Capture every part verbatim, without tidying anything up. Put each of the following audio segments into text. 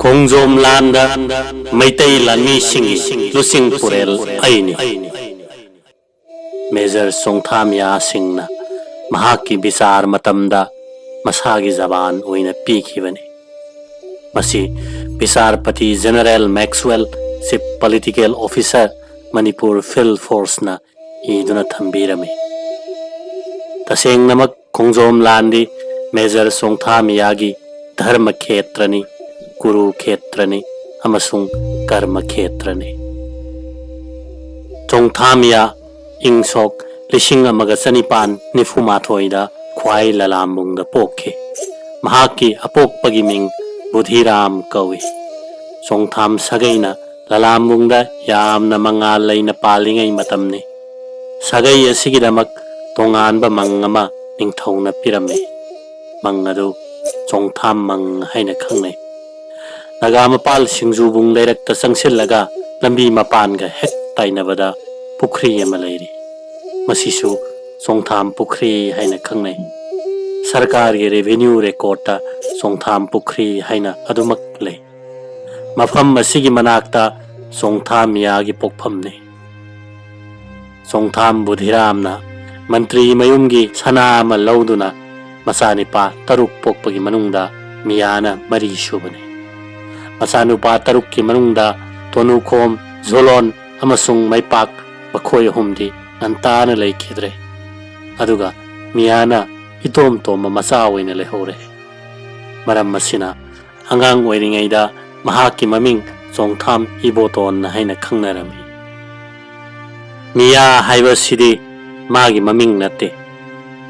ꯈꯣꯡꯖꯣꯝ ꯂꯥꯟꯗ ꯃꯩꯇꯩ ꯂꯥꯟꯃꯤꯁꯤꯡꯒꯤ ꯂꯨꯆꯤꯡ ꯄꯨꯔꯦꯜ ꯑꯩꯅꯤ꯫ ꯃꯦꯖꯔ ꯆꯣꯡꯊꯥꯝꯌꯥ ꯁꯤꯡꯅ ꯃꯍꯥꯛꯀꯤ ꯕꯤꯆꯥꯔ ꯃꯇꯝꯗ ꯃꯁꯥꯒꯤ ꯖꯕꯥꯟ ꯑꯣꯏꯅ ꯄꯤꯈꯤꯕꯅꯤ꯫ ꯃꯁꯤ ꯕꯤꯆꯥꯔꯄꯇꯤ general Maxwell, chief political officer, Manipur field ꯐꯣꯔꯁꯅ ꯏꯗꯨꯅ ꯊꯝꯕꯤꯔꯝꯃꯤ꯫ ꯇꯁꯦꯡꯅꯃꯛ ꯈꯣꯡꯖꯣꯝ ꯂꯥꯟꯗꯤ ꯃꯦꯖꯔ ꯆꯣꯡꯊꯥꯃꯤꯌꯥꯒꯤ ꯙꯔꯃ ꯈꯦꯇ꯭ꯔꯅꯤ, ꯀꯨꯔꯨ ꯈꯦꯇ꯭ꯔꯅꯤ ꯑꯃꯁꯨꯡ ꯀꯔꯃ ꯈꯦꯇ꯭ꯔꯅꯤ꯫ ꯆꯣꯡꯊꯥꯃꯤꯌꯥ ꯏꯪ ꯁꯣꯛ ꯂꯤꯁꯤꯡ ꯑꯃꯒ ꯆꯅꯤꯄꯥꯟ ꯅꯤꯐꯨ ꯃꯥꯊꯣꯏꯗ ꯈ꯭ꯋꯥꯏ ꯂꯂꯥꯝꯕꯨꯡꯗ ꯄꯣꯛꯈꯤ꯫ ꯃꯍꯥꯛꯀꯤ ꯑꯄꯣꯛꯄꯒꯤ ꯃꯤꯡ ꯕꯨꯙꯤꯔꯥꯝ ꯀꯧꯏ꯫ ꯆꯣꯡꯊꯥꯝ ꯁꯥꯒꯩꯅ ꯂꯂꯥꯝꯕꯨꯡꯗ ꯌꯥꯝꯅ ꯃꯉꯥꯜ ꯂꯩꯅ ꯄꯥꯜꯂꯤꯉꯩ ꯃꯇꯝꯅꯤ꯫ ꯁꯥꯒꯩ ꯑꯁꯤꯒꯤꯗꯃꯛ ꯇꯣꯉꯥꯟꯕ ꯃꯪ ꯑꯃ ꯅꯤꯡꯊꯧꯅ ꯄꯤꯔꯝꯃꯤ꯫ ꯃꯪ ꯑꯗꯨ ꯆꯣꯡꯊꯥꯝ ꯃꯪ ꯍꯥꯏꯅ ꯈꯪꯅꯩ꯫ ꯅꯥꯒꯥꯃꯄꯥꯜ ꯁꯤꯡꯖꯨꯕꯨꯡ ꯂꯩꯔꯛꯇ ꯆꯪꯁꯤꯜꯂꯒ ꯂꯝꯕꯤ ꯃꯄꯥꯟꯒ ꯍꯦꯛ ꯇꯥꯏꯅꯕꯗ ꯄꯨꯈ꯭ꯔꯤ ꯑꯃ ꯂꯩꯔꯤ꯫ ꯃꯁꯤꯁꯨ ꯆꯣꯡꯊꯥꯝ ꯄꯨꯈ꯭ꯔꯤ ꯍꯥꯏꯅ ꯈꯪꯅꯩ꯫ ꯁꯔꯀꯥꯔꯒꯤ ꯔꯦꯚꯤꯅ꯭ꯌꯨ ꯔꯦꯀꯣꯔꯠꯇ ꯆꯣꯡꯊꯥꯝ ꯄꯨꯈ꯭ꯔꯤ ꯍꯥꯏꯅ ꯑꯗꯨꯃꯛ ꯂꯩ꯫ ꯃꯐꯝ ꯑꯁꯤꯒꯤ ꯃꯅꯥꯛꯇ ꯆꯣꯡꯊꯥꯝ ꯃꯤꯌꯥꯒꯤ ꯄꯣꯛꯐꯝꯅꯤ꯫ ꯆꯣꯡꯊꯥꯝ ꯕꯨꯙꯤꯔꯥꯝꯅ ꯃꯟꯇ꯭ꯔꯤ ꯃꯌꯨꯝꯒꯤ ꯁꯅꯥ ꯑꯃ ꯂꯧꯗꯨꯅ ꯃꯆꯥꯅꯤꯄꯥ ꯇꯔꯨꯛ ꯄꯣꯛꯄꯒꯤ ꯃꯅꯨꯡꯗ ꯃꯤꯌꯥꯅ ꯃꯔꯤ ꯁꯨꯕꯅꯤ꯫ ꯃꯆꯥꯅꯨꯄꯥ ꯇꯔꯨꯛꯀꯤ ꯃꯅꯨꯡꯗ ꯇꯣꯅꯨꯈꯣꯝ, ꯖꯣꯂꯣꯟ ꯑꯃꯁꯨꯡ ꯃꯩꯄꯥꯛ ꯃꯈꯣꯏ ꯑꯍꯨꯝꯗꯤ ꯉꯟꯇꯥꯅ ꯂꯩꯈꯤꯗ꯭ꯔꯦ꯫ ꯑꯗꯨꯒ ꯃꯤꯌꯥꯅ ꯏꯇꯣꯝ ꯇꯣꯝꯕ ꯃꯆꯥ ꯑꯣꯏꯅ ꯂꯩꯍꯧꯔꯦ꯫ ꯃꯔꯝ ꯑꯁꯤꯅ ꯑꯉꯥꯡ ꯑꯣꯏꯔꯤꯉꯩꯗ ꯃꯍꯥꯛꯀꯤ ꯃꯃꯤꯡ ꯆꯣꯡꯊꯥꯝ ꯏꯕꯣꯇꯣꯟ ꯍꯥꯏꯅ ꯈꯪꯅꯔꯝꯃꯤ꯫ ꯃꯤꯌꯥ ꯍꯥꯏꯕꯁꯤꯗꯤ ꯃꯥꯒꯤ ꯃꯃꯤꯡ ꯅꯠꯇꯦ,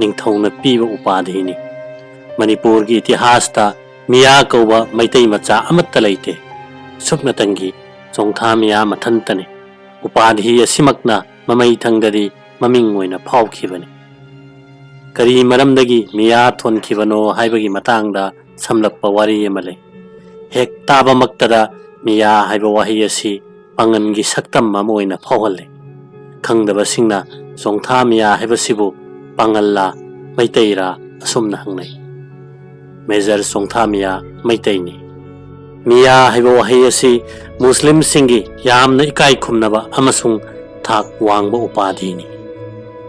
ꯅꯤꯡꯊꯧꯅ ꯄꯤꯕ ꯎꯄꯥꯙꯤꯅꯤ꯫ ꯃꯅꯤꯄꯨꯔꯒꯤ ꯏꯇꯤꯍꯥꯁꯇ ꯃꯤꯌꯥ ꯀꯧꯕ ꯃꯩꯇꯩ ꯃꯆꯥ ꯑꯃꯠꯇ ꯂꯩꯇꯦ꯫ ꯁꯨꯞꯅꯇꯪꯒꯤ ꯆꯣꯡꯊꯥ ꯃꯤꯌꯥ ꯃꯊꯟꯇꯅꯤ꯫ ꯎꯄꯥꯙꯤ ꯑꯁꯤꯃꯛꯅ ꯃꯃꯩ ꯊꯪꯗꯗꯤ ꯃꯃꯤꯡ ꯑꯣꯏꯅ ꯐꯥꯎꯈꯤꯕꯅꯤ꯫ ꯀꯔꯤ ꯃꯔꯝꯗꯒꯤ ꯃꯤꯌꯥ ꯊꯣꯟꯈꯤꯕꯅꯣ ꯍꯥꯏꯕꯒꯤ ꯃꯇꯥꯡꯗ ꯁꯝꯂꯞꯄ ꯋꯥꯔꯤ ꯑꯃ ꯂꯩ꯫ ꯍꯦꯛ ꯇꯥꯕꯃꯛꯇꯗ ꯃꯤꯌꯥ ꯍꯥꯏꯕ ꯋꯥꯍꯩ ꯑꯁꯤ ꯄꯥꯉꯜꯒꯤ ꯁꯛꯇꯝ ꯑꯃ ꯑꯣꯏꯅ ꯐꯥꯎꯍꯜꯂꯤ꯫ ꯈꯪꯗꯕꯁꯤꯡꯅ ꯆꯣꯡꯊꯥ ꯃꯤꯌꯥ ꯍꯥꯏꯕꯁꯤꯕꯨ ꯄꯥꯉꯜꯂꯥ, ꯃꯩꯇꯩꯔꯥ ꯑꯁꯨꯝꯅ ꯍꯪꯅꯩ꯫ ꯃꯦꯖꯔ ꯆꯣꯡꯊꯥ ꯃꯤꯌꯥ ꯃꯩꯇꯩꯅꯤ꯫ ꯃꯤꯌꯥ ꯍꯥꯏꯕ ꯋꯥꯍꯩ ꯑꯁꯤ ꯃꯨꯁꯂꯤꯝꯁꯤꯡꯒꯤ ꯌꯥꯝꯅ ꯏꯀꯥꯏ ꯈꯨꯝꯅꯕ ꯑꯃꯁꯨꯡ ꯊꯥꯛ ꯋꯥꯡꯕ ꯎꯄꯥꯙꯤꯅꯤ꯫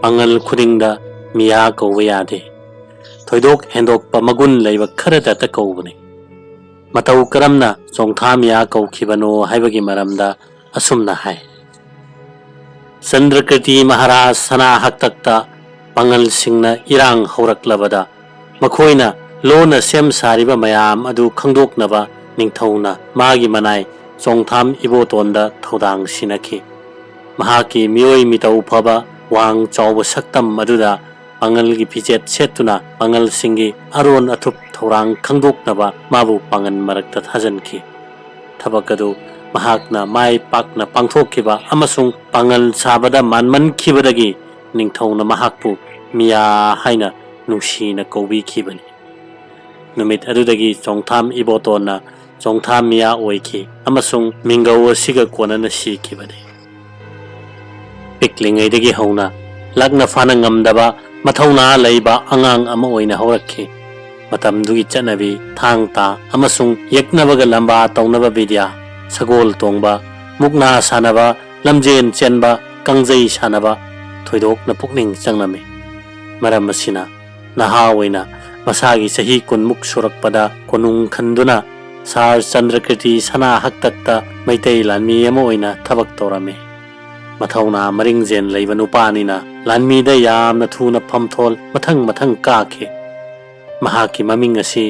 ꯄꯥꯉꯜ ꯈꯨꯗꯤꯡꯗ ꯃꯤꯌꯥ ꯀꯧꯕ ꯌꯥꯗꯦ꯫ ꯊꯣꯏꯗꯣꯛ ꯍꯦꯟꯗꯣꯛꯄ ꯃꯒꯨꯟ ꯂꯩꯕ ꯈꯔꯗꯇ ꯀꯧꯕꯅꯤ꯫ ꯃꯇꯧ ꯀꯔꯝꯅ ꯆꯣꯡꯊꯥ ꯃꯤꯌꯥ ꯀꯧꯈꯤꯕꯅꯣ ꯍꯥꯏꯕꯒꯤ ꯃꯔꯝꯗ ꯑꯁꯨꯝꯅ ꯍꯥꯏ꯫ ꯆꯟꯗ꯭ꯔꯀ꯭ꯔꯤꯇꯤ ꯃꯍꯥꯔꯥꯖ ꯁꯅꯥ ꯍꯥꯛꯇꯛꯇ ꯄꯥꯉꯜꯁꯤꯡꯅ ꯏꯔꯥꯡ ꯍꯧꯔꯛꯂꯕꯗ ꯃꯈꯣꯏꯅ ꯂꯣꯟꯅ ꯁꯦꯝ ꯁꯥꯔꯤꯕ ꯃꯌꯥꯝ ꯑꯗꯨ ꯈꯪꯗꯣꯛꯅꯕ ꯅꯤꯡꯊꯧꯅ ꯃꯥꯒꯤ ꯃꯅꯥꯏ ꯆꯣꯡꯊꯥꯝ ꯏꯕꯣꯇꯣꯟꯗ ꯊꯧꯗꯥꯡ ꯁꯤꯟꯅꯈꯤ꯫ ꯃꯍꯥꯛꯀꯤ ꯃꯤꯑꯣꯏ ꯃꯤꯇꯧ ꯐꯕ, ꯋꯥꯡ ꯆꯥꯎꯕ ꯁꯛꯇꯝ ꯑꯗꯨꯗ ꯄꯥꯉꯜꯒꯤ ꯐꯤꯖꯦꯠ ꯁꯦꯠꯇꯨꯅ ꯄꯥꯉꯜꯁꯤꯡꯒꯤ ꯑꯔꯣꯟ ꯑꯊꯨꯞ ꯊꯧꯔꯥꯡ ꯈꯪꯗꯣꯛꯅꯕ ꯃꯥꯕꯨ ꯄꯥꯉꯜ ꯃꯔꯛꯇ ꯊꯥꯖꯤꯟꯈꯤ꯫ ꯊꯕꯛ ꯑꯗꯨ ꯃꯍꯥꯛꯅ ꯃꯥꯏ ꯄꯥꯛꯅ ꯄꯥꯡꯊꯣꯛꯈꯤꯕ ꯑꯃꯁꯨꯡ ꯄꯥꯉꯜ ꯁꯥꯕꯗ ꯃꯥꯟꯃꯟꯈꯤꯕꯗꯒꯤ ꯅꯤꯡꯊꯧꯅ ꯃꯍꯥꯛꯄꯨ ꯃꯤꯌꯥ ꯍꯥꯏꯅ ꯅꯨꯡꯁꯤꯅ ꯀꯧꯕꯤꯈꯤꯕꯅꯤ꯫ ꯅꯨꯃꯤꯠ ꯑꯗꯨꯗꯒꯤ ꯆꯣꯡꯊꯥꯝ ꯏꯕꯣꯇꯣꯟꯅ ꯆꯣꯡꯊꯥꯝ ꯃꯤꯌꯥ ꯑꯣꯏꯈꯤ ꯑꯃꯁꯨꯡ ꯃꯤꯡꯒꯧ ꯑꯁꯤꯒ ꯀꯣꯟꯅꯅ ꯁꯤꯈꯤꯕꯅꯤ꯫ ꯄꯤꯛꯂꯤꯉꯩꯗꯒꯤ ꯍꯧꯅ ꯂꯥꯛꯅ ꯐꯥꯅ ꯉꯝꯗꯕ ꯃꯊꯧꯅꯥ ꯂꯩꯕ ꯑꯉꯥꯡ ꯑꯃ ꯑꯣꯏꯅ ꯍꯧꯔꯛꯈꯤ꯫ ꯃꯇꯝꯗꯨꯒꯤ ꯆꯠꯅꯕꯤ, ꯊꯥꯡ ꯇꯥ ꯑꯃꯁꯨꯡ ꯌꯦꯛꯅꯕꯒ ꯂꯝꯕꯥ ꯇꯧꯅꯕ ꯕꯤꯗ꯭ꯌꯥ, ꯁꯒꯣꯜ ꯇꯣꯡꯕ, ꯃꯨꯛꯅꯥ ꯁꯥꯟꯅꯕ, ꯂꯝꯖꯦꯟ ꯆꯦꯟꯕ, ꯀꯥꯡꯖꯩ ꯁꯥꯟꯅꯕ ꯊꯣꯏꯗꯣꯛꯅ ꯄꯨꯛꯅꯤꯡ ꯆꯪꯂꯝꯃꯤ꯫ ꯃꯔꯝ ꯑꯁꯤꯅ ꯅꯍꯥ ꯑꯣꯏꯅ ꯃꯁꯥꯒꯤ ꯆꯍꯤ ꯀꯨꯟꯃꯨꯛ ꯁꯨꯔꯛꯄꯗ ꯀꯣꯅꯨꯡ ꯈꯟꯗꯨꯅ ꯁꯥꯔ ꯆꯟꯗ꯭ꯔꯀ꯭ꯔꯤꯇꯤ ꯁꯅꯥ ꯍꯥꯛꯇꯛꯇ ꯃꯩꯇꯩ ꯂꯥꯟꯃꯤ ꯑꯃ ꯑꯣꯏꯅ ꯊꯕꯛ ꯇꯧꯔꯝꯃꯤ꯫ ꯃꯊꯧꯅꯥ ꯃꯔꯤꯡꯖꯦꯟ ꯂꯩꯕ ꯅꯨꯄꯥꯅꯤꯅ ꯂꯥꯟꯃꯤꯗ ꯌꯥꯝꯅ ꯊꯨꯅ ꯐꯝꯊꯣꯜ ꯃꯊꯪ ꯃꯊꯪ ꯀꯥꯈꯤ꯫ ꯃꯍꯥꯛꯀꯤ ꯃꯃꯤꯡ ꯑꯁꯤ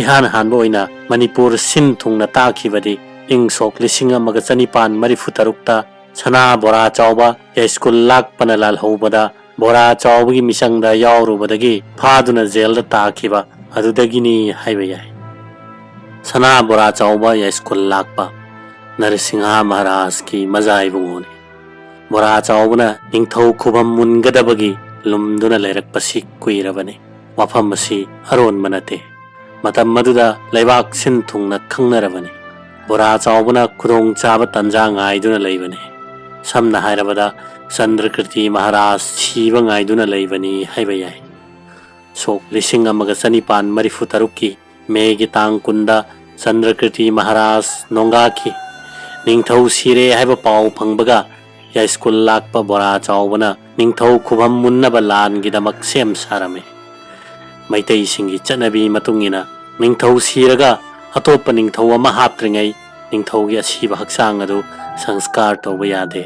ꯏꯍꯥꯟ ꯍꯥꯟꯕ ꯑꯣꯏꯅ ꯃꯅꯤꯄꯨꯔ ꯁꯤꯟ ꯊꯨꯡꯅ ꯇꯥꯈꯤꯕꯗꯤ ꯏꯪ ꯁꯣꯛ ꯂꯤꯁꯤꯡ ꯑꯃꯒ ꯆꯅꯤꯄꯥꯟ ꯃꯔꯤꯐꯨ ꯇꯔꯨꯛꯇ ꯁꯅꯥ ꯕꯣꯔꯥ ꯆꯥꯎꯕ ꯌꯥꯏꯁ꯭ꯀꯨꯜ ꯂꯥꯛꯄꯅ ꯂꯥꯜꯍꯧꯕꯗ ꯕꯣꯔꯥ ꯆꯥꯎꯕꯒꯤ ꯃꯤꯆꯪꯗ ꯌꯥꯎꯔꯨꯕꯗꯒꯤ ꯐꯥꯗꯨꯅ ꯖꯦꯜꯗ ꯇꯥꯈꯤꯕ ꯑꯗꯨꯗꯒꯤꯅꯤ ꯍꯥꯏꯕ ꯌꯥꯏ꯫ ꯁꯅꯥ ꯕꯣꯔꯥ ꯆꯥꯎꯕ ꯌꯥꯏꯁ꯭ꯀꯨꯜ ꯂꯥꯛꯄ꯫ ꯅꯔꯁꯤꯡꯍ ꯃꯍꯥꯔꯥꯖꯀꯤ ꯃꯖꯥ ꯏꯕꯨꯡꯉꯣꯅꯤ꯫ ꯕꯣꯔꯥ ꯆꯥꯎꯕꯅ ꯅꯤꯡꯊꯧ ꯈꯨꯕꯝ ꯃꯨꯟꯒꯗꯕꯒꯤ ꯂꯨꯝꯗꯨꯅ ꯂꯩꯔꯛꯄꯁꯤ ꯀꯨꯏꯔꯕꯅꯤ꯫ ꯋꯥꯐꯝ ꯑꯁꯤ ꯑꯔꯣꯟꯕ ꯅꯠꯇꯦ꯫ ꯃꯇꯝ ꯑꯗꯨꯗ ꯂꯩꯕꯥꯛ ꯁꯤꯟ ꯊꯨꯡꯅ ꯈꯪꯅꯔꯕꯅꯤ꯫ ꯕꯣꯔꯥ ꯆꯥꯎꯕꯅ ꯈꯨꯗꯣꯡꯆꯥꯕ ꯇꯥꯟꯖꯥ ꯉꯥꯏꯗꯨꯅ ꯂꯩꯕꯅꯤ꯫ ꯁꯝꯅ ꯍꯥꯏꯔꯕꯗ, ꯆꯟꯗ꯭ꯔꯀ꯭ꯔꯤꯇꯤ ꯃꯍꯥꯔꯥꯖ ꯁꯤꯕ ꯉꯥꯏꯗꯨꯅ ꯂꯩꯕꯅꯤ ꯍꯥꯏꯕ ꯌꯥꯏ꯫ ꯁꯣꯛ ꯂꯤꯁꯤꯡ ꯑꯃꯒ ꯆꯅꯤꯄꯥꯟ ꯃꯔꯤꯐꯨ ꯇꯔꯨꯛꯀꯤ ꯃꯦꯒꯤ ꯇꯥꯡ ꯀꯨꯟꯗ ꯆꯟꯗ꯭ꯔꯀ꯭ꯔꯤꯇꯤ ꯃꯍꯥꯔꯥꯖ ꯅꯣꯡꯒꯥꯈꯤ꯫ ꯅꯤꯡꯊꯧ ꯁꯤꯔꯦ ꯍꯥꯏꯕ ꯄꯥꯎ ꯐꯪꯕꯒ ꯌꯥꯏꯁ꯭ꯀꯨꯜ ꯂꯥꯛꯄ ꯕꯣꯔꯥ ꯆꯥꯎꯕꯅ ꯅꯤꯡꯊꯧ ꯈꯨꯕꯝ ꯃꯨꯟꯅꯕ ꯂꯥꯟꯒꯤꯗꯃꯛ ꯁꯦꯝ ꯁꯥꯔꯝꯃꯤ꯫ ꯃꯩꯇꯩꯁꯤꯡꯒꯤ ꯆꯠꯅꯕꯤ ꯃꯇꯨꯡ ꯏꯟꯅ ꯅꯤꯡꯊꯧ ꯁꯤꯔꯒ ꯑꯇꯣꯞꯄ ꯅꯤꯡꯊꯧ ꯑꯃ ꯍꯥꯞꯇ꯭ꯔꯤꯉꯩ ꯅꯤꯡꯊꯧꯒꯤ ꯑꯁꯤꯕ ꯍꯛꯆꯥꯡ ꯑꯗꯨ ꯁꯪꯁꯀꯥꯔ ꯇꯧꯕ ꯌꯥꯗꯦ꯫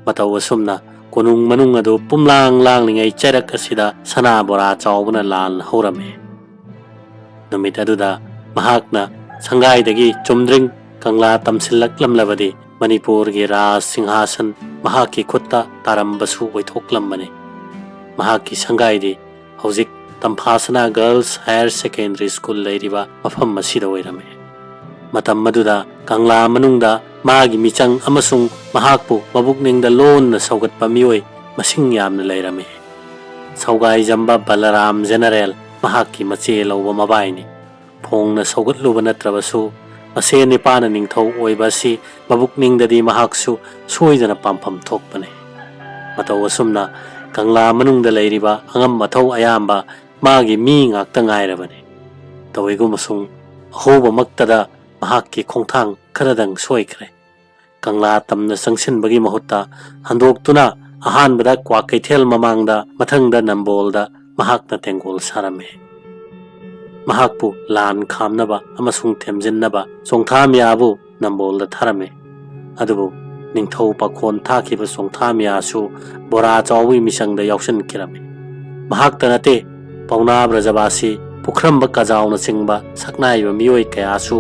ꯃꯇꯧ ꯑꯁꯨꯝꯅ ꯀꯣꯅꯨꯡ ꯃꯅꯨꯡ ꯑꯗꯨ ꯄꯨꯝꯂꯥꯡ ꯂꯥꯡꯂꯤꯉꯩ ꯆꯩꯔꯛ ꯑꯁꯤꯗ ꯁꯅꯥ ꯕꯣꯔꯥ ꯆꯥꯎꯕꯅ ꯂꯥꯟ ꯍꯧꯔꯝꯃꯤ꯫ ꯅꯨꯃꯤꯠ ꯑꯗꯨꯗ ꯃꯍꯥꯛꯅ ꯁꯪꯒꯥꯏꯗꯒꯤ ꯆꯨꯝꯗ꯭ꯔꯤꯡ ꯀꯪꯂꯥ ꯇꯝꯁꯤꯜꯂꯛꯂꯝꯂꯕꯗꯤ ꯃꯅꯤꯄꯨꯔꯒꯤ ꯔꯥꯖ ꯁꯤꯡꯍꯥꯁꯟ ꯃꯍꯥꯛꯀꯤ ꯈꯨꯠꯇ ꯇꯥꯔꯝꯕꯁꯨ ꯑꯣꯏꯊꯣꯛꯂꯝꯕꯅꯤ꯫ ꯃꯍꯥꯛꯀꯤ ꯁꯪꯒꯥꯏꯗꯤ ꯍꯧꯖꯤꯛ ꯇꯝꯐꯥꯁꯅꯥ ꯒꯔꯜꯁ ꯍꯥꯌꯔ ꯁꯦꯀꯦꯟꯗꯔꯤ ꯁ꯭ꯀꯨꯜ ꯂꯩꯔꯤꯕ ꯃꯐꯝ ꯑꯁꯤꯗ ꯑꯣꯏꯔꯝꯃꯤ꯫ ꯃꯇꯝ ꯑꯗꯨꯗ ꯀꯪꯂꯥ ꯃꯅꯨꯡꯗ ꯃꯥꯒꯤ ꯃꯤꯆꯪ ꯑꯃꯁꯨꯡ ꯃꯍꯥꯛꯄꯨ ꯃꯕꯨꯛꯅꯤꯡꯗ ꯂꯣꯟꯅ ꯁꯧꯒꯠꯄ ꯃꯤꯑꯣꯏ ꯃꯁꯤꯡ ꯌꯥꯝꯅ ꯂꯩꯔꯝꯃꯤ꯫ ꯁꯧꯒꯥꯏꯖꯝꯕ ꯕꯂꯔꯥꯝ ꯖꯦꯅꯔꯦꯜ ꯃꯍꯥꯛꯀꯤ ꯃꯆꯦ ꯂꯧꯕ ꯃꯕꯥꯏꯅꯤ꯫ ꯐꯣꯡꯅ ꯁꯧꯒꯠꯂꯨꯕ ꯅꯠꯇ꯭ꯔꯕꯁꯨ, ꯃꯁꯦ ꯅꯤꯄꯥꯅ ꯅꯤꯡꯊꯧ ꯑꯣꯏꯕ ꯑꯁꯤ ꯃꯕꯨꯛꯅꯤꯡꯗꯗꯤ ꯃꯍꯥꯛꯁꯨ ꯁꯣꯏꯗꯅ ꯄꯥꯝꯐꯝ ꯊꯣꯛꯄꯅꯤ꯫ ꯃꯇꯧ ꯑꯁꯨꯝꯅ ꯀꯪꯂꯥ ꯃꯅꯨꯡꯗ ꯂꯩꯔꯤꯕ ꯑꯉꯝ ꯑꯊꯧ ꯑꯌꯥꯝꯕ ꯃꯥꯒꯤ ꯃꯤ ꯉꯥꯛꯇ ꯉꯥꯏꯔꯕꯅꯤ꯫ ꯇꯧꯏꯒꯨꯝꯕꯁꯨꯡ ꯑꯍꯧꯕꯃꯛꯇꯗ ꯃꯍꯥꯛꯀꯤ ꯈꯣꯡꯊꯥꯡ ꯈꯔꯗꯪ ꯁꯣꯏꯈ꯭ꯔꯦ꯫ ꯀꯪꯂꯥ ꯇꯝꯅ ꯆꯪꯁꯤꯟꯕꯒꯤ ꯃꯍꯨꯠꯇ ꯍꯟꯗꯣꯛꯇꯨꯅ ꯑꯍꯥꯟꯕꯗ ꯀ꯭ꯋꯥꯀꯩꯊꯦꯜ ꯃꯃꯥꯡꯗ, ꯃꯊꯪꯗ ꯅꯝꯕꯣꯜꯗ ꯃꯍꯥꯛꯅ ꯇꯦꯡꯒꯣꯜ ꯁꯥꯔꯝꯃꯤ꯫ ꯃꯍꯥꯛꯄꯨ ꯂꯥꯟ ꯈꯥꯝꯅꯕ ꯑꯃꯁꯨꯡ ꯊꯦꯝꯖꯤꯟꯅꯕ ꯆꯣꯡꯊꯥꯃꯤꯌꯥꯕꯨ ꯅꯝꯕꯣꯜꯗ ꯊꯥꯔꯝꯃꯤ꯫ ꯑꯗꯨꯕꯨ ꯅꯤꯡꯊꯧ ꯄꯥꯈꯣꯟ ꯊꯥꯈꯤꯕ ꯆꯣꯡꯊꯥꯃꯤꯌꯥꯁꯨ ꯕꯣꯔꯥ ꯆꯥꯎꯕꯒꯤ ꯃꯤꯆꯪꯗ ꯌꯥꯎꯁꯤꯟꯈꯤꯔꯝꯃꯤ꯫ ꯃꯍꯥꯛꯇ ꯅꯠꯇꯦ, ꯄꯥꯎꯅꯥ ꯕ꯭ꯔꯖꯕꯥꯁꯤ ꯄꯨꯈ꯭ꯔꯝꯕ ꯀꯖꯥꯎꯅꯆꯤꯡꯕ ꯁꯛꯅꯥꯏꯕ ꯃꯤꯑꯣꯏ ꯀꯌꯥꯁꯨ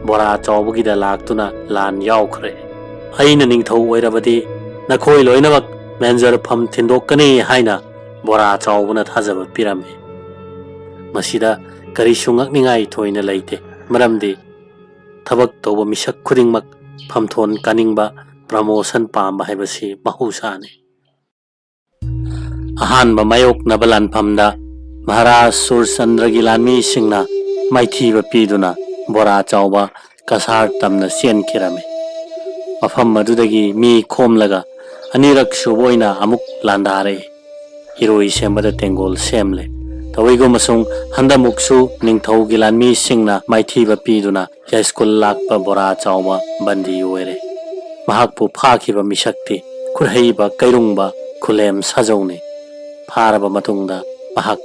ꯕꯣꯔꯥ ꯆꯥꯎꯕꯒꯤꯗ ꯂꯥꯛꯇꯨꯅ ꯂꯥꯟ ꯌꯥꯎꯈ꯭ꯔꯦ꯫ ꯑꯩꯅ ꯅꯤꯡꯊꯧ ꯑꯣꯏꯔꯕꯗꯤ ꯅꯈꯣꯏ ꯂꯣꯏꯅꯃꯛ ꯃꯦꯟꯖꯔꯐꯝ ꯊꯤꯟꯗꯣꯛꯀꯅꯤ ꯍꯥꯏꯅ ꯕꯣꯔꯥ ꯆꯥꯎꯕꯅ ꯊꯥꯖꯕ ꯄꯤꯔꯝꯃꯤ꯫ ꯃꯁꯤꯗ ꯀꯔꯤꯁꯨ ꯉꯛꯅꯤꯡꯉꯥꯏ ꯊꯣꯏꯅ ꯂꯩꯇꯦ, ꯃꯔꯝꯗꯤ ꯊꯕꯛ ꯇꯧꯕ ꯃꯤꯁꯛ ꯈꯨꯗꯤꯡꯃꯛ ꯐꯝꯊꯣꯟ ꯀꯥꯅꯤꯡꯕ, ꯄ꯭ꯔꯃꯣꯁꯟ ꯄꯥꯝꯕ ꯍꯥꯏꯕꯁꯤ ꯃꯍꯧꯁꯥꯅꯤ꯫ ꯑꯍꯥꯟꯕ ꯃꯥꯌꯣꯛꯅꯕ ꯂꯥꯟꯐꯝꯗ ꯃꯍꯥꯔꯥꯖ ꯁꯨꯔꯆꯟꯗ꯭ꯔꯒꯤ ꯂꯥꯟꯃꯤꯁꯤꯡꯅ ꯃꯥꯏꯊꯤꯕ ꯄꯤꯗꯨꯅ ꯕꯣꯔꯥ ꯆꯥꯎꯕ ꯀꯁꯥꯔ ꯇꯝꯅ ꯆꯦꯟꯈꯤꯔꯝꯃꯤ꯫ ꯃꯐꯝ ꯑꯗꯨꯗꯒꯤ ꯃꯤ ꯈꯣꯝꯂꯒ ꯑꯅꯤꯔꯛ ꯁꯨꯕ ꯑꯣꯏꯅ ꯑꯃꯨꯛ ꯂꯥꯟꯗꯥꯔꯛꯏ꯫ ꯏꯔꯣꯏ ꯁꯦꯝꯕꯗ ꯇꯦꯡꯒꯣꯜ ꯁꯦꯝꯂꯦ꯫ ꯇꯧꯏꯒꯨꯝꯕꯁꯨꯡ ꯍꯟꯗꯛꯃꯨꯛꯁꯨ ꯅꯤꯡꯊꯧꯒꯤ ꯂꯥꯟꯃꯤꯁꯤꯡꯅ ꯃꯥꯏꯊꯤꯕ ꯄꯤꯗꯨꯅ ꯌꯥꯏꯁ꯭ꯀꯨꯜ ꯂꯥꯛꯄ ꯕꯣꯔꯥ ꯆꯥꯎꯕ ꯕꯟꯗꯤ ꯑꯣꯏꯔꯦ꯫ ꯃꯍꯥꯛꯄꯨ ꯐꯥꯈꯤꯕ ꯃꯤꯁꯛꯇꯤ ꯈꯨꯠꯍꯩꯕ ꯀꯩꯔꯨꯡꯕ ꯈꯨꯂꯦꯝ ꯁꯥꯖꯧꯅꯤ꯫ ꯐꯥꯔꯕ ꯃꯇꯨꯡꯗ ꯃꯍꯥꯛ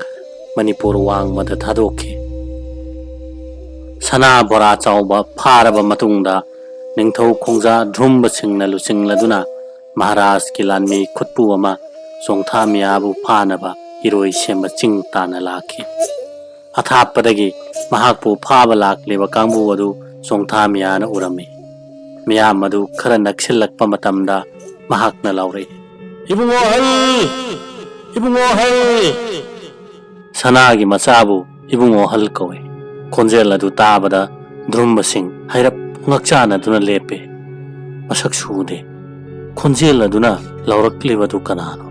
ꯃꯅꯤꯄꯨꯔ ꯋꯥꯡꯃꯗ ꯊꯥꯗꯣꯛꯈꯤ꯫ ꯁꯅꯥ ꯕꯣꯔꯥ ꯆꯥꯎꯕ ꯐꯥꯔꯕ ꯃꯇꯨꯡꯗ ꯅꯤꯡꯊꯧ ꯈꯣꯡꯖꯥ ꯙ꯭ꯔꯨꯝꯕꯁꯤꯡꯅ ꯂꯨꯆꯤꯡꯂꯗꯨꯅ ꯃꯍꯥꯔꯥꯖꯀꯤ ꯂꯥꯟꯃꯤ ꯈꯨꯠꯄꯨ ꯑꯃ ꯆꯣꯡꯊꯥ ꯃꯤꯌꯥꯕꯨ ꯐꯥꯅꯕ ꯏꯔꯣꯏ ꯁꯦꯝꯕ ꯆꯤꯡ ꯇꯥꯟꯅ ꯂꯥꯛꯈꯤ꯫ ꯑꯊꯥꯞꯄꯗꯒꯤ ꯃꯍꯥꯛꯄꯨ ꯐꯥꯕ ꯂꯥꯛꯂꯤꯕ ꯀꯥꯡꯕꯨ ꯑꯗꯨ ꯆꯣꯡꯊꯥ ꯃꯤꯌꯥꯅ ꯎꯔꯝꯃꯤ꯫ ꯃꯤꯌꯥꯝ ꯑꯗꯨ ꯈꯔ ꯅꯛꯁꯤꯜꯂꯛꯄ ꯃꯇꯝꯗ ꯃꯍꯥꯛꯅ ꯂꯥꯎꯔꯛꯏ, "ꯏꯕꯨꯡꯉꯣ ꯑꯍꯜ! ꯏꯕꯨꯡꯉꯣ ꯑꯍꯜ!" ꯁꯅꯥꯒꯤ ꯃꯆꯥꯕꯨ ꯏꯕꯨꯡꯉꯣ ꯑꯍꯜ ꯀꯧꯏ꯫ ꯈꯣꯟꯖꯦꯜ ꯑꯗꯨ ꯇꯥꯕꯗ ꯙ꯭ꯔꯨꯝꯕꯁꯤꯡ ꯍꯥꯏꯔꯞ ꯉꯛꯆꯥꯅꯗꯨꯅ ꯂꯦꯞꯄꯦ꯫ ꯃꯁꯛꯁꯨ ꯎꯗꯦ꯫ ꯈꯣꯟꯖꯦꯜ ꯑꯗꯨꯅ ꯂꯥꯎꯔꯛꯂꯤꯕꯗꯨ ꯀꯅꯥꯅꯣ?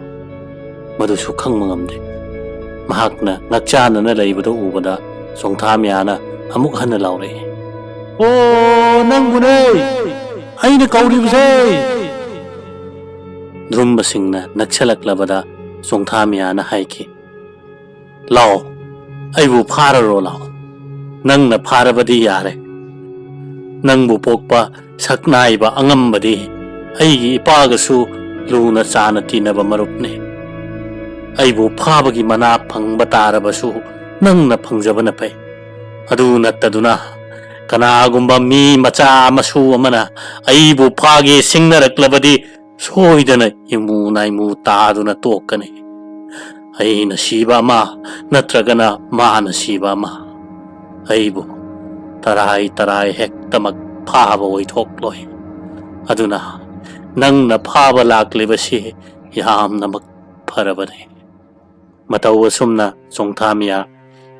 ꯃꯗꯨꯁꯨ ꯈꯪꯕ ꯉꯝꯗꯦ꯫ ꯃꯍꯥꯛꯅ ꯉꯛꯆꯥꯅꯅ ꯂꯩꯕꯗꯨ ꯎꯕꯗ ꯆꯣꯡꯊꯥ ꯃꯤꯌꯥꯅ ꯑꯃꯨꯛ ꯍꯟꯅ ꯂꯥꯎꯔꯛꯏ, "ꯑꯣ, ꯅꯪꯕꯨꯅꯦ! ꯑꯩꯅ ꯀꯧꯔꯤꯕꯁꯦ!" ꯙ꯭ꯔꯨꯝꯕꯁꯤꯡꯅ ꯅꯛꯁꯜꯂꯛꯂꯕꯗ ꯆꯣꯡꯊꯥ ꯃꯤꯌꯥꯅ ꯍꯥꯏꯈꯤ, "ꯂꯥꯎ, ꯑꯩꯕꯨ ꯐꯥꯔꯔꯣ ꯂꯥꯎ꯫ ꯅꯪꯅ ꯐꯥꯔꯕꯗꯤ ꯌꯥꯔꯦ꯫ ꯅꯪꯕꯨ ꯄꯣꯛꯄ ꯁꯛꯅꯥꯏꯕ ꯑꯉꯝꯕꯗꯤ ꯑꯩꯒꯤ ꯏꯄꯥꯒꯁꯨ ꯂꯨꯅ ꯆꯥꯅ ꯇꯤꯟꯅꯕ ꯃꯔꯨꯞꯅꯤ꯫ ꯑꯩꯕꯨ ꯐꯥꯕꯒꯤ ꯃꯅꯥ ꯐꯪꯕ ꯇꯥꯔꯕꯁꯨ ꯅꯪꯅ ꯐꯪꯖꯕꯅ ꯐꯩ꯫ ꯑꯗꯨ ꯅꯠꯇꯗꯨꯅ ꯀꯅꯥꯒꯨꯝꯕ ꯃꯤ ꯃꯆꯥ ꯃꯁꯨ ꯑꯃꯅ ꯑꯩꯕꯨ ꯐꯥꯒꯦ ꯁꯤꯡꯅꯔꯛꯂꯕꯗꯤ ꯁꯣꯏꯗꯅ ꯏꯃꯨ ꯅꯥꯏꯃꯨ ꯇꯥꯗꯨꯅ ꯇꯣꯛꯀꯅꯤ꯫ ꯑꯩꯅ ꯁꯤꯕ ꯑꯃ ꯅꯠꯇ꯭ꯔꯒꯅ ꯃꯥꯅ ꯁꯤꯕ ꯑꯃ꯫ ꯑꯩꯕꯨ ꯇꯔꯥꯏ ꯇꯔꯥꯏ ꯍꯦꯛꯇꯃꯛ ꯐꯥꯕ ꯑꯣꯏꯊꯣꯛꯂꯣꯏ꯫ ꯑꯗꯨꯅ ꯅꯪꯅ ꯐꯥꯕ ꯂꯥꯛꯂꯤꯕꯁꯤ ꯌꯥꯝꯅꯃꯛ ꯐꯔꯕꯅꯤ꯫" ꯃꯇꯧ ꯑꯁꯨꯝꯅ ꯆꯣꯡꯊꯥꯃꯤꯌꯥ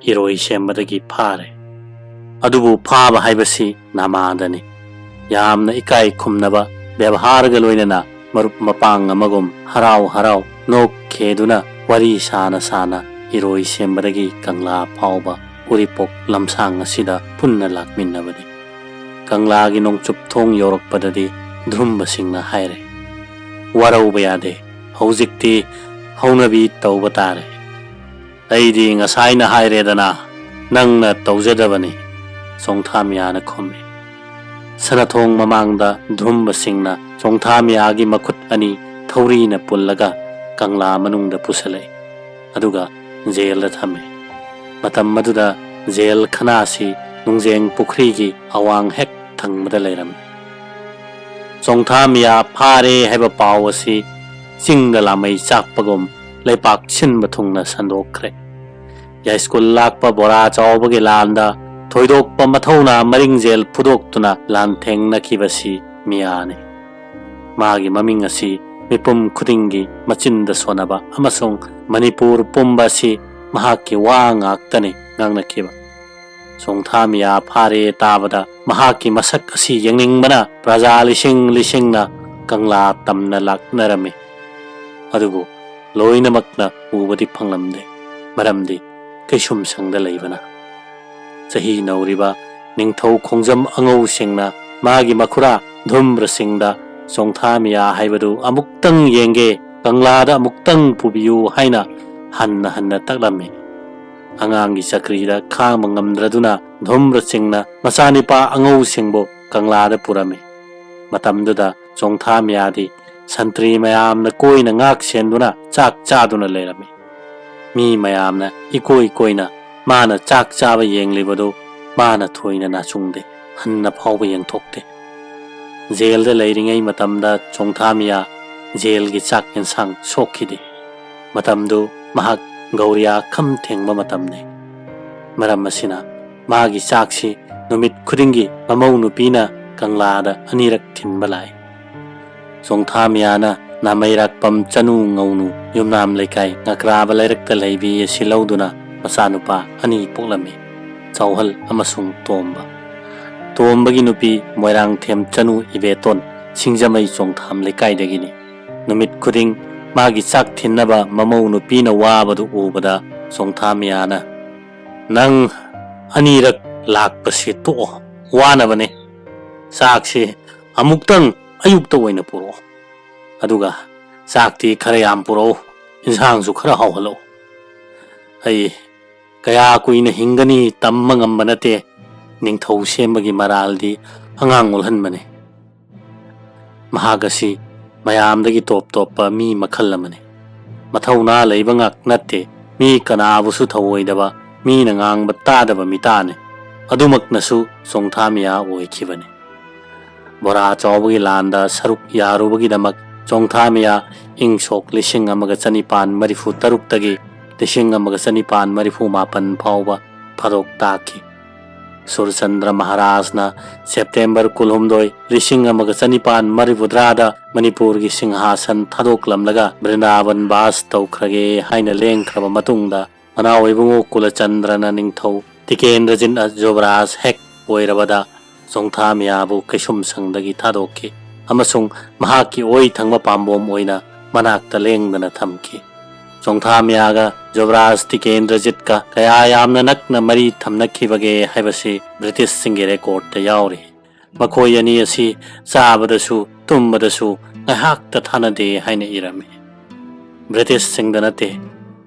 ꯏꯔꯣꯏ ꯁꯦꯝꯕꯗꯒꯤ ꯐꯥꯔꯦ꯫ ꯑꯗꯨꯕꯨ ꯐꯥꯕ ꯍꯥꯏꯕꯁꯤ ꯅꯃꯥꯗꯅꯤ꯫ ꯌꯥꯝꯅ ꯏꯀꯥꯏ ꯈꯨꯝꯅꯕ ꯕꯦꯕꯍꯥꯔꯒ ꯂꯣꯏꯅꯅ ꯃꯔꯨꯞ ꯃꯄꯥꯡ ꯑꯃꯒꯨꯝ ꯍꯔꯥꯎ ꯍꯔꯥꯎ ꯅꯣꯛ ꯈꯦꯗꯨꯅ ꯋꯥꯔꯤ ꯁꯥꯅ ꯁꯥꯅ ꯏꯔꯣꯏ ꯁꯦꯝꯕꯗꯒꯤ ꯀꯪꯂꯥ ꯐꯥꯎꯕ ꯎꯔꯤꯄꯣꯛ ꯂꯝꯁꯥꯡ ꯑꯁꯤꯗ ꯄꯨꯟꯅ ꯂꯥꯛꯃꯤꯟꯅꯕꯅꯤ꯫ ꯀꯪꯂꯥꯒꯤ ꯅꯣꯡꯆꯨꯞ ꯊꯣꯡ ꯌꯧꯔꯛꯄꯗꯗꯤ ꯙ꯭ꯔꯨꯝꯕꯁꯤꯡꯅ ꯍꯥꯏꯔꯦ, "ꯋꯥꯔꯧꯕ ꯌꯥꯗꯦ, ꯍꯧꯖꯤꯛꯇꯤ ꯍꯧꯅꯕꯤ ꯇꯧꯕ ꯇꯥꯔꯦ꯫" "ꯑꯩꯗꯤ ꯉꯁꯥꯏꯅ ꯍꯥꯏꯔꯦꯗꯅ, ꯅꯪꯅ ꯇꯧꯖꯗꯕꯅꯤ," ꯆꯣꯡꯊꯥꯃꯤꯌꯥꯅ ꯈꯨꯝꯃꯤ꯫ ꯁꯅꯥꯊꯣꯡ ꯃꯃꯥꯡꯗ ꯙ꯭ꯔꯨꯝꯕꯁꯤꯡꯅ ꯆꯣꯡꯊꯥꯃꯤꯌꯥꯒꯤ ꯃꯈꯨꯠ ꯑꯅꯤ ꯊꯧꯔꯤꯅ ꯄꯨꯜꯂꯒ ꯀꯪꯂꯥ ꯃꯅꯨꯡꯗ ꯄꯨꯁꯜꯂꯛꯏ, ꯑꯗꯨꯒ ꯖꯦꯜꯗ ꯊꯝꯃꯤ꯫ ꯃꯇꯝ ꯑꯗꯨꯗ ꯖꯦꯜ ꯈꯅꯥꯁꯤ ꯅꯨꯡꯖꯦꯡ ꯄꯨꯈ꯭ꯔꯤꯒꯤ ꯑꯋꯥꯡ ꯍꯦꯛ ꯊꯪꯕꯗ ꯂꯩꯔꯝꯃꯤ꯫ ꯆꯣꯡꯊꯥꯃꯤꯌꯥ ꯐꯥꯔꯦ ꯍꯥꯏꯕ ꯄꯥꯎ ꯑꯁꯤ ꯆꯤꯡꯗ ꯂꯥꯃꯩ ꯆꯥꯛꯄꯒꯨꯝ ꯂꯩꯄꯥꯛ ꯁꯤꯟꯕ ꯊꯨꯡꯅ ꯁꯟꯗꯣꯛꯈ꯭ꯔꯦ꯫ ꯌꯥꯏꯁ꯭ꯀꯨꯜ ꯂꯥꯛꯄ ꯕꯣꯔꯥ ꯆꯥꯎꯕꯒꯤ ꯂꯥꯟꯗ ꯊꯣꯏꯗꯣꯛꯄ ꯃꯊꯧꯅꯥ ꯃꯔꯤꯡꯖꯦꯜ ꯐꯨꯗꯣꯛꯇꯨꯅ ꯂꯥꯟꯊꯦꯡꯅꯈꯤꯕꯁꯤ ꯃꯤꯌꯥꯅꯤ꯫ ꯃꯥꯒꯤ ꯃꯃꯤꯡ ꯑꯁꯤ ꯃꯤꯄꯨꯝ ꯈꯨꯗꯤꯡꯒꯤ ꯃꯆꯤꯟꯗ ꯁꯣꯟꯅꯕ ꯑꯃꯁꯨꯡ ꯃꯅꯤꯄꯨꯔ ꯄꯨꯝꯕ ꯑꯁꯤ ꯃꯍꯥꯛꯀꯤ ꯋꯥ ꯉꯥꯛꯇꯅꯤ ꯉꯥꯡꯅꯈꯤꯕ꯫ ꯆꯣꯡꯊꯥꯃꯤꯌꯥ ꯐꯥꯔꯦ ꯇꯥꯕꯗ ꯃꯍꯥꯛꯀꯤ ꯃꯁꯛ ꯑꯁꯤ ꯌꯦꯡꯅꯤꯡꯕꯅ ꯄ꯭ꯔꯖꯥ ꯂꯤꯁꯤꯡ ꯂꯤꯁꯤꯡꯅ ꯀꯪꯂꯥ ꯇꯝꯅ ꯂꯥꯛꯅꯔꯝꯃꯤ꯫ ꯑꯗꯨꯕꯨ ꯂꯣꯏꯅꯃꯛꯅ ꯎꯕꯗꯤ ꯐꯪꯂꯝꯗꯦ, ꯃꯔꯝꯗꯤ ꯀꯩꯁꯨꯝꯁꯪꯗ ꯂꯩꯕꯅ꯫ ꯆꯍꯤ ꯅꯧꯔꯤꯕ ꯅꯤꯡꯊꯧ ꯈꯣꯡꯖꯝ ꯑꯉꯧꯁꯤꯡꯅ ꯃꯥꯒꯤ ꯃꯈꯨꯔꯥ ꯙ꯭ꯔꯨꯝꯕ꯭ꯔꯁꯤꯡꯗ "ꯆꯣꯡꯊꯥꯃꯤꯌꯥ ꯍꯥꯏꯕꯗꯨ ꯑꯃꯨꯛꯇꯪ ꯌꯦꯡꯒꯦ, ꯀꯪꯂꯥꯗ ꯑꯃꯨꯛꯇꯪ ꯄꯨꯕꯤꯌꯨ" ꯍꯥꯏꯅ ꯍꯟꯅ ꯍꯟꯅ ꯇꯛꯂꯝꯃꯤ꯫ ꯑꯉꯥꯡꯒꯤ ꯆꯀ꯭ꯔꯤꯗ ꯈꯥꯡꯕ ꯉꯝꯗ꯭ꯔꯗꯨꯅ ꯙ꯭ꯔꯨꯝꯕ꯭ꯔꯁꯤꯡꯅ ꯃꯆꯥꯅꯤꯄꯥ ꯑꯉꯧꯁꯤꯡꯕꯨ ꯀꯪꯂꯥꯗ ꯄꯨꯔꯝꯃꯤ꯫ ꯃꯇꯝꯗꯨꯗ ꯆꯣꯡꯊꯥꯃꯤꯌꯥꯗꯤ ꯁꯟꯇ꯭ꯔꯤ ꯃꯌꯥꯝꯅ ꯀꯣꯏꯅ ꯉꯥꯛ ꯁꯦꯟꯗꯨꯅ ꯆꯥꯛ ꯆꯥꯗꯨꯅ ꯂꯩꯔꯝꯃꯤ꯫ ꯃꯤ ꯃꯌꯥꯝꯅ ꯏꯀꯣꯏ ꯀꯣꯏꯅ ꯃꯥꯅ ꯆꯥꯛ ꯆꯥꯕ ꯌꯦꯡꯂꯤꯕꯗꯨ ꯃꯥꯅ ꯊꯣꯏꯅ ꯅꯥꯆꯨꯡꯗꯦ, ꯍꯟꯅ ꯐꯥꯎꯕ ꯌꯦꯡꯊꯣꯛꯇꯦ꯫ ꯖꯦꯜꯗ ꯂꯩꯔꯤꯉꯩ ꯃꯇꯝꯗ ꯆꯣꯡꯊꯥꯃꯤꯌꯥ ꯖꯦꯜꯒꯤ ꯆꯥꯛ ꯌꯦꯟꯁꯥꯡ ꯁꯣꯛꯈꯤꯗꯦ꯫ ꯃꯇꯝꯗꯨ ꯃꯍꯥꯛ ꯒꯧꯔꯤꯌꯥ ꯈꯝ ꯊꯦꯡꯕ ꯃꯇꯝꯅꯤ꯫ ꯃꯔꯝ ꯑꯁꯤꯅ ꯃꯥꯒꯤ ꯆꯥꯛꯁꯤ ꯅꯨꯃꯤꯠ ꯈꯨꯗꯤꯡꯒꯤ ꯃꯃꯧ ꯅꯨꯄꯤꯅ ꯀꯪꯂꯥꯗ ꯑꯅꯤꯔꯛ ꯊꯤꯟꯕ ꯂꯥꯛꯏ꯫ ꯆꯣꯡꯊꯥꯃꯤꯌꯥꯅ ꯅꯥꯃꯩꯔꯥꯛꯄꯝ ꯆꯅꯨ ꯉꯧꯅꯨ ꯌꯨꯝꯅꯥꯝ ꯂꯩꯀꯥꯏ ꯉꯀ꯭ꯔꯥꯕ ꯂꯩꯔꯛꯇ ꯂꯩꯕꯤ ꯑꯁꯤ ꯂꯧꯗꯨꯅ ꯃꯆꯥꯅꯨꯄꯥ ꯑꯅꯤ ꯄꯣꯛꯂꯝꯃꯤ, ꯆꯥꯎꯍꯜ ꯑꯃꯁꯨꯡ ꯇꯣꯝꯕ꯫ ꯇꯣꯝꯕꯒꯤ ꯅꯨꯄꯤ ꯃꯣꯏꯔꯥꯡꯊꯦꯝ ꯆꯅꯨ ꯏꯕꯦꯇꯣꯟ, ꯁꯤꯡꯖꯃꯩ ꯆꯣꯡꯊꯥꯝ ꯂꯩꯀꯥꯏꯗꯒꯤꯅꯤ꯫ ꯅꯨꯃꯤꯠ ꯈꯨꯗꯤꯡ ꯃꯥꯒꯤ ꯆꯥꯛ ꯊꯤꯟꯅꯕ ꯃꯃꯧ ꯅꯨꯄꯤꯅ ꯋꯥꯕꯗꯨ ꯎꯕꯗ ꯆꯣꯡꯊꯥꯃꯤꯌꯥꯅ, "ꯅꯪ ꯑꯅꯤꯔꯛ ꯂꯥꯛꯄꯁꯤ ꯇꯣꯛꯑꯣ, ꯋꯥꯅꯕꯅꯦ꯫ ꯆꯥꯛꯁꯤ ꯑꯃꯨꯛꯇꯪ ꯑꯌꯨꯛꯇ ꯑꯣꯏꯅ ꯄꯨꯔꯛꯑꯣ꯫ ꯑꯗꯨꯒ ꯆꯥꯛꯇꯤ ꯈꯔ ꯌꯥꯝ ꯄꯨꯔꯛꯎ, ꯏꯟꯁꯥꯡꯁꯨ ꯈꯔ ꯍꯥꯎꯍꯜꯂꯛꯎ꯫ ꯑꯩ ꯀꯌꯥ ꯀꯨꯏꯅ ꯍꯤꯡꯒꯅꯤ ꯇꯝꯕ ꯉꯝꯕ ꯅꯠꯇꯦ꯫ ꯅꯤꯡꯊꯧ ꯁꯦꯝꯕꯒꯤ ꯃꯔꯥꯜꯗꯤ ꯑꯉꯥꯡ ꯑꯣꯜꯍꯟꯕꯅꯤ꯫" ꯃꯍꯥꯛ ꯑꯁꯤ ꯃꯌꯥꯝꯗꯒꯤ ꯇꯣꯞ ꯇꯣꯞꯄ ꯃꯤ ꯃꯈꯜ ꯑꯃꯅꯤ꯫ ꯃꯊꯧꯅꯥ ꯂꯩꯕ ꯉꯥꯛ ꯅꯠꯇꯦ, ꯃꯤ ꯀꯅꯥꯕꯨꯁꯨ ꯊꯧꯑꯣꯏꯗꯕ, ꯃꯤꯅ ꯉꯥꯡꯕ ꯇꯥꯗꯕ ꯃꯤꯇꯥꯅꯤ꯫ ꯑꯗꯨꯃꯛꯅꯁꯨ ꯆꯣꯡꯊꯥꯃꯤꯌꯥ ꯑꯣꯏꯈꯤꯕꯅꯤ꯫ ꯕꯣꯔꯥ ꯆꯥꯎꯕꯒꯤ ꯂꯥꯟꯗ ꯁꯔꯨꯛ ꯌꯥꯔꯨꯕꯒꯤꯗꯃꯛ ꯆꯣꯡꯊꯥꯃꯤꯌꯥ ꯏꯪ ꯁꯣꯛ ꯂꯤꯁꯤꯡ ꯑꯃꯒ ꯆꯅꯤꯄꯥꯟ ꯃꯔꯤꯐꯨ ꯇꯔꯨꯛꯇꯒꯤ ꯂꯤꯁꯤꯡ ꯑꯃꯒ ꯆꯅꯤꯄꯥꯟ ꯃꯔꯤꯐꯨ ꯃꯥꯄꯟ ꯐꯥꯎꯕ ꯊꯥꯗꯣꯛ ꯇꯥꯈꯤ꯫ ꯁꯨꯔꯆꯟꯗ꯭ꯔ ꯃꯍꯥꯔꯥꯖꯅ ꯁꯦꯞꯇꯦꯝꯕꯔ ꯀꯨꯟꯍꯨꯝꯗꯣꯏ, ꯂꯤꯁꯤꯡ ꯑꯃꯒ ꯆꯅꯤꯄꯥꯟ ꯃꯔꯤꯐꯨꯇꯔꯥꯗ ꯃꯅꯤꯄꯨꯔꯒꯤ ꯁꯤꯡꯍꯥꯁꯟ ꯊꯥꯗꯣꯛꯂꯝꯂꯒ ꯕ꯭ꯔꯤꯟꯗꯥꯕꯟ ꯕꯥꯁ ꯇꯧꯈ꯭ꯔꯒꯦ ꯍꯥꯏꯅ ꯂꯦꯡꯈ꯭ꯔꯕ ꯃꯇꯨꯡꯗ, ꯃꯅꯥꯎ ꯏꯕꯨꯡꯉꯣ ꯀꯨꯂꯆꯟꯗ꯭ꯔꯅ ꯅꯤꯡꯊꯧ ꯇꯤꯀꯦꯟꯗ꯭ꯔꯖꯤꯠꯅ ꯖꯨꯕꯔꯥꯖ ꯍꯦꯛ ꯑꯣꯏꯔꯕꯗ ꯆꯣꯡꯊꯥꯃꯤꯌꯥꯕꯨ ꯀꯩꯁꯨꯝꯁꯪꯗꯒꯤ ꯊꯥꯗꯣꯛꯈꯤ ꯑꯃꯁꯨꯡ ꯃꯍꯥꯛꯀꯤ ꯑꯣꯏ ꯊꯪꯕ ꯄꯥꯝꯕꯣꯝ ꯑꯣꯏꯅ ꯃꯅꯥꯛꯇ ꯂꯦꯡꯗꯅ ꯊꯝꯈꯤ꯫ ꯆꯣꯡꯊꯥꯃꯤꯌꯥꯒ ꯖꯨꯕꯔꯥꯖ ꯇꯤꯀꯦꯟꯗ꯭ꯔꯖꯤꯠꯀ ꯀꯌꯥ ꯌꯥꯝꯅ ꯅꯛꯅ ꯃꯔꯤ ꯊꯝꯅꯈꯤꯕꯒꯦ ꯍꯥꯏꯕꯁꯤ ꯕ꯭ꯔꯤꯇꯤꯁꯁꯤꯡꯒꯤ ꯔꯦꯀꯣꯔꯗꯇ ꯌꯥꯎꯔꯤ꯫ ꯃꯈꯣꯏ ꯑꯅꯤ ꯑꯁꯤ ꯆꯥꯕꯗꯁꯨ ꯇꯨꯝꯕꯗꯁꯨ ꯉꯥꯏꯍꯥꯛꯇ ꯊꯥꯅꯗꯦ ꯍꯥꯏꯅ ꯏꯔꯝꯃꯤ꯫ ꯕ꯭ꯔꯤꯇꯤꯁꯁꯤꯡꯗ ꯅꯠꯇꯦ,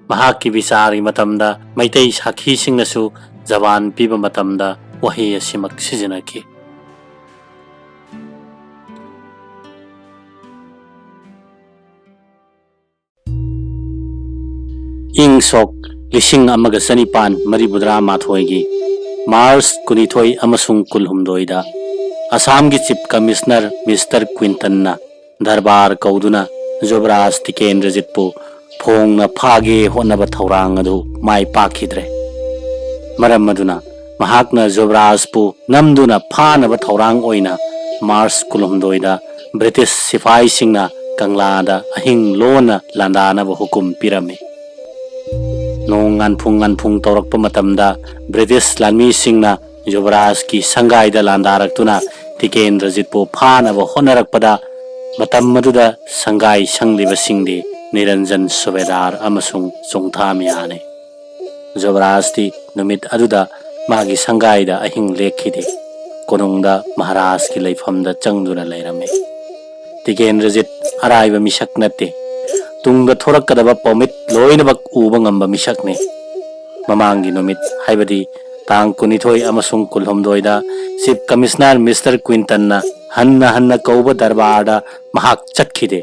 ꯃꯍꯥꯛꯀꯤ ꯕꯤꯆꯥꯔꯒꯤ ꯃꯇꯝꯗ ꯃꯩꯇꯩ ꯁꯥꯈꯤꯁꯤꯡꯅꯁꯨ ꯖꯕꯥꯟ ꯄꯤꯕ ꯃꯇꯝꯗ ꯋꯥꯍꯩ ꯑꯁꯤꯃꯛ ꯁꯤꯖꯤꯟꯅꯈꯤ꯫ ꯏꯪ ꯁꯣꯛ ꯂꯤꯁꯤꯡ ꯑꯃꯒ ꯆꯅꯤꯄꯥꯟ ꯃꯔꯤꯐꯨꯇꯔꯥ ꯃꯥꯊꯣꯏꯒꯤ ꯃꯥꯔꯆ ꯀꯨꯟꯅꯤꯊꯣꯏ ꯑꯃꯁꯨꯡ ꯀꯨꯟꯍꯨꯝꯗꯣꯏꯗ ꯑꯁꯥꯝꯒꯤ ꯆꯤꯐ ꯀꯃꯤꯁꯅꯔ ꯃꯤꯁꯇꯔ ꯀ꯭ꯋꯤꯟꯇꯟꯅ ꯗꯔꯕꯥꯔ ꯀꯧꯗꯨꯅ ꯖꯨꯕꯔꯥꯖ ꯇꯤꯀꯦꯟꯗ꯭ꯔꯖꯤꯠꯄꯨ ꯐꯣꯡꯅ ꯐꯥꯒꯦ ꯍꯣꯠꯅꯕ ꯊꯧꯔꯥꯡ ꯑꯗꯨ ꯃꯥꯏ ꯄꯥꯛꯈꯤꯗ꯭ꯔꯦ꯫ ꯃꯔꯝ ꯑꯗꯨꯅ ꯃꯍꯥꯛꯅ ꯖꯨꯕꯔꯥꯖꯄꯨ ꯅꯝꯗꯨꯅ ꯐꯥꯅꯕ ꯊꯧꯔꯥꯡ ꯑꯣꯏꯅ ꯃꯥꯔꯆ ꯀꯨꯟꯍꯨꯝꯗꯣꯏꯗ ꯕ꯭ꯔꯤꯇꯤꯁ ꯁꯤꯐꯥꯏꯁꯤꯡꯅ ꯀꯪꯂꯥꯗ ꯑꯍꯤꯡ ꯂꯣꯟꯅ ꯂꯥꯟꯗꯥꯅꯕ ꯍꯨꯀꯨꯝ ꯄꯤꯔꯝꯃꯤ꯫ ꯅꯣꯡ ꯉꯥꯟꯐꯨꯡ ꯉꯥꯟꯐꯨꯡ ꯇꯧꯔꯛꯄ ꯃꯇꯝꯗ ꯕ꯭ꯔꯤꯇꯤꯁ ꯂꯥꯟꯃꯤꯁꯤꯡꯅ ꯌꯨꯕꯔꯥꯖꯀꯤ ꯁꯪꯒꯥꯏꯗ ꯂꯥꯟꯗꯥꯔꯛꯇꯨꯅ ꯇꯤꯀꯦꯟꯗ꯭ꯔꯖꯤꯠꯄꯨ ꯐꯥꯅꯕ ꯍꯣꯠꯅꯔꯛꯄꯗ, ꯃꯇꯝ ꯑꯗꯨꯗ ꯁꯪꯒꯥꯏ ꯁꯪꯂꯤꯕꯁꯤꯡꯗꯤ ꯅꯤꯔꯟꯖꯟ ꯁꯨꯕꯦꯗꯥꯔ ꯑꯃꯁꯨꯡ ꯆꯣꯡꯊꯥꯃꯤꯌꯥꯅꯤ꯫ ꯌꯨꯕꯔꯥꯖꯇꯤ ꯅꯨꯃꯤꯠ ꯑꯗꯨꯗ ꯃꯥꯒꯤ ꯁꯪꯒꯥꯏꯗ ꯑꯍꯤꯡ ꯂꯦꯛꯈꯤꯗꯦ꯫ ꯀꯣꯅꯨꯡꯗ ꯃꯍꯥꯔꯥꯖꯀꯤ ꯂꯩꯐꯝꯗ ꯆꯪꯗꯨꯅ ꯂꯩꯔꯝꯃꯤ꯫ ꯇꯤꯀꯦꯟꯗ꯭ꯔꯖꯤꯠ ꯑꯔꯥꯏꯕ ꯃꯤꯁꯛ ꯅꯠꯇꯦ꯫ ꯇꯨꯡꯗ ꯊꯣꯔꯛꯀꯗꯕ ꯄꯥꯎꯃꯤꯠ ꯂꯣꯏꯅꯃꯛ ꯎꯕ ꯉꯝꯕ ꯃꯤꯁꯛꯅꯤ꯫ ꯃꯃꯥꯡꯒꯤ ꯅꯨꯃꯤꯠ, ꯍꯥꯏꯕꯗꯤ ꯇꯥꯡ ꯀꯨꯟꯅꯤꯊꯣꯏ ꯑꯃꯁꯨꯡ ꯀꯨꯟꯍꯨꯝꯗꯣꯏꯗ ꯆꯤꯐ ꯀꯃꯤꯁꯅꯔ ꯃꯤꯁꯇꯔ ꯀ꯭ꯋꯤꯟꯇꯟꯅ ꯍꯟꯅ ꯍꯟꯅ ꯀꯧꯕ ꯗꯔꯕꯥꯔꯗ ꯃꯍꯥꯛ ꯆꯠꯈꯤꯗꯦ꯫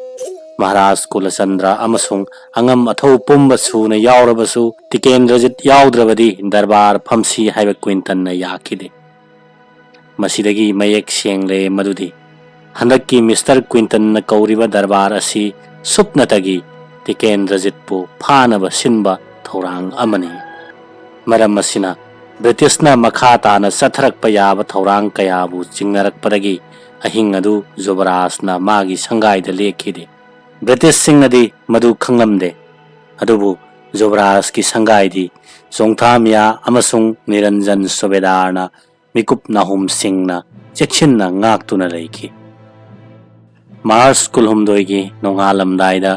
ꯃꯍꯥꯔꯥꯖ ꯀꯨꯂꯆꯟꯗ꯭ꯔ ꯑꯃꯁꯨꯡ ꯑꯉꯝ ꯑꯊꯧ ꯄꯨꯝꯕ ꯁꯨꯅ ꯌꯥꯎꯔꯕꯁꯨ, ꯇꯤꯀꯦꯟꯗ꯭ꯔꯖꯤꯠ ꯌꯥꯎꯗ꯭ꯔꯕꯗꯤ ꯗꯔꯕꯥꯔ ꯐꯝꯁꯤ ꯍꯥꯏꯕ ꯀ꯭ꯋꯤꯟꯇꯟꯅ ꯌꯥꯈꯤꯗꯦ꯫ ꯃꯁꯤꯗꯒꯤ ꯃꯌꯦꯛ ꯁꯦꯡꯂꯦ ꯃꯗꯨꯗꯤ ꯍꯟꯗꯛꯀꯤ ꯃꯤꯁꯇꯔ ꯀ꯭ꯋꯤꯟꯇꯟꯅ ꯀꯧꯔꯤꯕ ꯗꯔꯕꯥꯔ ꯑꯁꯤ ꯁꯨꯞꯅꯇꯒꯤ ꯇꯤꯀꯦꯟꯗ꯭ꯔꯖꯤꯠꯄꯨ ꯐꯥꯅꯕ ꯁꯤꯟꯕ ꯊꯧꯔꯥꯡ ꯑꯃꯅꯤ꯫ ꯃꯔꯝ ꯑꯁꯤꯅ, ꯕ꯭ꯔꯤꯇꯤꯁꯅ ꯃꯈꯥ ꯇꯥꯅ ꯆꯠꯊꯔꯛꯄ ꯌꯥꯕ ꯊꯧꯔꯥꯡ ꯀꯌꯥꯕꯨ ꯆꯤꯡꯅꯔꯛꯄꯗꯒꯤ ꯑꯍꯤꯡ ꯑꯗꯨ ꯖꯨꯕꯔꯥꯖꯅ ꯃꯥꯒꯤ ꯁꯪꯒꯥꯏꯗ ꯂꯦꯛꯈꯤꯗꯦ꯫ ꯕ꯭ꯔꯤꯇꯤꯁꯁꯤꯡꯅꯗꯤ ꯃꯗꯨ ꯈꯪꯂꯝꯗꯦ꯫ ꯑꯗꯨꯕꯨ ꯖꯨꯕꯔꯥꯖꯀꯤ ꯁꯪꯒꯥꯏꯗꯤ ꯆꯣꯡꯊꯥꯃꯤꯌꯥ ꯑꯃꯁꯨꯡ ꯅꯤꯔꯟꯖꯟ ꯁꯨꯕꯦꯗꯥꯔꯅ ꯃꯤꯀꯨꯞ ꯅꯥꯍꯨꯝꯁꯤꯡꯅ ꯆꯦꯛꯁꯤꯟꯅ ꯉꯥꯛꯇꯨꯅ ꯂꯩꯈꯤ꯫ ꯃꯥꯔꯆ ꯀꯨꯟꯍꯨꯝꯗꯣꯏꯒꯤ ꯅꯣꯡꯉꯥꯜꯂꯝꯗꯥꯏꯗ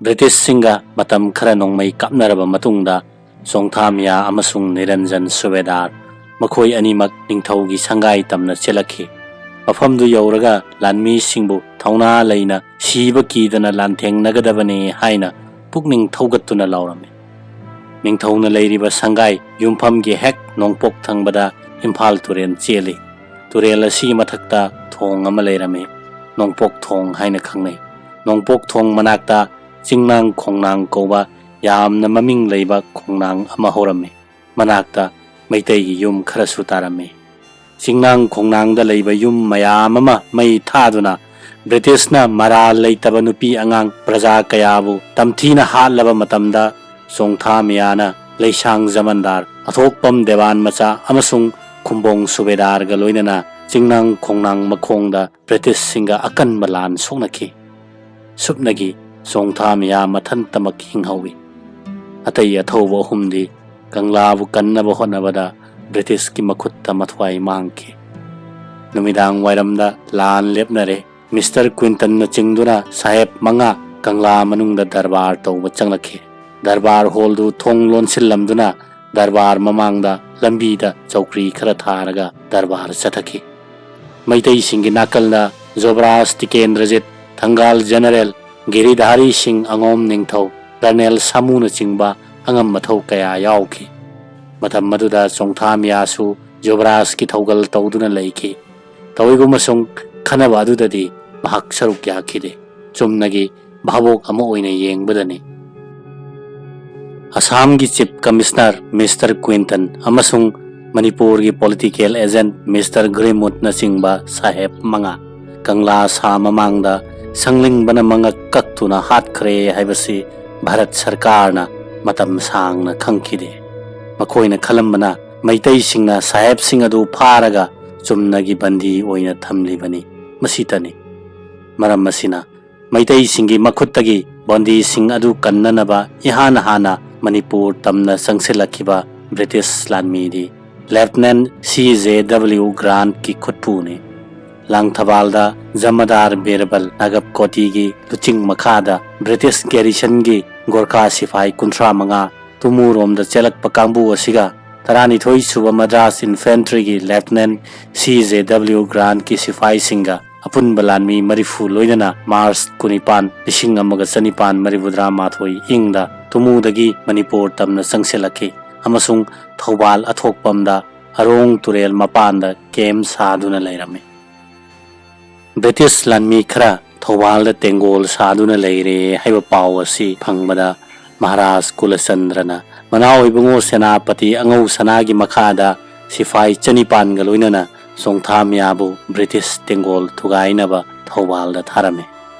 ꯕ꯭ꯔꯤꯇꯤꯁꯁꯤꯡꯒ ꯃꯇꯝ ꯈꯔ ꯅꯣꯡꯃꯩ ꯀꯥꯞꯅꯔꯕ ꯃꯇꯨꯡꯗ, ꯆꯣꯡꯊꯥꯃꯤꯌꯥ ꯑꯃꯁꯨꯡ ꯅꯤꯔꯟꯖꯟ ꯁꯨꯕꯦꯗꯥꯔ, ꯃꯈꯣꯏ ꯑꯅꯤꯃꯛ ꯅꯤꯡꯊꯧꯒꯤ ꯁꯪꯒꯥꯏ ꯇꯝꯅ ꯆꯦꯜꯂꯛꯈꯤ꯫ ꯃꯐꯝꯗꯨ ꯌꯧꯔꯒ ꯂꯥꯟꯃꯤꯁꯤꯡꯕꯨ ꯊꯧꯅꯥ ꯂꯩꯅ ꯁꯤꯕ ꯀꯤꯗꯅ ꯂꯥꯟꯊꯦꯡꯅꯒꯗꯕꯅꯤ ꯍꯥꯏꯅ ꯄꯨꯛꯅꯤꯡ ꯊꯧꯒꯠꯇꯨꯅ ꯂꯥꯎꯔꯝꯃꯤ꯫ ꯅꯤꯡꯊꯧꯅ ꯂꯩꯔꯤꯕ ꯁꯪꯒꯥꯏ ꯌꯨꯝꯐꯝꯒꯤ ꯍꯦꯛ ꯅꯣꯡꯄꯣꯛ ꯊꯪꯕꯗ ꯏꯝꯐꯥꯜ ꯇꯨꯔꯦꯜ ꯆꯦꯜꯂꯤ꯫ ꯇꯨꯔꯦꯜ ꯑꯁꯤꯒꯤ ꯃꯊꯛꯇ ꯊꯣꯡ ꯑꯃ ꯂꯩꯔꯝꯃꯤ꯫ ꯅꯣꯡꯄꯣꯛ ꯊꯣꯡ ꯍꯥꯏꯅ ꯈꯪꯅꯩ꯫ ꯅꯣꯡꯄꯣꯛ ꯊꯣꯡ ꯃꯅꯥꯛꯇ ꯆꯤꯡꯅꯥꯡ ꯈꯣꯡꯅꯥꯡ ꯀꯧꯕ ꯌꯥꯝꯅ ꯃꯃꯤꯡ ꯂꯩꯕ ꯈꯣꯡꯅꯥꯡ ꯑꯃ ꯍꯧꯔꯝꯃꯤ꯫ ꯃꯅꯥꯛꯇ ꯃꯩꯇꯩꯒꯤ ꯌꯨꯝ ꯈꯔꯁꯨ ꯇꯥꯔꯝꯃꯤ꯫ ꯆꯤꯡꯅꯥꯡ ꯈꯣꯡꯅꯥꯡꯗ ꯂꯩꯕ ꯌꯨꯝ ꯃꯌꯥꯝ ꯑꯃ ꯃꯩ ꯊꯥꯗꯨꯅ ꯕ꯭ꯔꯤꯇꯤꯁꯅ ꯃꯔꯥꯜ ꯂꯩꯇꯕ ꯅꯨꯄꯤ ꯑꯉꯥꯡ ꯄ꯭ꯔꯖꯥ ꯀꯌꯥꯕꯨ ꯇꯝꯊꯤꯅ ꯍꯥꯠꯂꯕ ꯃꯇꯝꯗ, ꯆꯣꯡꯊꯥ ꯃꯤꯌꯥꯅ ꯂꯩꯁꯥꯡ ꯖꯃꯟꯗꯥꯔ, ꯑꯊꯣꯛꯄꯝ ꯗꯦꯋꯥꯟ ꯃꯆꯥ ꯑꯃꯁꯨꯡ ꯈꯨꯝꯕꯣꯡ ꯁꯨꯕꯦꯗꯥꯔꯒ ꯂꯣꯏꯅꯅ ꯆꯤꯡꯅꯥꯡ ꯈꯣꯡꯅꯥꯡ ꯃꯈꯣꯡꯗ ꯕ꯭ꯔꯤꯇꯤꯁꯁꯤꯡꯒ ꯑꯀꯟꯕ ꯂꯥꯟ ꯁꯣꯛꯅꯈꯤ꯫ ꯁꯨꯞꯅꯒꯤ ꯆꯣꯡꯊꯥ ꯃꯤꯌꯥ ꯃꯊꯟꯇꯃꯛ ꯍꯤꯡꯍꯧꯏ꯫ ꯑꯇꯩ ꯑꯊꯧꯕ ꯑꯍꯨꯝꯗꯤ ꯀꯪꯂꯥꯕꯨ ꯀꯟꯅꯕ ꯍꯣꯠꯅꯕꯗ ꯕ꯭ꯔꯤꯇꯤꯁꯀꯤ ꯃꯈꯨꯠꯇ ꯃꯊ꯭ꯋꯥꯏ ꯃꯥꯡꯈꯤ꯫ ꯅꯨꯃꯤꯗꯥꯡ ꯋꯥꯏꯔꯝꯗ ꯂꯥꯟ ꯂꯦꯞꯅꯔꯦ꯫ ꯃꯤꯁꯇꯔ ꯀ꯭ꯋꯤꯟꯇꯟꯅ ꯆꯤꯡꯗꯨꯅ ꯁꯥꯍꯦꯕ ꯃꯉꯥ ꯀꯪꯂꯥ ꯃꯅꯨꯡꯗ ꯗꯔꯕꯥꯔ ꯇꯧꯕ ꯆꯪꯂꯛꯈꯤ꯫ ꯗꯔꯕꯥꯔ ꯍꯣꯜꯗꯨ ꯊꯣꯡ ꯂꯣꯟꯁꯤꯜꯂꯝꯗꯨꯅ ꯗꯔꯕꯥꯔ ꯃꯃꯥꯡꯗ ꯂꯝꯕꯤꯗ ꯆꯧꯀ꯭ꯔꯤ ꯈꯔ ꯊꯥꯔꯒ ꯗꯔꯕꯥꯔ ꯆꯠꯊꯈꯤ꯫ ꯃꯩꯇꯩꯁꯤꯡꯒꯤ ꯅꯥꯀꯜꯗ ꯖꯣꯕꯔꯥꯖ ꯇꯤꯀꯦꯟꯗ꯭ꯔꯖꯤꯠ, ꯊꯪꯒꯥꯜ ꯖꯦꯅꯔꯦꯜ ꯒꯤꯔꯤꯙꯥꯔꯤ ꯁꯤꯡ, ꯑꯉꯣꯝ ꯅꯤꯡꯊꯧ, ꯀꯔꯅꯦꯜ ꯁꯥꯃꯨꯅꯆꯤꯡꯕ ꯑꯉꯝ ꯑꯊꯧ ꯀꯌꯥ ꯌꯥꯎꯈꯤ꯫ ꯃꯇꯝ ꯑꯗꯨꯗ ꯆꯣꯡꯊꯥꯃꯤꯌꯥꯁꯨ ꯖꯣꯕꯔꯥꯖꯀꯤ ꯊꯧꯒꯜ ꯇꯧꯗꯨꯅ ꯂꯩꯈꯤ꯫ ꯇꯧꯏꯒꯨꯝꯕꯁꯨꯡ ꯈꯟꯅꯕ ꯑꯗꯨꯗꯗꯤ ꯃꯍꯥꯛ ꯁꯔꯨꯛ ꯌꯥꯈꯤꯗꯦ꯫ ꯆꯨꯝꯅꯒꯤ ꯚꯥꯕꯣꯛ ꯑꯃ ꯑꯣꯏꯅ ꯌꯦꯡꯕꯗꯅꯤ꯫ ꯑꯁꯥꯝꯒꯤ ꯆꯤꯐ ꯀꯃꯤꯁꯅꯔ ꯃꯤꯁꯇꯔ ꯀ꯭ꯋꯤꯟꯇꯟ ꯑꯃꯁꯨꯡ ꯃꯅꯤꯄꯨꯔꯒꯤ ꯄꯣꯂꯤꯇꯤꯀꯦꯜ ꯑꯦꯖꯦꯟꯠ ꯃꯤꯁꯇꯔ ꯒ꯭ꯔꯤꯃꯨꯠꯅꯆꯤꯡꯕ ꯁꯥꯍꯦꯕ ꯃꯉꯥ ꯀꯪꯂꯥ ꯁꯥ ꯃꯃꯥꯡꯗ ꯁꯪꯂꯤꯡꯕꯅ ꯃꯉꯛ ꯀꯛꯇꯨꯅ ꯍꯥꯠꯈ꯭ꯔꯦ ꯍꯥꯏꯕꯁꯤ ꯚꯥꯔꯠ ꯁꯔꯀꯥꯔꯅ ꯃꯇꯝ ꯁꯥꯡꯅ ꯈꯪꯈꯤꯗꯦ꯫ ꯃꯈꯣꯏꯅ ꯈꯜꯂꯝꯕꯅ ꯃꯩꯇꯩꯁꯤꯡꯅ ꯁꯥꯍꯦꯕꯁꯤꯡ ꯑꯗꯨ ꯐꯥꯔꯒ ꯆꯨꯝꯅꯒꯤ ꯕꯟꯗꯤ ꯑꯣꯏꯅ ꯊꯝꯂꯤꯕꯅꯤ꯫ ꯃꯁꯤꯇꯅꯤ꯫ ꯃꯔꯝ ꯑꯁꯤꯅ ꯃꯩꯇꯩꯁꯤꯡꯒꯤ ꯃꯈꯨꯠꯇꯒꯤ ꯕꯟꯗꯤꯁꯤꯡ ꯑꯗꯨ ꯀꯟꯅꯅꯕ ꯏꯍꯥꯟ ꯍꯥꯟꯅ ꯃꯅꯤꯄꯨꯔ ꯇꯝꯅ ꯆꯪꯁꯤꯜꯂꯛꯈꯤꯕ ꯕ꯭ꯔꯤꯇꯤꯁ ꯂꯥꯟꯃꯤꯗꯤ ꯂꯦꯐꯇꯤꯅꯦꯟꯠ ꯁꯤ ꯖꯦ ꯗꯕ꯭ꯂꯤꯎ ꯒ꯭ꯔꯥꯟꯠꯀꯤ ꯈꯨꯠꯄꯨꯅꯤ꯫ ꯂꯥꯡꯊꯕꯥꯜꯗ ꯖꯃꯗꯥꯔ ꯕꯤꯔꯕꯜ ꯅꯥꯒꯞꯀꯣꯇꯤꯒꯤ ꯂꯨꯆꯤꯡ ꯃꯈꯥꯗ ꯕ꯭ꯔꯤꯇꯤꯁ ꯒꯦꯔꯤꯁꯟꯒꯤ ꯒꯣꯔꯈꯥ ꯁꯤꯐꯥꯏ ꯀꯨꯟꯊ꯭ꯔꯥ ꯃꯉꯥ ꯇꯨꯃꯨꯔꯣꯝꯗ ꯆꯦꯜꯂꯛꯄ ꯀꯥꯡꯕꯨ ꯑꯁꯤꯒ ꯇꯔꯥꯅꯤꯊꯣꯏ ꯁꯨꯕ ꯃꯗ꯭ꯔꯥꯁ ꯏꯟꯐꯦꯟꯇ꯭ꯔꯤꯒꯤ ꯂꯦꯐꯇꯤꯅꯦꯟꯠ ꯁꯤ ꯖꯦ ꯗꯕ꯭ꯂꯤꯎ ꯒ꯭ꯔꯥꯟꯠꯀꯤ ꯁꯤꯐꯥꯏꯁꯤꯡꯒ ꯑꯄꯨꯟꯕ ꯂꯥꯟꯃꯤ ꯃꯔꯤꯐꯨ ꯂꯣꯏꯅꯅ ꯃꯥꯔꯆ ꯀꯨꯟꯅꯤꯄꯥꯟ, ꯂꯤꯁꯤꯡ ꯑꯃꯒ ꯆꯅꯤꯄꯥꯟ ꯃꯔꯤꯐꯨꯇꯔꯥ ꯃꯥꯊꯣꯏ ꯏꯪꯗ ꯇꯨꯃꯨꯗꯒꯤ ꯃꯅꯤꯄꯨꯔ ꯇꯝꯅ ꯆꯪꯁꯤꯜꯂꯛꯈꯤ ꯑꯃꯁꯨꯡ ꯊꯧꯕꯥꯜ ꯑꯊꯣꯛꯄꯝꯗ ꯑꯔꯣꯡ ꯇꯨꯔꯦꯜ ꯃꯄꯥꯟꯗ ꯀꯦꯝꯞ ꯁꯥꯗꯨꯅ ꯂꯩꯔꯝꯃꯤ꯫ ꯕ꯭ꯔꯤꯇꯤꯁ ꯂꯥꯟꯃꯤ ꯈꯔ ꯊꯧꯕꯥꯜꯗ ꯇꯦꯡꯒꯣꯜ ꯁꯥꯗꯨꯅ ꯂꯩꯔꯦ ꯍꯥꯏꯕ ꯄꯥꯎ ꯑꯁꯤ ꯐꯪꯕꯗ ꯃꯍꯥꯔꯥꯖ ꯀꯨꯂꯆꯟꯗ꯭ꯔꯅ ꯃꯅꯥꯎ ꯏꯕꯨꯡꯉꯣ ꯁꯦꯅꯥꯄꯇꯤ ꯑꯉꯧ ꯁꯅꯥꯒꯤ ꯃꯈꯥꯗ ꯁꯤꯐꯥꯏ ꯆꯅꯤꯄꯥꯟꯒ ꯂꯣꯏꯅꯅ ꯆꯣꯡꯊꯥꯃꯤꯌꯥꯕꯨ ꯕ꯭ꯔꯤꯇꯤꯁ ꯇꯦꯡꯒꯣꯜ ꯊꯨꯒꯥꯏꯅꯕ ꯊꯧꯕꯥꯜꯗ ꯊꯥꯔꯝꯃꯤ꯫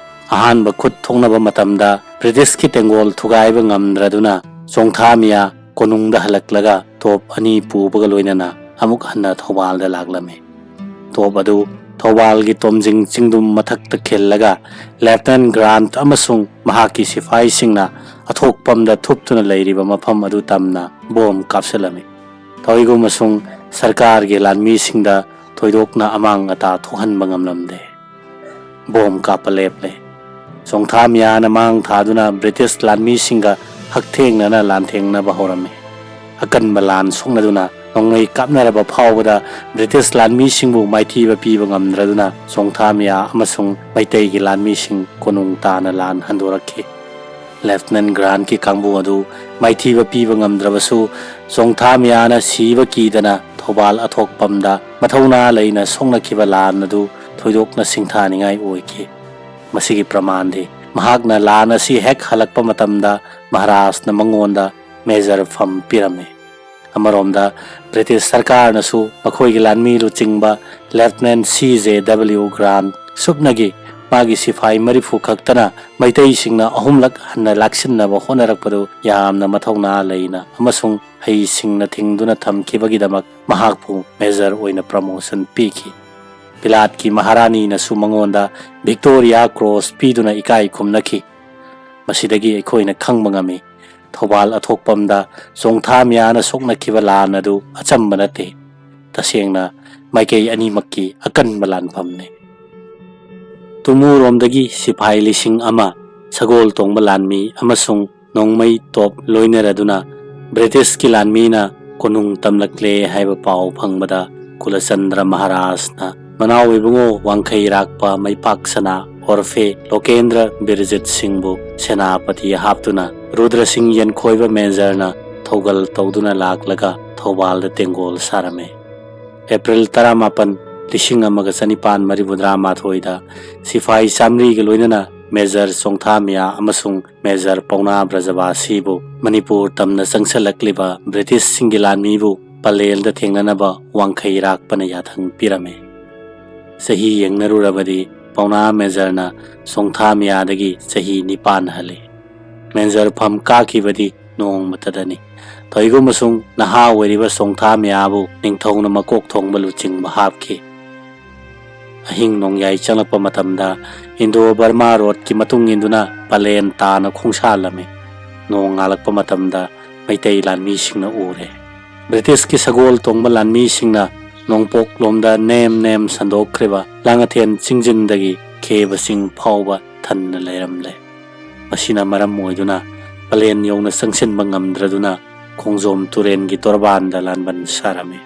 ꯑꯍꯥꯟꯕ ꯈꯨꯠ ꯊꯣꯛꯅꯕ ꯃꯇꯝꯗ ꯕ꯭ꯔꯤꯇꯤꯁꯀꯤ ꯇꯦꯡꯒꯣꯜ ꯊꯨꯒꯥꯏꯕ ꯉꯝꯗ꯭ꯔꯗꯨꯅ ꯆꯣꯡꯊꯥꯃꯤꯌꯥ ꯀꯣꯅꯨꯡꯗ ꯍꯜꯂꯛꯂꯒ ꯇꯣꯞ ꯑꯅꯤ ꯄꯨꯕꯒ ꯂꯣꯏꯅꯅ ꯑꯃꯨꯛ ꯍꯟꯅ ꯊꯧꯕꯥꯜꯗ ꯂꯥꯛꯂꯝꯃꯤ꯫ ꯇꯣꯞ ꯑꯗꯨ ꯊꯧꯕꯥꯜꯒꯤ ꯇꯣꯝꯖꯤꯡ ꯆꯤꯡꯗꯨꯝ ꯃꯊꯛꯇ ꯈꯤꯜꯂꯒ ꯂꯦꯐꯇꯤꯅꯦꯟꯠ ꯒ꯭ꯔꯥꯟꯠ ꯑꯃꯁꯨꯡ ꯃꯍꯥꯛꯀꯤ ꯁꯤꯐꯥꯏꯁꯤꯡꯅ ꯑꯊꯣꯛꯄꯝꯗ ꯊꯨꯞꯇꯨꯅ ꯂꯩꯔꯤꯕ ꯃꯐꯝ ꯑꯗꯨ ꯇꯝꯅ ꯕꯣꯝ ꯀꯥꯞꯁꯤꯜꯂꯝꯃꯤ꯫ ꯇꯧꯏꯒꯨꯝꯕꯁꯨꯡ ꯁꯔꯀꯥꯔꯒꯤ ꯂꯥꯟꯃꯤꯁꯤꯡꯗ ꯊꯣꯏꯗꯣꯛꯅ ꯑꯃꯥꯡ ꯑꯇꯥ ꯊꯣꯛꯍꯟꯕ ꯉꯝꯂꯝꯗꯦ꯫ ꯕꯣꯝ ꯀꯥꯞꯄ ꯂꯦꯞꯂꯦ꯫ ꯆꯣꯡꯊꯥꯃꯤꯌꯥꯅ ꯃꯥꯡ ꯊꯥꯗꯨꯅ ꯕ꯭ꯔꯤꯇꯤꯁ ꯂꯥꯟꯃꯤꯁꯤꯡꯒ ꯍꯛꯊꯦꯡꯅꯅ ꯂꯥꯟꯊꯦꯡꯅꯕ ꯍꯧꯔꯝꯃꯤ꯫ ꯑꯀꯟꯕ ꯂꯥꯟ ꯁꯣꯛꯅꯗꯨꯅ ꯅꯣꯡꯃꯩ ꯀꯥꯞꯅꯔꯕ ꯐꯥꯎꯕꯗ ꯕ꯭ꯔꯤꯇꯤꯁ ꯂꯥꯟꯃꯤꯁꯤꯡꯕꯨ ꯃꯥꯏꯊꯤꯕ ꯄꯤꯕ ꯉꯝꯗ꯭ꯔꯗꯨꯅ ꯆꯣꯡꯊꯥꯃꯤꯌꯥ ꯑꯃꯁꯨꯡ ꯃꯩꯇꯩꯒꯤ ꯂꯥꯟꯃꯤꯁꯤꯡ ꯀꯣꯅꯨꯡ ꯇꯥꯅ ꯂꯥꯟ ꯍꯟꯗꯣꯔꯛꯈꯤ꯫ ꯂꯦꯐꯇꯤꯅꯦꯟ ꯒ꯭ꯔꯥꯟꯠꯀꯤ ꯀꯥꯡꯕꯨ ꯑꯗꯨ ꯃꯥꯏꯊꯤꯕ ꯄꯤꯕ ꯉꯝꯗ꯭ꯔꯕꯁꯨ, ꯆꯣꯡꯊꯥꯃꯤꯌꯥꯅ ꯁꯤꯕ ꯀꯤꯗꯅ ꯊꯧꯕꯥꯜ ꯑꯊꯣꯛꯄꯝꯗ ꯃꯊꯧꯅꯥ ꯂꯩꯅ ꯁꯣꯛꯅꯈꯤꯕ ꯂꯥꯟ ꯑꯗꯨ ꯊꯣꯏꯗꯣꯛꯅ ꯁꯤꯡꯊꯥꯅꯤꯡꯉꯥꯏ ꯑꯣꯏꯈꯤ꯫ ꯃꯁꯤꯒꯤ ꯄ꯭ꯔꯃꯥꯟꯗꯤ ꯃꯍꯥꯛꯅ ꯂꯥꯟ ꯑꯁꯤ ꯍꯦꯛ ꯍꯜꯂꯛꯄ ꯃꯇꯝꯗ ꯃꯍꯥꯔꯥꯖꯅ ꯃꯉꯣꯟꯗ ꯃꯦꯖꯔ ꯐꯝ ꯄꯤꯔꯝꯃꯤ꯫ ꯑꯃꯔꯣꯝꯗ ꯕ꯭ꯔꯤꯇꯤꯁ ꯁꯔꯀꯥꯔꯅꯁꯨ ꯃꯈꯣꯏꯒꯤ ꯂꯥꯟꯃꯤ ꯂꯨꯆꯤꯡꯕ ꯂꯦꯐꯇꯤꯅꯦꯟ ꯁꯤ ꯖꯦ ꯗꯕ꯭ꯂꯤꯎ ꯒ꯭ꯔꯥꯟꯠ ꯁꯨꯞꯅꯒꯤ ꯃꯥꯒꯤ ꯁꯤꯐꯥꯏ ꯃꯔꯤꯐꯨ ꯈꯛꯇꯅ ꯃꯩꯇꯩꯁꯤꯡꯅ ꯑꯍꯨꯝꯂꯛ ꯍꯟꯅ ꯂꯥꯛꯁꯤꯟꯅꯕ ꯍꯣꯠꯅꯔꯛꯄꯗꯨ ꯌꯥꯝꯅ ꯃꯊꯧꯅꯥ ꯂꯩꯅ ꯑꯃꯁꯨꯡ ꯍꯩꯁꯤꯡꯅ ꯊꯤꯡꯗꯨꯅ ꯊꯝꯈꯤꯕꯒꯤꯗꯃꯛ ꯃꯍꯥꯛꯄꯨ ꯃꯦꯖꯔ ꯑꯣꯏꯅ ꯄ꯭ꯔꯃꯣꯁꯟ ꯄꯤꯈꯤ꯫ ꯕꯤꯂꯥꯠꯀꯤ ꯃꯍꯥꯔꯥꯅꯤꯅꯁꯨ ꯃꯉꯣꯟꯗ ꯚꯤꯛꯇꯣꯔꯤꯌꯥ ꯀ꯭ꯔꯣꯁ ꯄꯤꯗꯨꯅ ꯏꯀꯥꯏ ꯈꯨꯝꯅꯈꯤ꯫ ꯃꯁꯤꯗꯒꯤ ꯑꯩꯈꯣꯏꯅ ꯈꯪꯕ ꯉꯝꯃꯤ, ꯊꯧꯕꯥꯜ ꯑꯊꯣꯛꯄꯝꯗ ꯆꯣꯡꯊꯥꯃꯤꯌꯥꯅ ꯁꯣꯛꯅꯈꯤꯕ ꯂꯥꯟ ꯑꯗꯨ ꯑꯆꯝꯕ ꯅꯠꯇꯦ, ꯇꯁꯦꯡꯅ ꯃꯥꯏꯀꯩ ꯑꯅꯤꯃꯛꯀꯤ ꯑꯀꯟꯕ ꯂꯥꯟꯐꯝꯅꯤ꯫ ꯇꯨꯃꯨꯔꯣꯝꯗꯒꯤ ꯁꯤꯐꯥꯏ ꯂꯤꯁꯤꯡ ꯑꯃ, ꯁꯒꯣꯜ ꯇꯣꯡꯕ ꯂꯥꯟꯃꯤ ꯑꯃꯁꯨꯡ ꯅꯣꯡꯃꯩ ꯇꯣꯞ ꯂꯣꯏꯅꯔꯗꯨꯅ ꯕ꯭ꯔꯤꯇꯤꯁꯀꯤ ꯂꯥꯟꯃꯤꯅ ꯀꯣꯅꯨꯡ ꯇꯝꯂꯛꯂꯦ ꯍꯥꯏꯕ ꯄꯥꯎ ꯐꯪꯕꯗ ꯀꯨꯂꯆꯟꯗ꯭ꯔ ꯃꯍꯥꯔꯥꯖꯅ ꯃꯅꯥꯎ ꯏꯕꯨꯡꯉꯣ ꯋꯥꯡꯈꯩꯔꯥꯛꯄ ꯃꯩꯄꯥꯛ ꯁꯅꯥ ꯑꯣꯔꯐꯦ ꯂꯣꯀꯦꯟꯗ꯭ꯔ ꯕꯤꯔꯖꯤꯠ ꯁꯤꯡꯕꯨ ꯁꯦꯅꯥꯄꯇꯤ ꯍꯥꯞꯇꯨꯅ ꯔꯨꯗ꯭ꯔ ꯁꯤꯡ ꯌꯦꯟꯈꯣꯏꯕ ꯃꯦꯖꯔꯅ ꯊꯧꯒꯜ ꯇꯧꯗꯨꯅ ꯂꯥꯛꯂꯒ ꯊꯧꯕꯥꯜꯗ ꯇꯦꯡꯒꯣꯜ ꯁꯥꯔꯝꯃꯤ꯫ ꯑꯦꯄ꯭ꯔꯤꯜ ꯇꯔꯥꯃꯥꯄꯟ, ꯂꯤꯁꯤꯡ ꯑꯃꯒ ꯆꯅꯤꯄꯥꯟ ꯃꯔꯤꯐꯨꯇꯔꯥ ꯃꯥꯊꯣꯏꯗ ꯁꯤꯐꯥꯏ ꯆꯥꯃꯔꯤꯒ ꯂꯣꯏꯅꯅ ꯃꯦꯖꯔ ꯆꯣꯡꯊꯥꯃꯤꯌꯥ ꯑꯃꯁꯨꯡ ꯃꯦꯖꯔ ꯄꯥꯎꯅꯥ ꯕ꯭ꯔꯖꯕꯥꯁꯤꯕꯨ ꯃꯅꯤꯄꯨꯔ ꯇꯝꯅ ꯆꯪꯁꯤꯜꯂꯛꯂꯤꯕ ꯕ꯭ꯔꯤꯇꯤꯁꯁꯤꯡꯒꯤ ꯂꯥꯟꯃꯤꯕꯨ ꯄꯂꯦꯜꯗ ꯊꯦꯡꯅꯅꯕ ꯋꯥꯡꯈꯩꯔꯥꯛꯄꯅ ꯌꯥꯊꯪ ꯄꯤꯔꯝꯃꯤ꯫ ꯆꯍꯤ ꯌꯦꯡꯅꯔꯨꯔꯕꯗꯤ ꯄꯥꯎꯅꯥ ꯃꯦꯖꯔꯅ ꯆꯣꯡꯊꯥꯃꯤꯌꯥꯗꯒꯤ ꯆꯍꯤ ꯅꯤꯄꯥꯟ ꯍꯜꯂꯤ꯫ ꯃꯦꯖꯔ ꯐꯝ ꯀꯥꯈꯤꯕꯗꯤ ꯅꯣꯡꯃꯇꯗꯅꯤ꯫ ꯇꯧꯏꯒꯨꯝꯕꯁꯨꯡ ꯅꯍꯥ ꯑꯣꯏꯔꯤꯕ ꯆꯣꯡꯊꯥꯃꯤꯌꯥꯕꯨ ꯅꯤꯡꯊꯧꯅ ꯃꯀꯣꯛ ꯊꯣꯡꯕ ꯂꯨꯆꯤꯡꯕ ꯍꯥꯞꯈꯤ꯫ ꯑꯍꯤꯡ ꯅꯣꯡꯌꯥꯏ ꯆꯪꯂꯛꯄ ꯃꯇꯝꯗ ꯏꯟꯗꯣ ꯕꯔꯃꯥ ꯔꯣꯗꯀꯤ ꯃꯇꯨꯡ ꯏꯟꯗꯨꯅ ꯄꯂꯦꯟ ꯇꯥꯅ ꯈꯣꯡꯁꯥꯜꯂꯝꯃꯤ꯫ ꯅꯣꯡ ꯉꯥꯜꯂꯛꯄ ꯃꯇꯝꯗ ꯃꯩꯇꯩ ꯂꯥꯟꯃꯤꯁꯤꯡꯅ ꯎꯔꯦ꯫ ꯕ꯭ꯔꯤꯇꯤꯁꯀꯤ ꯁꯒꯣꯜ ꯇꯣꯡꯕ ꯂꯥꯟꯃꯤꯁꯤꯡꯅ ꯅꯣꯡꯄꯣꯛ ꯂꯣꯝꯗ ꯅꯦꯝ ꯅꯦꯝ ꯁꯟꯗꯣꯛꯈ꯭ꯔꯤꯕ ꯂꯥꯡꯉꯊꯦꯟ ꯆꯤꯡꯖꯤꯟꯗꯒꯤ ꯈꯦꯕ ꯆꯤꯡ ꯐꯥꯎꯕ ꯊꯟꯅ ꯂꯩꯔꯝꯂꯦ꯫ ꯃꯁꯤꯅ ꯃꯔꯝ ꯑꯣꯏꯗꯨꯅ ꯄꯂꯦꯟ ꯌꯧꯅ ꯆꯪꯁꯤꯟꯕ ꯉꯝꯗ꯭ꯔꯗꯨꯅ ꯈꯣꯡꯖꯣꯝ ꯇꯨꯔꯦꯟꯒꯤ ꯇꯣꯔꯕꯥꯟꯗ ꯂꯥꯟꯕꯟ ꯁꯥꯔꯝꯃꯤ꯫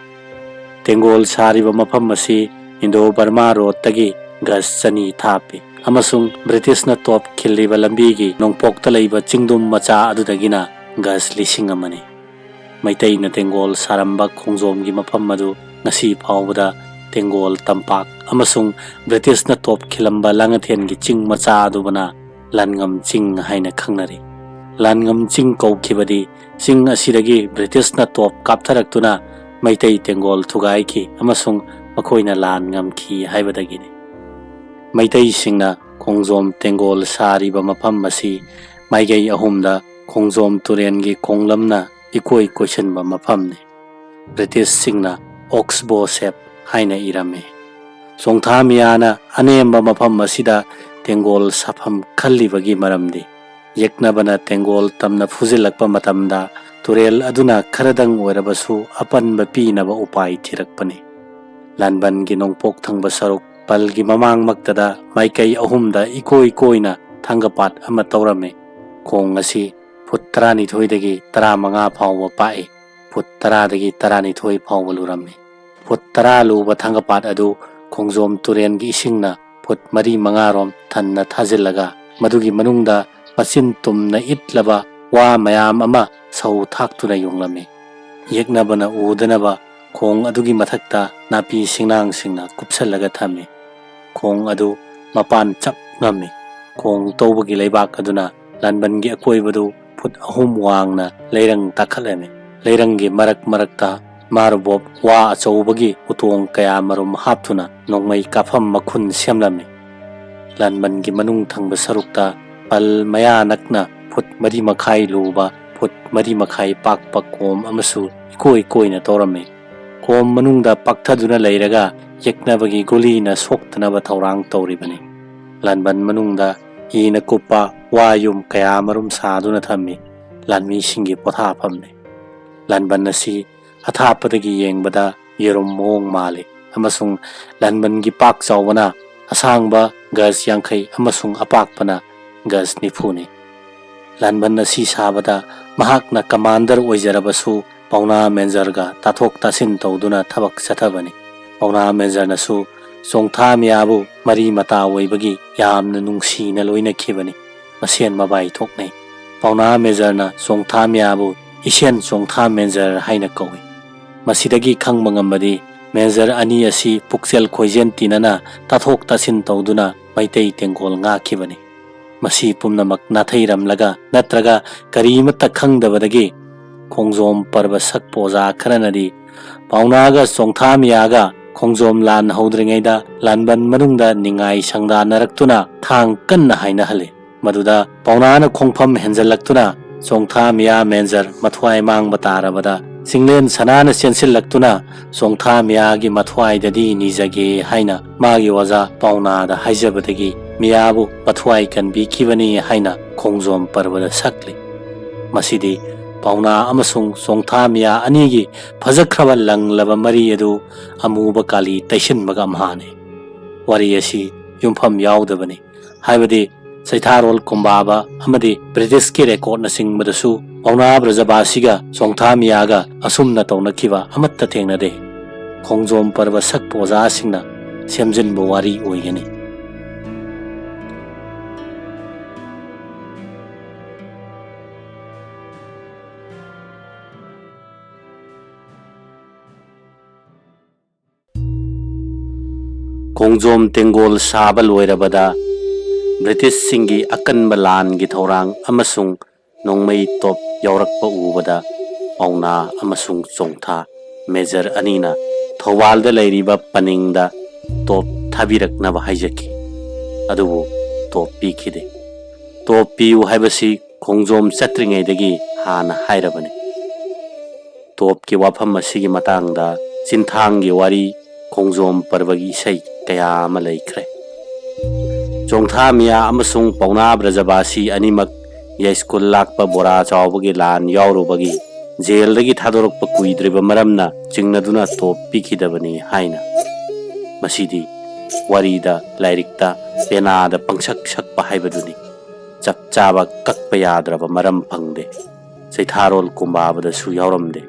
ꯇꯦꯡꯒꯣꯜ ꯁꯥꯔꯤꯕ ꯃꯐꯝ ꯑꯁꯤ ꯏꯟꯗꯣ ꯕꯔꯃꯥ ꯔꯣꯗꯇꯒꯤ ꯒꯖ ꯆꯅꯤ ꯊꯥꯞꯄꯤ ꯑꯃꯁꯨꯡ ꯕ꯭ꯔꯤꯇꯤꯁꯅ ꯇꯣꯞ ꯈꯤꯜꯂꯤꯕ ꯂꯝꯕꯤꯒꯤ ꯅꯣꯡꯄꯣꯛꯇ ꯂꯩꯕ ꯆꯤꯡꯗꯨꯝ ꯃꯆꯥ ꯑꯗꯨꯗꯒꯤꯅ ꯒꯖ ꯂꯤꯁꯤꯡ ꯑꯃꯅꯤ꯫ ꯃꯩꯇꯩꯅ ꯇꯦꯡꯒꯣꯜ ꯁꯥꯔꯝꯕ ꯈꯣꯡꯖꯣꯝꯒꯤ ꯃꯐꯝ ꯑꯗꯨ ꯉꯁꯤ ꯐꯥꯎꯕꯗ ꯇꯦꯡꯒꯣꯜ ꯇꯝꯄꯥꯛ ꯑꯃꯁꯨꯡ ꯕ꯭ꯔꯤꯇꯤꯁꯅ ꯇꯣꯞ ꯈꯤꯜꯂꯝꯕ ꯂꯥꯡꯉꯊꯦꯟꯒꯤ ꯆꯤꯡ ꯃꯆꯥ ꯑꯗꯨꯕꯨꯅ ꯂꯥꯟꯉꯝ ꯆꯤꯡ ꯍꯥꯏꯅ ꯈꯪꯅꯔꯤ꯫ ꯂꯥꯟꯉꯝ ꯆꯤꯡ ꯀꯧꯈꯤꯕꯗꯤ ꯆꯤꯡ ꯑꯁꯤꯗꯒꯤ ꯕ꯭ꯔꯤꯇꯤꯁꯅ ꯇꯣꯞ ꯀꯥꯞꯊꯔꯛꯇꯨꯅ ꯃꯩꯇꯩ ꯇꯦꯡꯒꯣꯜ ꯊꯨꯒꯥꯏꯈꯤ ꯑꯃꯁꯨꯡ ꯃꯈꯣꯏꯅ ꯂꯥꯟ ꯉꯝꯈꯤ ꯍꯥꯏꯕꯗꯒꯤꯅꯤ꯫ ꯃꯩꯇꯩꯁꯤꯡꯅ ꯈꯣꯡꯖꯣꯝ ꯇꯦꯡꯒꯣꯜ ꯁꯥꯔꯤꯕ ꯃꯐꯝ ꯑꯁꯤ ꯃꯥꯏꯀꯩ ꯑꯍꯨꯝꯗ ꯈꯣꯡꯖꯣꯝ ꯇꯨꯔꯦꯜꯒꯤ ꯈꯣꯡꯂꯝꯅ ꯏꯀꯣꯏ ꯀꯣꯏꯁꯤꯟꯕ ꯃꯐꯝꯅꯤ꯫ ꯕ꯭ꯔꯤꯇꯤꯁꯁꯤꯡꯅ ꯑꯣꯛꯁꯕꯣ ꯁꯦꯞ ꯍꯥꯏꯅ ꯏꯔꯝꯃꯤ꯫ ꯆꯣꯡꯊꯥ ꯃꯤꯌꯥꯅ ꯑꯅꯦꯝꯕ ꯃꯐꯝ ꯑꯁꯤꯗ ꯇꯦꯡꯒꯣꯜ ꯁꯥꯐꯝ ꯈꯜꯂꯤꯕꯒꯤ ꯃꯔꯝꯗꯤ ꯌꯦꯛꯅꯕꯅ ꯇꯦꯡꯒꯣꯜ ꯇꯝꯅ ꯐꯨꯖꯤꯜꯂꯛꯄ ꯃꯇꯝꯗ ꯇꯨꯔꯦꯜ ꯑꯗꯨꯅ ꯈꯔꯗꯪ ꯑꯣꯏꯔꯕꯁꯨ ꯑꯄꯟꯕ ꯄꯤꯅꯕ ꯎꯄꯥꯏ ꯊꯤꯔꯛꯄꯅꯤ꯫ ꯂꯥꯟꯕꯟꯒꯤ ꯅꯣꯡꯄꯣꯛ ꯊꯪꯕ ꯁꯔꯨꯛ ꯄꯜꯒꯤ ꯃꯃꯥꯡꯃꯛꯇꯗ ꯃꯥꯏꯀꯩ ꯑꯍꯨꯝꯗ ꯏꯀꯣꯏ ꯀꯣꯏꯅ ꯊꯥꯡꯒꯄꯥꯠ ꯑꯃ ꯇꯧꯔꯝꯃꯤ꯫ ꯈꯣꯡ ꯑꯁꯤ ꯐꯨꯠ ꯇꯔꯥꯅꯤꯊꯣꯏꯗꯒꯤ ꯇꯔꯥꯃꯉꯥ ꯐꯥꯎꯕ ꯄꯥꯛꯏ꯫ ꯐꯨꯠ ꯇꯔꯥꯗꯒꯤ ꯇꯔꯥꯅꯤꯊꯣꯏ ꯐꯥꯎꯕ ꯂꯨꯔꯝꯃꯤ꯫ ꯐꯨꯠ ꯇꯔꯥ ꯂꯨꯕ ꯊꯥꯡꯒꯄꯥꯠ ꯑꯗꯨ ꯈꯣꯡꯖꯣꯝ ꯇꯨꯔꯦꯜꯒꯤ ꯏꯁꯤꯡꯅ ꯐꯨꯠ ꯃꯔꯤ ꯃꯉꯥꯔꯣꯝ ꯊꯟꯅ ꯊꯥꯖꯤꯜꯂꯒ ꯃꯗꯨꯒꯤ ꯃꯅꯨꯡꯗ ꯃꯆꯤꯟ ꯇꯨꯝꯅ ꯏꯠꯂꯕ ꯋꯥ ꯃꯌꯥꯝ ꯑꯃ ꯁꯧ ꯊꯥꯛꯇꯨꯅ ꯌꯨꯡꯂꯝꯃꯤ꯫ ꯌꯦꯛꯅꯕꯅ ꯎꯗꯅꯕ ꯈꯣꯡ ꯑꯗꯨꯒꯤ ꯃꯊꯛꯇ ꯅꯥꯄꯤ ꯁꯤꯡꯅꯥꯡꯁꯤꯡꯅ ꯀꯨꯞꯁꯜꯂꯒ ꯊꯝꯃꯤ꯫ ꯈꯣꯡ ꯑꯗꯨ ꯃꯄꯥꯟ ꯆꯞ ꯉꯝꯃꯤ꯫ ꯈꯣꯡ ꯇꯧꯕꯒꯤ ꯂꯩꯕꯥꯛ ꯑꯗꯨꯅ ꯂꯥꯟꯕꯟꯒꯤ ꯑꯀꯣꯏꯕꯗꯨ ꯐꯨꯠ ꯑꯍꯨꯝ ꯋꯥꯡꯅ ꯂꯩꯔꯪ ꯇꯥꯈꯠꯂꯝꯃꯤ꯫ ꯂꯩꯔꯪꯒꯤ ꯃꯔꯛ ꯃꯔꯛꯇ ꯃꯥꯔꯕꯣꯞ ꯋꯥ ꯑꯆꯧꯕꯒꯤ ꯎꯇꯣꯡ ꯀꯌꯥ ꯃꯔꯨꯝ ꯍꯥꯞꯇꯨꯅ ꯅꯣꯡꯃꯩ ꯀꯥꯞꯐꯝ ꯃꯈꯨꯟ ꯁꯦꯝꯂꯝꯃꯤ꯫ ꯂꯥꯟꯕꯟꯒꯤ ꯃꯅꯨꯡ ꯊꯪꯕ ꯁꯔꯨꯛꯇ ꯄꯜ ꯃꯌꯥ ꯅꯛꯅ ꯐꯨꯠ ꯃꯔꯤ ꯃꯈꯥꯏ ꯂꯨꯕ, ꯐꯨꯠ ꯃꯔꯤ ꯃꯈꯥꯏ ꯄꯥꯛꯄ ꯀꯣꯝ ꯑꯃꯁꯨ ꯏꯀꯣꯏ ꯀꯣꯏꯅ ꯇꯧꯔꯝꯃꯤ꯫ ꯀꯣꯝ ꯃꯅꯨꯡꯗ ꯄꯥꯛꯊꯗꯨꯅ ꯂꯩꯔꯒ ꯌꯦꯛꯅꯕꯒꯤ ꯒꯨꯂꯤꯅ ꯁꯣꯛꯇꯅꯕ ꯊꯧꯔꯥꯡ ꯇꯧꯔꯤꯕꯅꯤ꯫ ꯂꯥꯟꯕꯟ ꯃꯅꯨꯡꯗ ꯏꯅ ꯀꯨꯞꯄ ꯋꯥ ꯌꯨꯝ ꯀꯌꯥ ꯃꯔꯨꯝ ꯁꯥꯗꯨꯅ ꯊꯝꯃꯤ꯫ ꯂꯥꯟꯃꯤꯁꯤꯡꯒꯤ ꯄꯣꯊꯥꯐꯝꯅꯤ꯫ ꯂꯥꯟꯕꯟ ꯑꯁꯤ ꯑꯊꯥꯞꯄꯗꯒꯤ ꯌꯦꯡꯕꯗ ꯌꯦꯔꯨꯝ ꯃꯑꯣꯡ ꯃꯥꯜꯂꯤ, ꯑꯃꯁꯨꯡ ꯂꯥꯟꯕꯟꯒꯤ ꯄꯥꯛ ꯆꯥꯎꯕꯅ ꯑꯁꯥꯡꯕ ꯒꯖ ꯌꯥꯡꯈꯩ ꯑꯃꯁꯨꯡ ꯑꯄꯥꯛꯄꯅ ꯒꯖ ꯅꯤꯐꯨꯅꯤ꯫ ꯂꯥꯟꯕꯟ ꯑꯁꯤ ꯁꯥꯕꯗ ꯃꯍꯥꯛꯅ ꯀꯃꯥꯟꯗꯔ ꯑꯣꯏꯖꯔꯕꯁꯨ, ꯄꯥꯎꯅꯥ ꯃꯦꯟꯖꯔꯒ ꯇꯥꯊꯣꯛ ꯇꯥꯁꯤꯟ ꯇꯧꯗꯨꯅ ꯊꯕꯛ ꯆꯠꯊꯕꯅꯤ꯫ ꯄꯥꯎꯅꯥ ꯃꯦꯟꯖꯔꯅꯁꯨ ꯆꯣꯡꯊꯥ ꯃꯤꯌꯥꯕꯨ ꯃꯔꯤ ꯃꯇꯥ ꯑꯣꯏꯕꯒꯤ ꯌꯥꯝꯅ ꯅꯨꯡꯁꯤꯅ ꯂꯣꯏꯅꯈꯤꯕꯅꯤ꯫ ꯃꯁꯦꯟ ꯃꯕꯥꯏ ꯊꯣꯛꯅꯩ꯫ ꯄꯥꯎꯅꯥ ꯃꯦꯟꯖꯔꯅ ꯆꯣꯡꯊꯥ ꯃꯤꯌꯥꯕꯨ ꯏꯁꯦꯟ ꯆꯣꯡꯊꯥ ꯃꯦꯟꯖꯔ ꯍꯥꯏꯅ ꯀꯧꯏ꯫ ꯃꯁꯤꯗꯒꯤ ꯈꯪꯕ ꯉꯝꯕꯗꯤ, ꯃꯦꯟꯖꯔ ꯑꯅꯤ ꯑꯁꯤ ꯄꯨꯛꯆꯦꯜ ꯈꯣꯏꯖꯦꯜ ꯇꯤꯟꯅꯅ ꯇꯥꯊꯣꯛ ꯇꯥꯁꯤꯟ ꯇꯧꯗꯨꯅ ꯃꯩꯇꯩ ꯇꯦꯡꯒꯣꯜ ꯉꯥꯛꯈꯤꯕꯅꯤ꯫ ꯃꯁꯤ ꯄꯨꯝꯅꯃꯛ ꯅꯥꯊꯩꯔꯝꯂꯒ ꯅꯠꯇ꯭ꯔꯒ ꯀꯔꯤꯃꯠꯇ ꯈꯪꯗꯕꯗꯒꯤ ꯈꯣꯡꯖꯣꯝ ꯄꯔꯕ ꯁꯛꯄ ꯑꯣꯖꯥ ꯈꯔꯅꯗꯤ ꯄꯥꯎꯅꯥꯒ ꯆꯣꯡꯊꯥ ꯃꯤꯌꯥꯒ ꯈꯣꯡꯖꯣꯝ ꯂꯥꯟ ꯍꯧꯗ꯭ꯔꯤꯉꯩꯗ ꯂꯥꯟꯕꯟ ꯃꯅꯨꯡꯗ ꯅꯤꯡꯉꯥꯏ ꯁꯪꯗꯥꯅꯔꯛꯇꯨꯅ ꯊꯥꯡ ꯀꯟꯅ ꯍꯥꯏꯅꯍꯜꯂꯤ꯫ ꯃꯗꯨꯗ ꯄꯥꯎꯅꯥꯅ ꯈꯣꯡꯐꯝ ꯍꯦꯟꯖꯜꯂꯛꯇꯨꯅ ꯆꯣꯡꯊꯥ ꯃꯤꯌꯥ ꯃꯦꯟꯖꯔ ꯃꯊ꯭ꯋꯥꯏ ꯃꯥꯡꯕ ꯇꯥꯔꯕꯗ ꯆꯤꯡꯂꯦꯟ ꯁꯅꯥꯅ ꯆꯦꯟꯁꯤꯜꯂꯛꯇꯨꯅ ꯆꯣꯡꯊꯥ ꯃꯤꯌꯥꯒꯤ ꯃꯊ꯭ꯋꯥꯏꯗꯗꯤ ꯅꯤꯖꯒꯦ ꯍꯥꯏꯅ ꯃꯥꯒꯤ ꯑꯣꯖꯥ ꯄꯥꯎꯅꯥꯗ ꯍꯥꯏꯖꯕꯗꯒꯤ ꯃꯤꯌꯥꯕꯨ ꯃꯊ꯭ꯋꯥꯏ ꯀꯟꯕꯤꯈꯤꯕꯅꯤ ꯍꯥꯏꯅ ꯈꯣꯡꯖꯣꯝ ꯄꯔꯕꯗ ꯁꯛꯂꯤ꯫ ꯃꯁꯤꯗꯤ ꯄꯥꯎꯅꯥ ꯑꯃꯁꯨꯡ ꯆꯣꯡꯊꯥ ꯃꯤꯌꯥ ꯑꯅꯤꯒꯤ ꯐꯖꯈ꯭ꯔꯕ ꯂꯪꯂꯕ ꯃꯔꯤ ꯑꯗꯨ ꯑꯃꯨꯕ ꯀꯥꯂꯤ ꯇꯩꯁꯤꯟꯕꯒ ꯑꯝꯍꯥꯅꯤ꯫ ꯋꯥꯔꯤ ꯑꯁꯤ ꯌꯨꯝꯐꯝ ꯌꯥꯎꯗꯕꯅꯤ꯫ ꯍꯥꯏꯕꯗꯤ ꯆꯩꯊꯥꯔꯣꯜ ꯀꯨꯝꯕꯥꯕ ꯑꯃꯗꯤ ꯕ꯭ꯔꯤꯇꯤꯁꯀꯤ ꯔꯦꯀꯣꯔꯠꯅꯆꯤꯡꯕꯗꯁꯨ ꯄꯥꯎꯅꯥ ꯕ꯭ꯔꯖꯕꯥꯁꯤꯒ ꯆꯣꯡꯊꯥ ꯃꯤꯌꯥꯒ ꯑꯁꯨꯝꯅ ꯇꯧꯅꯈꯤꯕ ꯑꯃꯠꯇ ꯊꯦꯡꯅꯗꯦ꯫ ꯈꯣꯡꯖꯣꯝ ꯄꯔꯕ ꯁꯛꯄ ꯑꯣꯖꯥꯁꯤꯡꯅ ꯁꯦꯝꯖꯤꯟꯕ ꯋꯥꯔꯤ ꯑꯣꯏꯒꯅꯤ꯫ ꯈꯣꯡꯖꯣꯝ ꯇꯦꯡꯒꯣꯜ ꯁꯥꯕ ꯂꯣꯏꯔꯕꯗ ꯕ꯭ꯔꯤꯇꯤꯁꯁꯤꯡꯒꯤ ꯑꯀꯟꯕ ꯂꯥꯟꯒꯤ ꯊꯧꯔꯥꯡ ꯑꯃꯁꯨꯡ ꯅꯣꯡꯃꯩ ꯇꯣꯞ ꯌꯥꯎꯔꯛꯄ ꯎꯕꯗ ꯄꯥꯎꯅꯥ ꯑꯃꯁꯨꯡ ꯆꯣꯡꯊꯥ ꯃꯦꯖꯔ ꯑꯅꯤꯅ ꯊꯧꯕꯥꯜꯗ ꯂꯩꯔꯤꯕ ꯄꯅꯤꯡꯗ ꯇꯣꯞ ꯊꯥꯕꯤꯔꯛꯅꯕ ꯍꯥꯏꯖꯈꯤ꯫ ꯑꯗꯨꯕꯨ ꯇꯣꯞ ꯄꯤꯈꯤꯗꯦ꯫ ꯇꯣꯞ ꯄꯤꯌꯨ ꯍꯥꯏꯕꯁꯤ ꯈꯣꯡꯖꯣꯝ ꯆꯠꯇ꯭ꯔꯤꯉꯩꯗꯒꯤ ꯍꯥꯟꯅ ꯍꯥꯏꯔꯕꯅꯤ꯫ ꯇꯣꯞꯀꯤ ꯋꯥꯐꯝ ꯑꯁꯤꯒꯤ ꯃꯇꯥꯡꯗ ꯆꯤꯟꯊꯥꯡꯒꯤ ꯋꯥꯔꯤ, ꯈꯣꯡꯖꯣꯝ ꯄꯔꯕꯒꯤ ꯏꯁꯩ ꯀꯌꯥ ꯑꯃ ꯂꯩꯈ꯭ꯔꯦ꯫ ꯆꯣꯡꯊꯥ ꯃꯤꯌꯥ ꯑꯃꯁꯨꯡ ꯄꯥꯎꯅꯥ ꯕ꯭ꯔꯖꯕꯥꯁꯤ ꯑꯅꯤꯃꯛ ꯌꯥꯏꯁ꯭ꯀꯨꯜ ꯂꯥꯛꯄ ꯕꯣꯔꯥ ꯆꯥꯎꯕꯒꯤ ꯂꯥꯟ ꯌꯥꯎꯔꯨꯕꯒꯤ ꯖꯦꯜꯗꯒꯤ ꯊꯥꯗꯣꯔꯛꯄ ꯀꯨꯏꯗ꯭ꯔꯤꯕ ꯃꯔꯝꯅ ꯆꯤꯡꯅꯗꯨꯅ ꯇꯣꯞ ꯄꯤꯈꯤꯗꯕꯅꯤ ꯍꯥꯏꯅ꯫ ꯃꯁꯤꯗꯤ ꯋꯥꯔꯤꯗ, ꯂꯥꯏꯔꯤꯛꯇ, ꯄꯦꯅꯥꯗ ꯄꯪꯁꯛ ꯁꯛꯄ ꯍꯥꯏꯕꯗꯨꯅꯤ꯫ ꯆꯞ ꯆꯥꯕ ꯀꯛꯄ ꯌꯥꯗ꯭ꯔꯕ ꯃꯔꯝ ꯐꯪꯗꯦ꯫ ꯆꯩꯊꯥꯔꯣꯜ ꯀꯨꯝꯕꯥꯕꯗꯁꯨ ꯌꯥꯎꯔꯝꯗꯦ꯫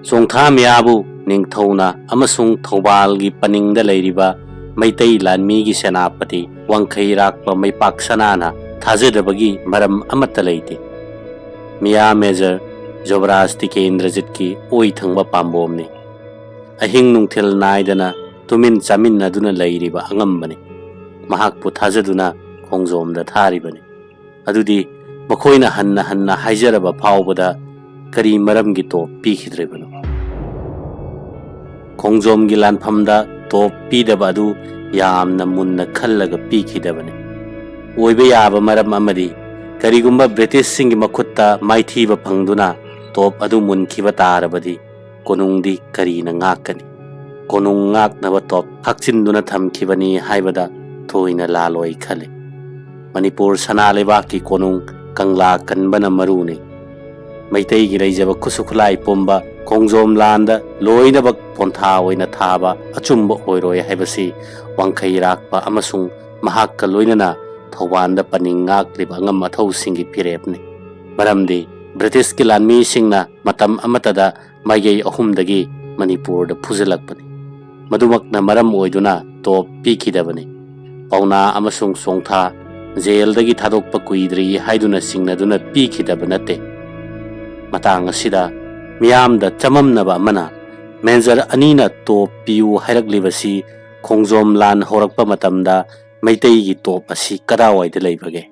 ꯆꯣꯡꯊꯥ ꯃꯤꯌꯥꯕꯨ ꯅꯤꯡꯊꯧꯅ ꯑꯃꯁꯨꯡ ꯊꯧꯕꯥꯜꯒꯤ ꯄꯅꯤꯡꯗ ꯂꯩꯔꯤꯕ ꯃꯩꯇꯩ ꯂꯥꯟꯃꯤꯒꯤ ꯁꯦꯅꯥꯄꯇꯤ ꯋꯥꯡꯈꯩꯔꯥꯛꯄ ꯃꯩꯄꯥꯛ ꯁꯅꯥꯅ ꯊꯥꯖꯗꯕꯒꯤ ꯃꯔꯝ ꯑꯃꯠꯇ ꯂꯩꯇꯦ꯫ ꯃꯤꯌꯥ ꯃꯦꯖꯔ ꯖꯣꯕꯔꯥꯖ ꯇꯤꯀꯦꯟꯗ꯭ꯔꯖꯤꯠꯀꯤ ꯑꯣꯏ ꯊꯪꯕ ꯄꯥꯝꯕꯣꯝꯅꯤ꯫ ꯑꯍꯤꯡ ꯅꯨꯡꯊꯤꯜ ꯅꯥꯏꯗꯅ ꯇꯨꯃꯤꯟ ꯆꯥꯃꯤꯟꯅꯗꯨꯅ ꯂꯩꯔꯤꯕ ꯑꯉꯝꯕꯅꯤ꯫ ꯃꯍꯥꯛꯄꯨ ꯊꯥꯖꯗꯨꯅ ꯈꯣꯡꯖꯣꯝꯗ ꯊꯥꯔꯤꯕꯅꯤ꯫ ꯑꯗꯨꯗꯤ ꯃꯈꯣꯏꯅ ꯍꯟꯅ ꯍꯟꯅ ꯍꯥꯏꯖꯔꯕ ꯐꯥꯎꯕꯗ ꯀꯔꯤ ꯃꯔꯝꯒꯤ ꯇꯣꯞ ꯄꯤꯈꯤꯗ꯭ꯔꯤꯕꯅꯣ? ꯈꯣꯡꯖꯣꯝꯒꯤ ꯂꯥꯟꯐꯝꯗ ꯇꯣꯞ ꯄꯤꯗꯕ ꯑꯗꯨ ꯌꯥꯝꯅ ꯃꯨꯟꯅ ꯈꯜꯂꯒ ꯄꯤꯈꯤꯗꯕꯅꯤ꯫ ꯑꯣꯏꯕ ꯌꯥꯕ ꯃꯔꯝ ꯑꯃꯗꯤ, ꯀꯔꯤꯒꯨꯝꯕ ꯕ꯭ꯔꯤꯇꯤꯁꯁꯤꯡꯒꯤ ꯃꯈꯨꯠꯇ ꯃꯥꯏꯊꯤꯕ ꯐꯪꯗꯨꯅ ꯇꯣꯞ ꯑꯗꯨ ꯃꯨꯟꯈꯤꯕ ꯇꯥꯔꯕꯗꯤ, ꯀꯣꯅꯨꯡꯗꯤ ꯀꯔꯤꯅ ꯉꯥꯛꯀꯅꯤ? ꯀꯣꯅꯨꯡ ꯉꯥꯛꯅꯕ ꯇꯣꯞ ꯈꯥꯛꯆꯤꯟꯗꯨꯅ ꯊꯝꯈꯤꯕꯅꯤ ꯍꯥꯏꯕꯗ ꯊꯣꯏꯅ ꯂꯥꯜꯂꯣꯏ ꯈꯜꯂꯤ꯫ ꯃꯅꯤꯄꯨꯔ ꯁꯅꯥ ꯂꯩꯕꯥꯛꯀꯤ ꯀꯣꯅꯨꯡ ꯀꯪꯂꯥ ꯀꯟꯕꯅ ꯃꯔꯨꯅꯤ꯫ ꯃꯩꯇꯩꯒꯤ ꯂꯩꯖꯕ ꯈꯨꯠꯁꯨ ꯈꯨꯠꯂꯥꯏ ꯄꯨꯝꯕ ꯈꯣꯡꯖꯣꯝ ꯂꯥꯟꯗ ꯂꯣꯏꯅꯃꯛ ꯄꯣꯟꯊꯥ ꯑꯣꯏꯅ ꯊꯥꯕ ꯑꯆꯨꯝꯕ ꯑꯣꯏꯔꯣꯏ ꯍꯥꯏꯕꯁꯤ ꯋꯥꯡꯈꯩꯔꯥꯛꯄ ꯑꯃꯁꯨꯡ ꯃꯍꯥꯛꯀ ꯂꯣꯏꯅꯅ ꯊꯧꯕꯥꯜꯗ ꯄꯅꯤꯡ ꯉꯥꯛꯂꯤꯕ ꯑꯉꯝ ꯑꯊꯧꯁꯤꯡꯒꯤ ꯐꯤꯔꯦꯞꯅꯤ꯫ ꯃꯔꯝꯗꯤ ꯕ꯭ꯔꯤꯇꯤꯁꯀꯤ ꯂꯥꯟꯃꯤꯁꯤꯡꯅ ꯃꯇꯝ ꯑꯃꯠꯇꯗ ꯃꯥꯏꯀꯩ ꯑꯍꯨꯝꯗꯒꯤ ꯃꯅꯤꯄꯨꯔꯗ ꯐꯨꯖꯤꯜꯂꯛꯄꯅꯤ꯫ ꯃꯗꯨꯃꯛꯅ ꯃꯔꯝ ꯑꯣꯏꯗꯨꯅ ꯇꯣꯞ ꯄꯤꯈꯤꯗꯕꯅꯤ꯫ ꯄꯥꯎꯅꯥ ꯑꯃꯁꯨꯡ ꯆꯣꯡꯊꯥ ꯖꯦꯜꯗꯒꯤ ꯊꯥꯗꯣꯛꯄ ꯀꯨꯏꯗ꯭ꯔꯤ ꯍꯥꯏꯗꯨꯅ ꯆꯤꯡꯅꯗꯨꯅ ꯄꯤꯈꯤꯗꯕ ꯅꯠꯇꯦ꯫ ꯃꯇꯥꯡ ꯑꯁꯤꯗ ꯃꯤꯌꯥꯝꯗ ꯆꯃꯝꯅꯕ ꯑꯃꯅ, ꯃꯦꯖꯔ ꯑꯅꯤꯅ ꯇꯣꯞ ꯄꯤꯌꯨ ꯍꯥꯏꯔꯛꯂꯤꯕꯁꯤ ꯈꯣꯡꯖꯣꯝ ꯂꯥꯟ ꯍꯧꯔꯛꯄ ꯃꯇꯝꯗ ꯃꯩꯇꯩꯒꯤ ꯇꯣꯞ ꯑꯁꯤ ꯀꯗꯥꯏꯋꯥꯏꯗ ꯂꯩꯕꯒꯦ?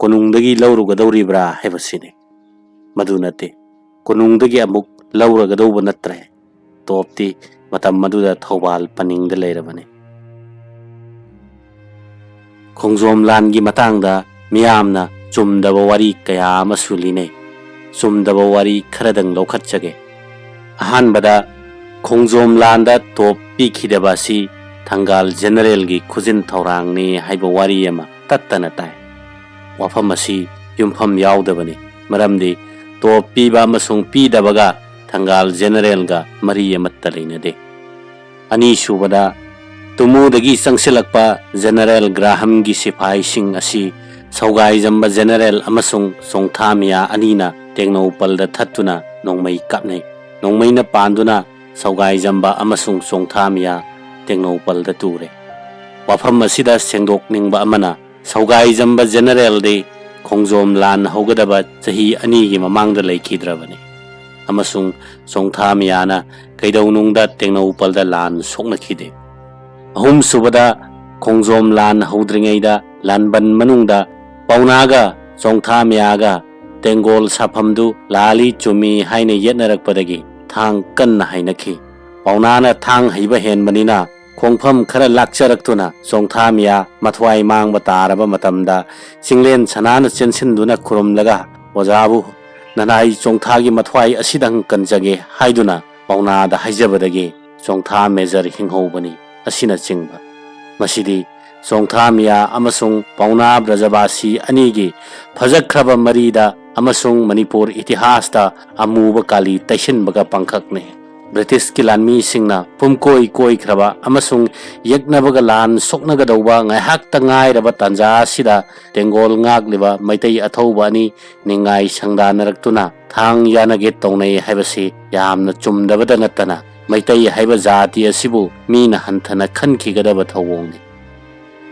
ꯀꯣꯅꯨꯡꯗꯒꯤ ꯂꯧꯔꯨꯒꯗꯧꯔꯤꯕ꯭ꯔꯥ ꯍꯥꯏꯕꯁꯤꯅꯤ꯫ ꯃꯗꯨ ꯅꯠꯇꯦ꯫ ꯀꯣꯅꯨꯡꯗꯒꯤ ꯑꯃꯨꯛ ꯂꯧꯔꯒꯗꯧꯕ ꯅꯠꯇ꯭ꯔꯦ꯫ ꯇꯣꯞꯇꯤ ꯃꯇꯝ ꯑꯗꯨꯗ ꯊꯧꯕꯥꯜ ꯄꯅꯤꯡꯗ ꯂꯩꯔꯕꯅꯤ꯫ ꯈꯣꯡꯖꯣꯝ ꯂꯥꯟꯒꯤ ꯃꯇꯥꯡꯗ ꯃꯤꯌꯥꯝꯅ ꯆꯨꯝꯗꯕ ꯋꯥꯔꯤ ꯀꯌꯥ ꯑꯃꯁꯨ ꯂꯤꯅꯩ꯫ ꯆꯨꯝꯗꯕ ꯋꯥꯔꯤ ꯈꯔꯗꯪ ꯂꯧꯈꯠꯆꯒꯦ꯫ ꯑꯍꯥꯟꯕꯗ, ꯈꯣꯡꯖꯣꯝ ꯂꯥꯟꯗ ꯇꯣꯞ ꯄꯤꯈꯤꯗꯕ ꯑꯁꯤ ꯊꯪꯒꯥꯜ ꯖꯦꯅꯔꯦꯜꯒꯤ ꯈꯨꯖꯤꯟ ꯊꯧꯔꯥꯡꯅꯤ ꯍꯥꯏꯕ ꯋꯥꯔꯤ ꯑꯃ ꯇꯠꯇꯅ ꯇꯥꯏ꯫ ꯋꯥꯐꯝ ꯑꯁꯤ ꯌꯨꯝꯐꯝ ꯌꯥꯎꯗꯕꯅꯤ, ꯃꯔꯝꯗꯤ ꯇꯣꯞ ꯄꯤꯕ ꯑꯃꯁꯨꯡ ꯄꯤꯗꯕꯒ ꯊꯪꯒꯥꯜ ꯖꯦꯅꯔꯦꯜꯒ ꯃꯔꯤ ꯑꯃꯠꯇ ꯂꯩꯅꯗꯦ꯫ ꯑꯅꯤꯁꯨꯕꯗ, ꯇꯨꯃꯨꯗꯒꯤ ꯆꯪꯁꯤꯜꯂꯛꯄ ꯖꯦꯅꯔꯦꯜ ꯒ꯭ꯔꯥꯍꯝꯒꯤ ꯁꯤꯐꯥꯏꯁꯤꯡ ꯑꯁꯤ ꯁꯧꯒꯥꯏꯖꯝꯕ ꯖꯦꯅꯔꯦꯜ ꯑꯃꯁꯨꯡ ꯆꯣꯡꯊꯥꯃꯤꯌꯥ ꯑꯅꯤꯅ ꯇꯦꯡꯅꯧꯄꯜꯗ ꯊꯠꯇꯨꯅ ꯅꯣꯡꯃꯩ ꯀꯥꯞꯅꯩ꯫ ꯅꯣꯡꯃꯩꯅ ꯄꯥꯟꯗꯨꯅ ꯁꯧꯒꯥꯏꯖꯝꯕ ꯑꯃꯁꯨꯡ ꯆꯣꯡꯊꯥꯃꯤꯌꯥ ꯇꯦꯡꯅꯧꯄꯜꯗ ꯇꯨꯔꯦ꯫ ꯋꯥꯐꯝ ꯑꯁꯤꯗ ꯁꯦꯡꯗꯣꯛꯅꯤꯡꯕ ꯑꯃꯅ, ꯁꯧꯒꯥꯏꯖꯝꯕ ꯖꯦꯅꯔꯦꯜꯗꯤ ꯈꯣꯡꯖꯣꯝ ꯂꯥꯟ ꯍꯧꯒꯗꯕ ꯆꯍꯤ ꯑꯅꯤꯒꯤ ꯃꯃꯥꯡꯗ ꯂꯩꯈꯤꯗ꯭ꯔꯕꯅꯤ ꯑꯃꯁꯨꯡ ꯆꯣꯡꯊꯥꯃꯤꯌꯥꯅ ꯀꯩꯗꯧꯅꯨꯡꯗ ꯇꯦꯡꯅꯧꯄꯜꯗ ꯂꯥꯟ ꯁꯣꯛꯅꯈꯤꯗꯦ꯫ ꯑꯍꯨꯝꯁꯨꯕꯗ, ꯈꯣꯡꯖꯣꯝ ꯂꯥꯟ ꯍꯧꯗ꯭ꯔꯤꯉꯩꯗ ꯂꯥꯟꯕꯟ ꯃꯅꯨꯡꯗ ꯄꯥꯎꯅꯥꯒ ꯆꯣꯡꯊꯥꯃꯤꯌꯥꯒ ꯇꯦꯡꯒꯣꯜ ꯁꯥꯐꯝꯗꯨ ꯂꯥꯜꯂꯤ ꯆꯨꯝꯃꯤ ꯍꯥꯏꯅ ꯌꯦꯠꯅꯔꯛꯄꯗꯒꯤ ꯊꯥꯡ ꯀꯟꯅ ꯍꯥꯏꯅꯈꯤ꯫ ꯄꯥꯎꯅꯥꯅ ꯊꯥꯡ ꯍꯩꯕ ꯍꯦꯟꯕꯅꯤꯅ ꯈꯣꯡꯐꯝ ꯈꯔ ꯂꯥꯛꯆꯔꯛꯇꯨꯅ ꯆꯣꯡꯊꯥꯃꯤꯌꯥ ꯃꯊ꯭ꯋꯥꯏ ꯃꯥꯡꯕ ꯇꯥꯔꯕ ꯃꯇꯝꯗ ꯆꯤꯡꯂꯦꯟ ꯁꯅꯥꯅ ꯆꯦꯟꯁꯤꯟꯗꯨꯅ ꯈꯨꯔꯨꯝꯂꯒ, "ꯑꯣꯖꯥꯕꯨ ꯅꯅꯥꯏ ꯆꯣꯡꯊꯥꯒꯤ ꯃꯊ꯭ꯋꯥꯏ ꯑꯁꯤꯗꯪ ꯀꯟꯖꯒꯦ" ꯍꯥꯏꯗꯨꯅ ꯄꯥꯎꯅꯥꯗ ꯍꯥꯏꯖꯕꯗꯒꯤ ꯆꯣꯡꯊꯥ ꯃꯦꯖꯔ ꯍꯤꯡꯍꯧꯕꯅꯤ ꯑꯁꯤꯅꯆꯤꯡꯕ꯫ ꯃꯁꯤꯗꯤ ꯆꯣꯡꯊꯥ ꯃꯤꯌꯥ ꯑꯃꯁꯨꯡ ꯄꯥꯎꯅꯥ ꯕ꯭ꯔꯖꯕꯥꯁꯤ ꯑꯅꯤꯒꯤ ꯐꯖꯈ꯭ꯔꯕ ꯃꯔꯤꯗ ꯑꯃꯁꯨꯡ ꯃꯅꯤꯄꯨꯔ ꯏꯇꯤꯍꯥꯁꯇ ꯑꯃꯨꯕ ꯀꯥꯂꯤ ꯇꯩꯁꯤꯟꯕꯒ ꯄꯥꯡꯈꯛꯅꯤ꯫ ꯕ꯭ꯔꯤꯇꯤꯁꯀꯤ ꯂꯥꯟꯃꯤꯁꯤꯡꯅ ꯄꯨꯝꯀꯣꯏ ꯀꯣꯏꯈ꯭ꯔꯕ ꯑꯃꯁꯨꯡ ꯌꯦꯛꯅꯕꯒ ꯂꯥꯟ ꯁꯣꯛꯅꯒꯗꯧꯕ ꯉꯥꯏꯍꯥꯛꯇ ꯉꯥꯏꯔꯕ ꯇꯥꯟꯖꯥ ꯑꯁꯤꯗ ꯇꯦꯡꯒꯣꯜ ꯉꯥꯛꯂꯤꯕ ꯃꯩꯇꯩ ꯑꯊꯧꯕ ꯑꯅꯤ ꯅꯤꯡꯉꯥꯏ ꯁꯪꯗꯥꯅꯔꯛꯇꯨꯅ ꯊꯥꯡ ꯌꯥꯅꯒꯦ ꯇꯧꯅꯩ ꯍꯥꯏꯕꯁꯤ ꯌꯥꯝꯅ ꯆꯨꯝꯗꯕꯗ ꯅꯠꯇꯅ ꯃꯩꯇꯩ ꯍꯥꯏꯕ ꯖꯥꯇꯤ ꯑꯁꯤꯕꯨ ꯃꯤꯅ ꯍꯟꯊꯅ ꯈꯟꯈꯤꯒꯗꯕ ꯊꯧꯑꯣꯡꯅꯤ꯫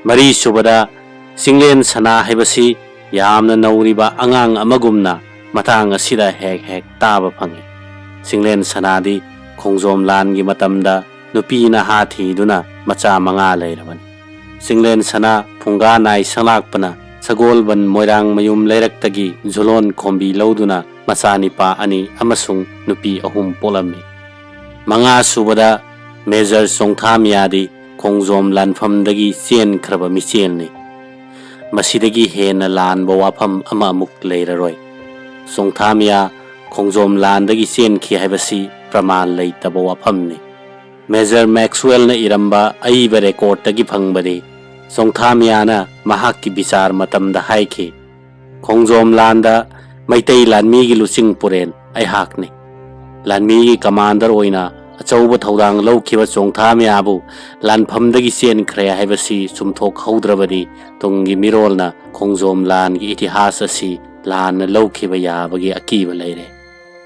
ꯃꯔꯤꯁꯨꯕꯗ, ꯆꯤꯡꯂꯦꯟ ꯁꯅꯥ ꯍꯥꯏꯕꯁꯤ ꯌꯥꯝꯅ ꯅꯧꯔꯤꯕ ꯑꯉꯥꯡ ꯑꯃꯒꯨꯝꯅ ꯃꯇꯥꯡ ꯑꯁꯤꯗ ꯍꯦꯛ ꯍꯦꯛ ꯇꯥꯕ ꯐꯪꯏ꯫ ꯆꯤꯡꯂꯦꯟ ꯁꯅꯥꯗꯤ ꯈꯣꯡꯖꯣꯝ ꯂꯥꯟꯒꯤ ꯃꯇꯝꯗ ꯅꯨꯄꯤ ꯅꯍꯥ ꯊꯤꯗꯨꯅ ꯃꯆꯥ ꯃꯉꯥ ꯂꯩꯔꯕꯅꯤ꯫ ꯆꯤꯡꯂꯦꯟ ꯁꯅꯥ ꯐꯨꯡꯒꯥ ꯅꯥꯏ ꯁꯪꯂꯥꯛꯄꯅ ꯁꯒꯣꯜꯕꯟ ꯃꯣꯏꯔꯥꯡ ꯃꯌꯨꯝ ꯂꯩꯔꯛꯇꯒꯤ ꯖꯨꯂꯣꯟ ꯈꯣꯝꯕꯤ ꯂꯧꯗꯨꯅ ꯃꯆꯥꯅꯤꯄꯥ ꯑꯅꯤ ꯑꯃꯁꯨꯡ ꯅꯨꯄꯤ ꯑꯍꯨꯝ ꯄꯣꯛꯂꯝꯃꯤ꯫ ꯃꯉꯥ ꯁꯨꯕꯗ, ꯃꯦꯖꯔ ꯆꯣꯡꯊꯥꯃꯤꯌꯥꯗꯤ ꯈꯣꯡꯖꯣꯝ ꯂꯥꯟꯐꯝꯗꯒꯤ ꯆꯦꯟꯈ꯭ꯔꯕ ꯃꯤꯆꯦꯜꯅꯤ꯫ ꯃꯁꯤꯗꯒꯤ ꯍꯦꯟꯅ ꯂꯥꯟꯕ ꯋꯥꯐꯝ ꯑꯃ ꯑꯃꯨꯛ ꯂꯩꯔꯔꯣꯏ꯫ ꯆꯣꯡꯊꯥꯃꯤꯌꯥ ꯈꯣꯡꯖꯣꯝ ꯂꯥꯟꯗꯒꯤ ꯆꯦꯟꯈꯤ ꯍꯥꯏꯕꯁꯤ ꯄ꯭ꯔꯃꯥꯟ ꯂꯩꯇꯕ ꯋꯥꯐꯝꯅꯤ꯫ ꯃꯦꯖꯔ ꯃꯦꯛꯁꯋꯦꯜꯅ ꯏꯔꯝꯕ ꯑꯏꯕ ꯔꯦꯀꯣꯔꯠꯇꯒꯤ ꯐꯪꯕꯗꯤ, ꯆꯣꯡꯊꯥꯃꯤꯌꯥꯅ ꯃꯍꯥꯛꯀꯤ ꯕꯤꯆꯥꯔ ꯃꯇꯝꯗ ꯍꯥꯏꯈꯤ, "ꯈꯣꯡꯖꯣꯝ ꯂꯥꯟꯗ ꯃꯩꯇꯩ ꯂꯥꯟꯃꯤꯒꯤ ꯂꯨꯆꯤꯡ ꯄꯨꯔꯦꯟ ꯑꯩꯍꯥꯛꯅꯤ꯫ ꯂꯥꯟꯃꯤꯒꯤ ꯀꯃꯥꯟꯗꯔ ꯑꯣꯏꯅ ꯑꯆꯧꯕ ꯊꯧꯗꯥꯡ ꯂꯧꯈꯤꯕ ꯆꯣꯡꯊꯥꯃꯤꯌꯥꯕꯨ ꯂꯥꯟꯐꯝꯗꯒꯤ ꯆꯦꯟꯈ꯭ꯔꯦ ꯍꯥꯏꯕꯁꯤ ꯆꯨꯝꯊꯣꯛꯍꯧꯗ꯭ꯔꯕꯗꯤ ꯇꯨꯡꯒꯤ ꯃꯤꯔꯣꯜꯅ ꯈꯣꯡꯖꯣꯝ ꯂꯥꯟꯒꯤ ꯏꯇꯤꯍꯥꯁ ꯑꯁꯤ ꯂꯥꯟꯅ ꯂꯧꯈꯤꯕ ꯌꯥꯕꯒꯤ ꯑꯀꯤꯕ ꯂꯩꯔꯦ꯫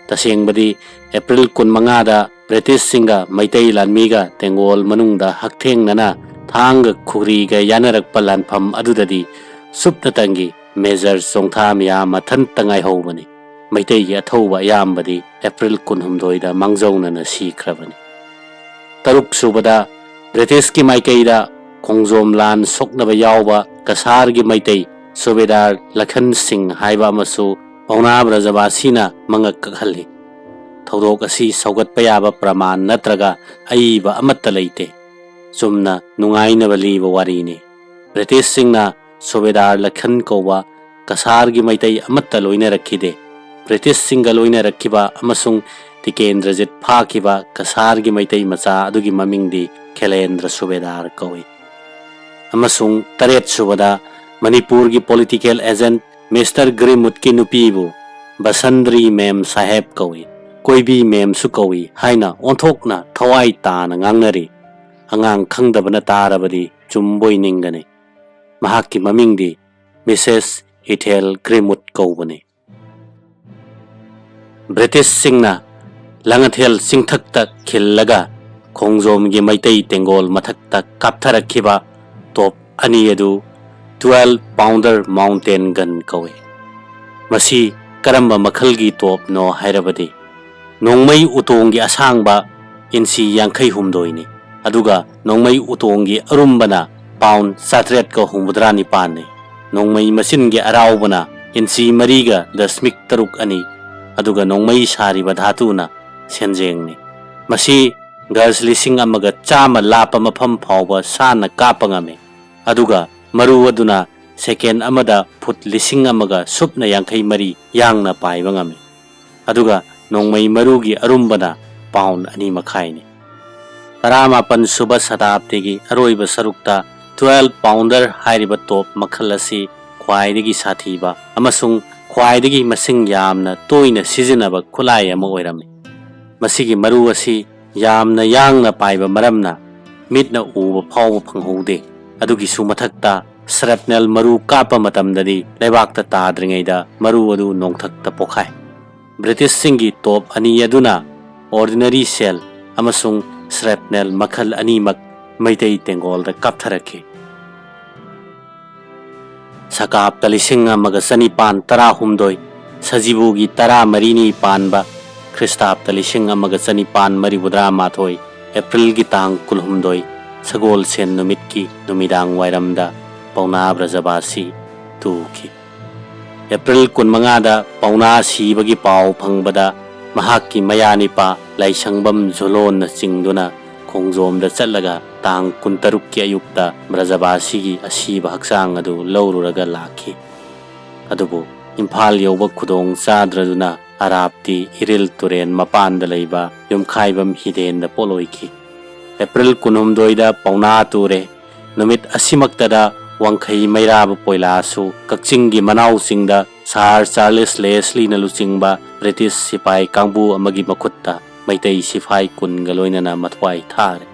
ꯇꯁꯦꯡꯕꯗꯤ ꯑꯦꯄ꯭ꯔꯤꯜ ꯀꯨꯟꯃꯉꯥꯗ ꯕ꯭ꯔꯤꯇꯤꯁꯁꯤꯡꯒ ꯃꯩꯇꯩ ꯂꯥꯟꯃꯤꯒ ꯇꯦꯡꯒꯣꯜ ꯃꯅꯨꯡꯗ ꯍꯛꯊꯦꯡꯅꯅ ꯊꯥꯡꯒ ꯈꯨꯔꯤꯒ ꯌꯥꯅꯔꯛꯄ ꯂꯥꯟꯐꯝ ꯑꯗꯨꯗꯗꯤ ꯁꯨꯞꯅꯇꯪꯒꯤ ꯃꯦꯖꯔ ꯆꯣꯡꯊꯥꯃꯤꯌꯥ ꯃꯊꯟꯇ ꯉꯥꯏꯍꯧꯕꯅꯤ꯫ ꯃꯩꯇꯩꯒꯤ ꯑꯊꯧꯕ ꯑꯌꯥꯝꯕꯗꯤ ꯑꯦꯄ꯭ꯔꯤꯜ ꯀꯨꯟꯍꯨꯝꯗꯣꯏꯗ ꯃꯥꯡꯖꯧꯅꯅ ꯁꯤꯈ꯭ꯔꯕꯅꯤ꯫ ꯇꯔꯨꯛ ꯁꯨꯕꯗ, ꯕ꯭ꯔꯤꯇꯤꯁꯀꯤ ꯃꯥꯏꯀꯩꯗ ꯈꯣꯡꯖꯣꯝ ꯂꯥꯟ ꯁꯣꯛꯅꯕ ꯌꯥꯎꯕ ꯀꯁꯥꯔꯒꯤ ꯃꯩꯇꯩ ꯁꯨꯕꯦꯗꯥꯔ ꯂꯈꯟ ꯁꯤꯡ ꯍꯥꯏꯕ ꯑꯃꯁꯨ ꯄꯥꯎꯅꯥ ꯕ꯭ꯔꯖꯕꯥꯁꯤꯅ ꯃꯉꯛ ꯀꯛꯍꯜꯂꯤ꯫ ꯊꯧꯗꯣꯛ ꯑꯁꯤ ꯁꯧꯒꯠꯄ ꯌꯥꯕ ꯄ꯭ꯔꯃꯥꯟ ꯅꯠꯇ꯭ꯔꯒ ꯑꯏꯕ ꯑꯃꯠꯇ ꯂꯩꯇꯦ꯫ ꯆꯨꯝꯅ ꯅꯨꯡꯉꯥꯏꯅꯕ ꯂꯤꯕ ꯋꯥꯔꯤꯅꯤ꯫ ꯕ꯭ꯔꯤꯇꯤꯁꯁꯤꯡꯅ ꯁꯨꯕꯦꯗꯥꯔ ꯂꯈꯟ ꯀꯧꯕ ꯀꯁꯥꯔꯒꯤ ꯃꯩꯇꯩ ꯑꯃꯠꯇ ꯂꯣꯏꯅꯔꯛꯈꯤꯗꯦ꯫ ꯕ꯭ꯔꯤꯇꯤꯁꯁꯤꯡꯒ ꯂꯣꯏꯅꯔꯛꯈꯤꯕ ꯑꯃꯁꯨꯡ ꯇꯤꯀꯦꯟꯗ꯭ꯔꯖꯤꯠ ꯐꯥꯈꯤꯕ ꯀꯁꯥꯔꯒꯤ ꯃꯩꯇꯩ ꯃꯆꯥ ꯑꯗꯨꯒꯤ ꯃꯃꯤꯡꯗꯤ ꯈꯦꯂꯦꯟꯗ꯭ꯔ ꯁꯨꯕꯦꯗꯥꯔ ꯀꯧꯏ꯫ ꯑꯃꯁꯨꯡ ꯇꯔꯦꯠ ꯁꯨꯕꯗ, ꯃꯅꯤꯄꯨꯔꯒꯤ ꯄꯣꯂꯤꯇꯤꯀꯦꯜ ꯑꯦꯖꯦꯟꯠ ꯃꯤꯁꯇꯔ ꯒ꯭ꯔꯤꯃꯨꯠꯀꯤ ꯅꯨꯄꯤꯕꯨ ꯕꯁꯟꯗ꯭ꯔꯤ ꯃꯦꯝ ꯁꯥꯍꯦꯕ ꯀꯧꯏ, ꯀꯣꯏꯕꯤ ꯃꯦꯝꯁꯨ ꯀꯧꯏ ꯍꯥꯏꯅ ꯑꯣꯟꯊꯣꯛꯅ ꯊꯋꯥꯏ ꯇꯥꯅ ꯉꯥꯡꯅꯔꯤ꯫ ꯑꯉꯥꯡ ꯈꯪꯗꯕꯅ ꯇꯥꯔꯕꯗꯤ ꯆꯨꯝꯕꯣꯏ ꯅꯤꯡꯒꯅꯤ꯫ ꯃꯍꯥꯛꯀꯤ ꯃꯃꯤꯡꯗꯤ ꯃꯤꯁꯦꯁ ꯏꯊꯦꯜ ꯒ꯭ꯔꯤꯃꯨꯠ ꯀꯧꯕꯅꯤ꯫ ꯕ꯭ꯔꯤꯇꯤꯁꯁꯤꯡꯅ ꯂꯥꯡꯉꯊꯦꯜ ꯆꯤꯡꯊꯛꯇ ꯈꯤꯜꯂꯒ ꯈꯣꯡꯖꯣꯝꯒꯤ ꯃꯩꯇꯩ ꯇꯦꯡꯒꯣꯜ ꯃꯊꯛꯇ ꯀꯥꯞꯊꯔꯛꯈꯤꯕ ꯇꯣꯞ ꯑꯅꯤ ꯑꯗꯨ twelve pounder mountain gun ꯀꯧꯏ꯫ ꯃꯁꯤ ꯀꯔꯝꯕ ꯃꯈꯜꯒꯤ ꯇꯣꯞꯅꯣ ꯍꯥꯏꯔꯕꯗꯤ, ꯅꯣꯡꯃꯩ ꯎꯇꯣꯡꯒꯤ ꯑꯁꯥꯡꯕ ꯏꯟꯆꯤ ꯌꯥꯡꯈꯩ ꯍꯨꯝꯗꯣꯏꯅꯤ, ꯑꯗꯨꯒ ꯅꯣꯡꯃꯩ ꯎꯇꯣꯡꯒꯤ ꯑꯔꯨꯝꯕꯅ ꯄꯥꯎꯟ ꯆꯥꯇ꯭ꯔꯦꯠꯀ ꯍꯨꯝꯐꯨꯇꯔꯥ ꯅꯤꯄꯥꯟꯅꯤ꯫ ꯅꯣꯡꯃꯩ ꯃꯆꯤꯟꯒꯤ ꯑꯔꯥꯎꯕꯅ ꯏꯟꯆꯤ ꯃꯔꯤꯒ ꯗꯁꯃꯤꯛ ꯇꯔꯨꯛ ꯑꯅꯤ, ꯑꯗꯨꯒ ꯅꯣꯡꯃꯩ ꯁꯥꯔꯤꯕ ꯙꯥꯇꯨꯅ ꯁꯦꯟꯖꯦꯡꯅꯤ꯫ ꯃꯁꯤ ꯒꯖ ꯂꯤꯁꯤꯡ ꯑꯃꯒ ꯆꯥꯝꯃ ꯂꯥꯞꯄ ꯃꯐꯝ ꯐꯥꯎꯕ ꯁꯥꯟꯅ ꯀꯥꯞꯄ ꯉꯝꯃꯤ, ꯑꯗꯨꯒ ꯃꯔꯨ ꯑꯗꯨꯅ ꯁꯦꯀꯦꯟ ꯑꯃꯗ ꯐꯨꯠ ꯂꯤꯁꯤꯡ ꯑꯃꯒ ꯁꯨꯞꯅ ꯌꯥꯡꯈꯩ ꯃꯔꯤ ꯌꯥꯡꯅ ꯄꯥꯏꯕ ꯉꯝꯃꯤ, ꯑꯗꯨꯒ ꯅꯣꯡꯃꯩ ꯃꯔꯨꯒꯤ ꯑꯔꯨꯝꯕꯅ ꯄꯥꯎꯟ ꯑꯅꯤ ꯃꯈꯥꯏꯅꯤ꯫ ꯇꯔꯥꯃꯥꯄꯟ ꯁꯨꯕ ꯁꯇꯥꯕꯗꯤꯒꯤ ꯑꯔꯣꯏꯕ ꯁꯔꯨꯛꯇ twelve pounder ꯍꯥꯏꯔꯤꯕ ꯇꯣꯞ ꯃꯈꯜ ꯑꯁꯤ ꯈ꯭ꯋꯥꯏꯗꯒꯤ ꯁꯥꯊꯤꯕ ꯑꯃꯁꯨꯡ ꯈ꯭ꯋꯥꯏꯗꯒꯤ ꯃꯁꯤꯡ ꯌꯥꯝꯅ ꯇꯣꯏꯅ ꯁꯤꯖꯤꯟꯅꯕ ꯈꯨꯠꯂꯥꯏ ꯑꯃ ꯑꯣꯏꯔꯝꯃꯤ꯫ ꯃꯁꯤꯒꯤ ꯃꯔꯨ ꯑꯁꯤ ꯌꯥꯝꯅ ꯌꯥꯡꯅ ꯄꯥꯏꯕ ꯃꯔꯝꯅ ꯃꯤꯠꯅ ꯎꯕ ꯐꯥꯎꯕ ꯐꯪꯍꯧꯗꯦ꯫ ꯑꯗꯨꯒꯤꯁꯨ ꯃꯊꯛꯇ, ꯁ꯭ꯔꯦꯞꯅꯦꯜ ꯃꯔꯨ ꯀꯥꯞꯄ ꯃꯇꯝꯗꯗꯤ ꯂꯩꯕꯥꯛꯇ ꯇꯥꯗ꯭ꯔꯤꯉꯩꯗ ꯃꯔꯨ ꯑꯗꯨ ꯅꯣꯡꯊꯛꯇ ꯄꯣꯛꯈꯥꯏ꯫ ꯕ꯭ꯔꯤꯇꯤꯁꯁꯤꯡꯒꯤ ꯇꯣꯞ ꯑꯅꯤ ꯑꯗꯨꯅ ꯑꯣꯔꯗꯤꯅꯔꯤ ꯁꯦꯜ ꯑꯃꯁꯨꯡ ꯁ꯭ꯔꯦꯞꯅꯦꯜ ꯃꯈꯜ ꯑꯅꯤꯃꯛ ꯃꯩꯇꯩ ꯇꯦꯡꯒꯣꯜꯗ ꯀꯥꯞꯊꯔꯛꯈꯤ꯫ ꯁꯀꯥꯞꯇ ꯂꯤꯁꯤꯡ ꯑꯃꯒ ꯆꯅꯤꯄꯥꯟ ꯇꯔꯥꯍꯨꯝꯗꯣꯏ, ꯁꯖꯤꯕꯨꯒꯤ ꯇꯔꯥꯃꯔꯤꯅꯤ ꯄꯥꯟꯕ, ꯈ꯭ꯔꯤꯁꯇꯥꯞꯇ ꯂꯤꯁꯤꯡ ꯑꯃꯒ ꯆꯅꯤꯄꯥꯟ ꯃꯔꯤꯐꯨꯇꯔꯥ ꯃꯥꯊꯣꯏ, ꯑꯦꯄ꯭ꯔꯤꯜꯒꯤ ꯇꯥꯡ ꯀꯨꯟꯍꯨꯝꯗꯣꯏ, ꯁꯒꯣꯜꯁꯦꯟ ꯅꯨꯃꯤꯠꯀꯤ ꯅꯨꯃꯤꯗꯥꯡ ꯋꯥꯏꯔꯝꯗ ꯄꯥꯎꯅꯥ ꯕ꯭ꯔꯖꯕꯥꯁꯤ ꯇꯨꯈꯤ꯫ ꯑꯦꯄ꯭ꯔꯤꯜ ꯀꯨꯟꯃꯉꯥꯗ ꯄꯥꯎꯅꯥ ꯁꯤꯕꯒꯤ ꯄꯥꯎ ꯐꯪꯕꯗ ꯃꯍꯥꯛꯀꯤ ꯃꯌꯥꯅꯤꯄꯥ ꯂꯥꯏꯁꯪꯕꯝ ꯖꯣꯂꯣꯟꯅ ꯆꯤꯡꯗꯨꯅ ꯈꯣꯡꯖꯣꯝꯗ ꯆꯠꯂꯒ ꯇꯥꯡ ꯀꯨꯟꯇꯔꯨꯛꯀꯤ ꯑꯌꯨꯛꯇ ꯕ꯭ꯔꯖꯕꯥꯁꯤꯒꯤ ꯑꯁꯤꯕ ꯍꯛꯆꯥꯡ ꯑꯗꯨ ꯂꯧꯔꯨꯔꯒ ꯂꯥꯛꯈꯤ꯫ ꯑꯗꯨꯕꯨ ꯏꯝꯐꯥꯜ ꯌꯧꯕ ꯈꯨꯗꯣꯡ ꯆꯥꯗ꯭ꯔꯗꯨꯅ ꯑꯔꯥꯞꯇꯤ ꯏꯔꯤꯜ ꯇꯨꯔꯦꯟ ꯃꯄꯥꯟꯗ ꯂꯩꯕ ꯌꯨꯝꯈꯥꯏꯕꯝ ꯍꯤꯗꯦꯟꯗ ꯄꯣꯠꯂꯣꯏꯈꯤ꯫ ꯑꯦꯄ꯭ꯔꯤꯜ ꯀꯨꯟꯍꯨꯝꯗꯣꯏꯗ ꯄꯥꯎꯅꯥ ꯇꯨꯔꯦ꯫ ꯅꯨꯃꯤꯠ ꯑꯁꯤꯃꯛꯇꯗ ꯋꯥꯡꯈꯩ ꯃꯩꯔꯥꯕ ꯄꯣꯏꯂꯥꯁꯨ ꯀꯛꯆꯤꯡꯒꯤ ꯃꯅꯥꯎꯁꯤꯡꯗ ꯁꯍꯔ ꯆꯥꯔꯂꯤꯁ ꯂꯦꯁꯂꯤꯅ ꯂꯨꯆꯤꯡꯕ ꯕ꯭ꯔꯤꯇꯤꯁ ꯁꯤꯄꯥꯏ ꯀꯥꯡꯕꯨ ꯑꯃꯒꯤ ꯃꯈꯨꯠꯇ ꯃꯩꯇꯩ ꯁꯤꯐꯥꯏ ꯀꯨꯟꯒ ꯂꯣꯏꯅꯅ ꯃꯊ꯭ꯋꯥꯏ ꯊꯥꯔꯦ꯫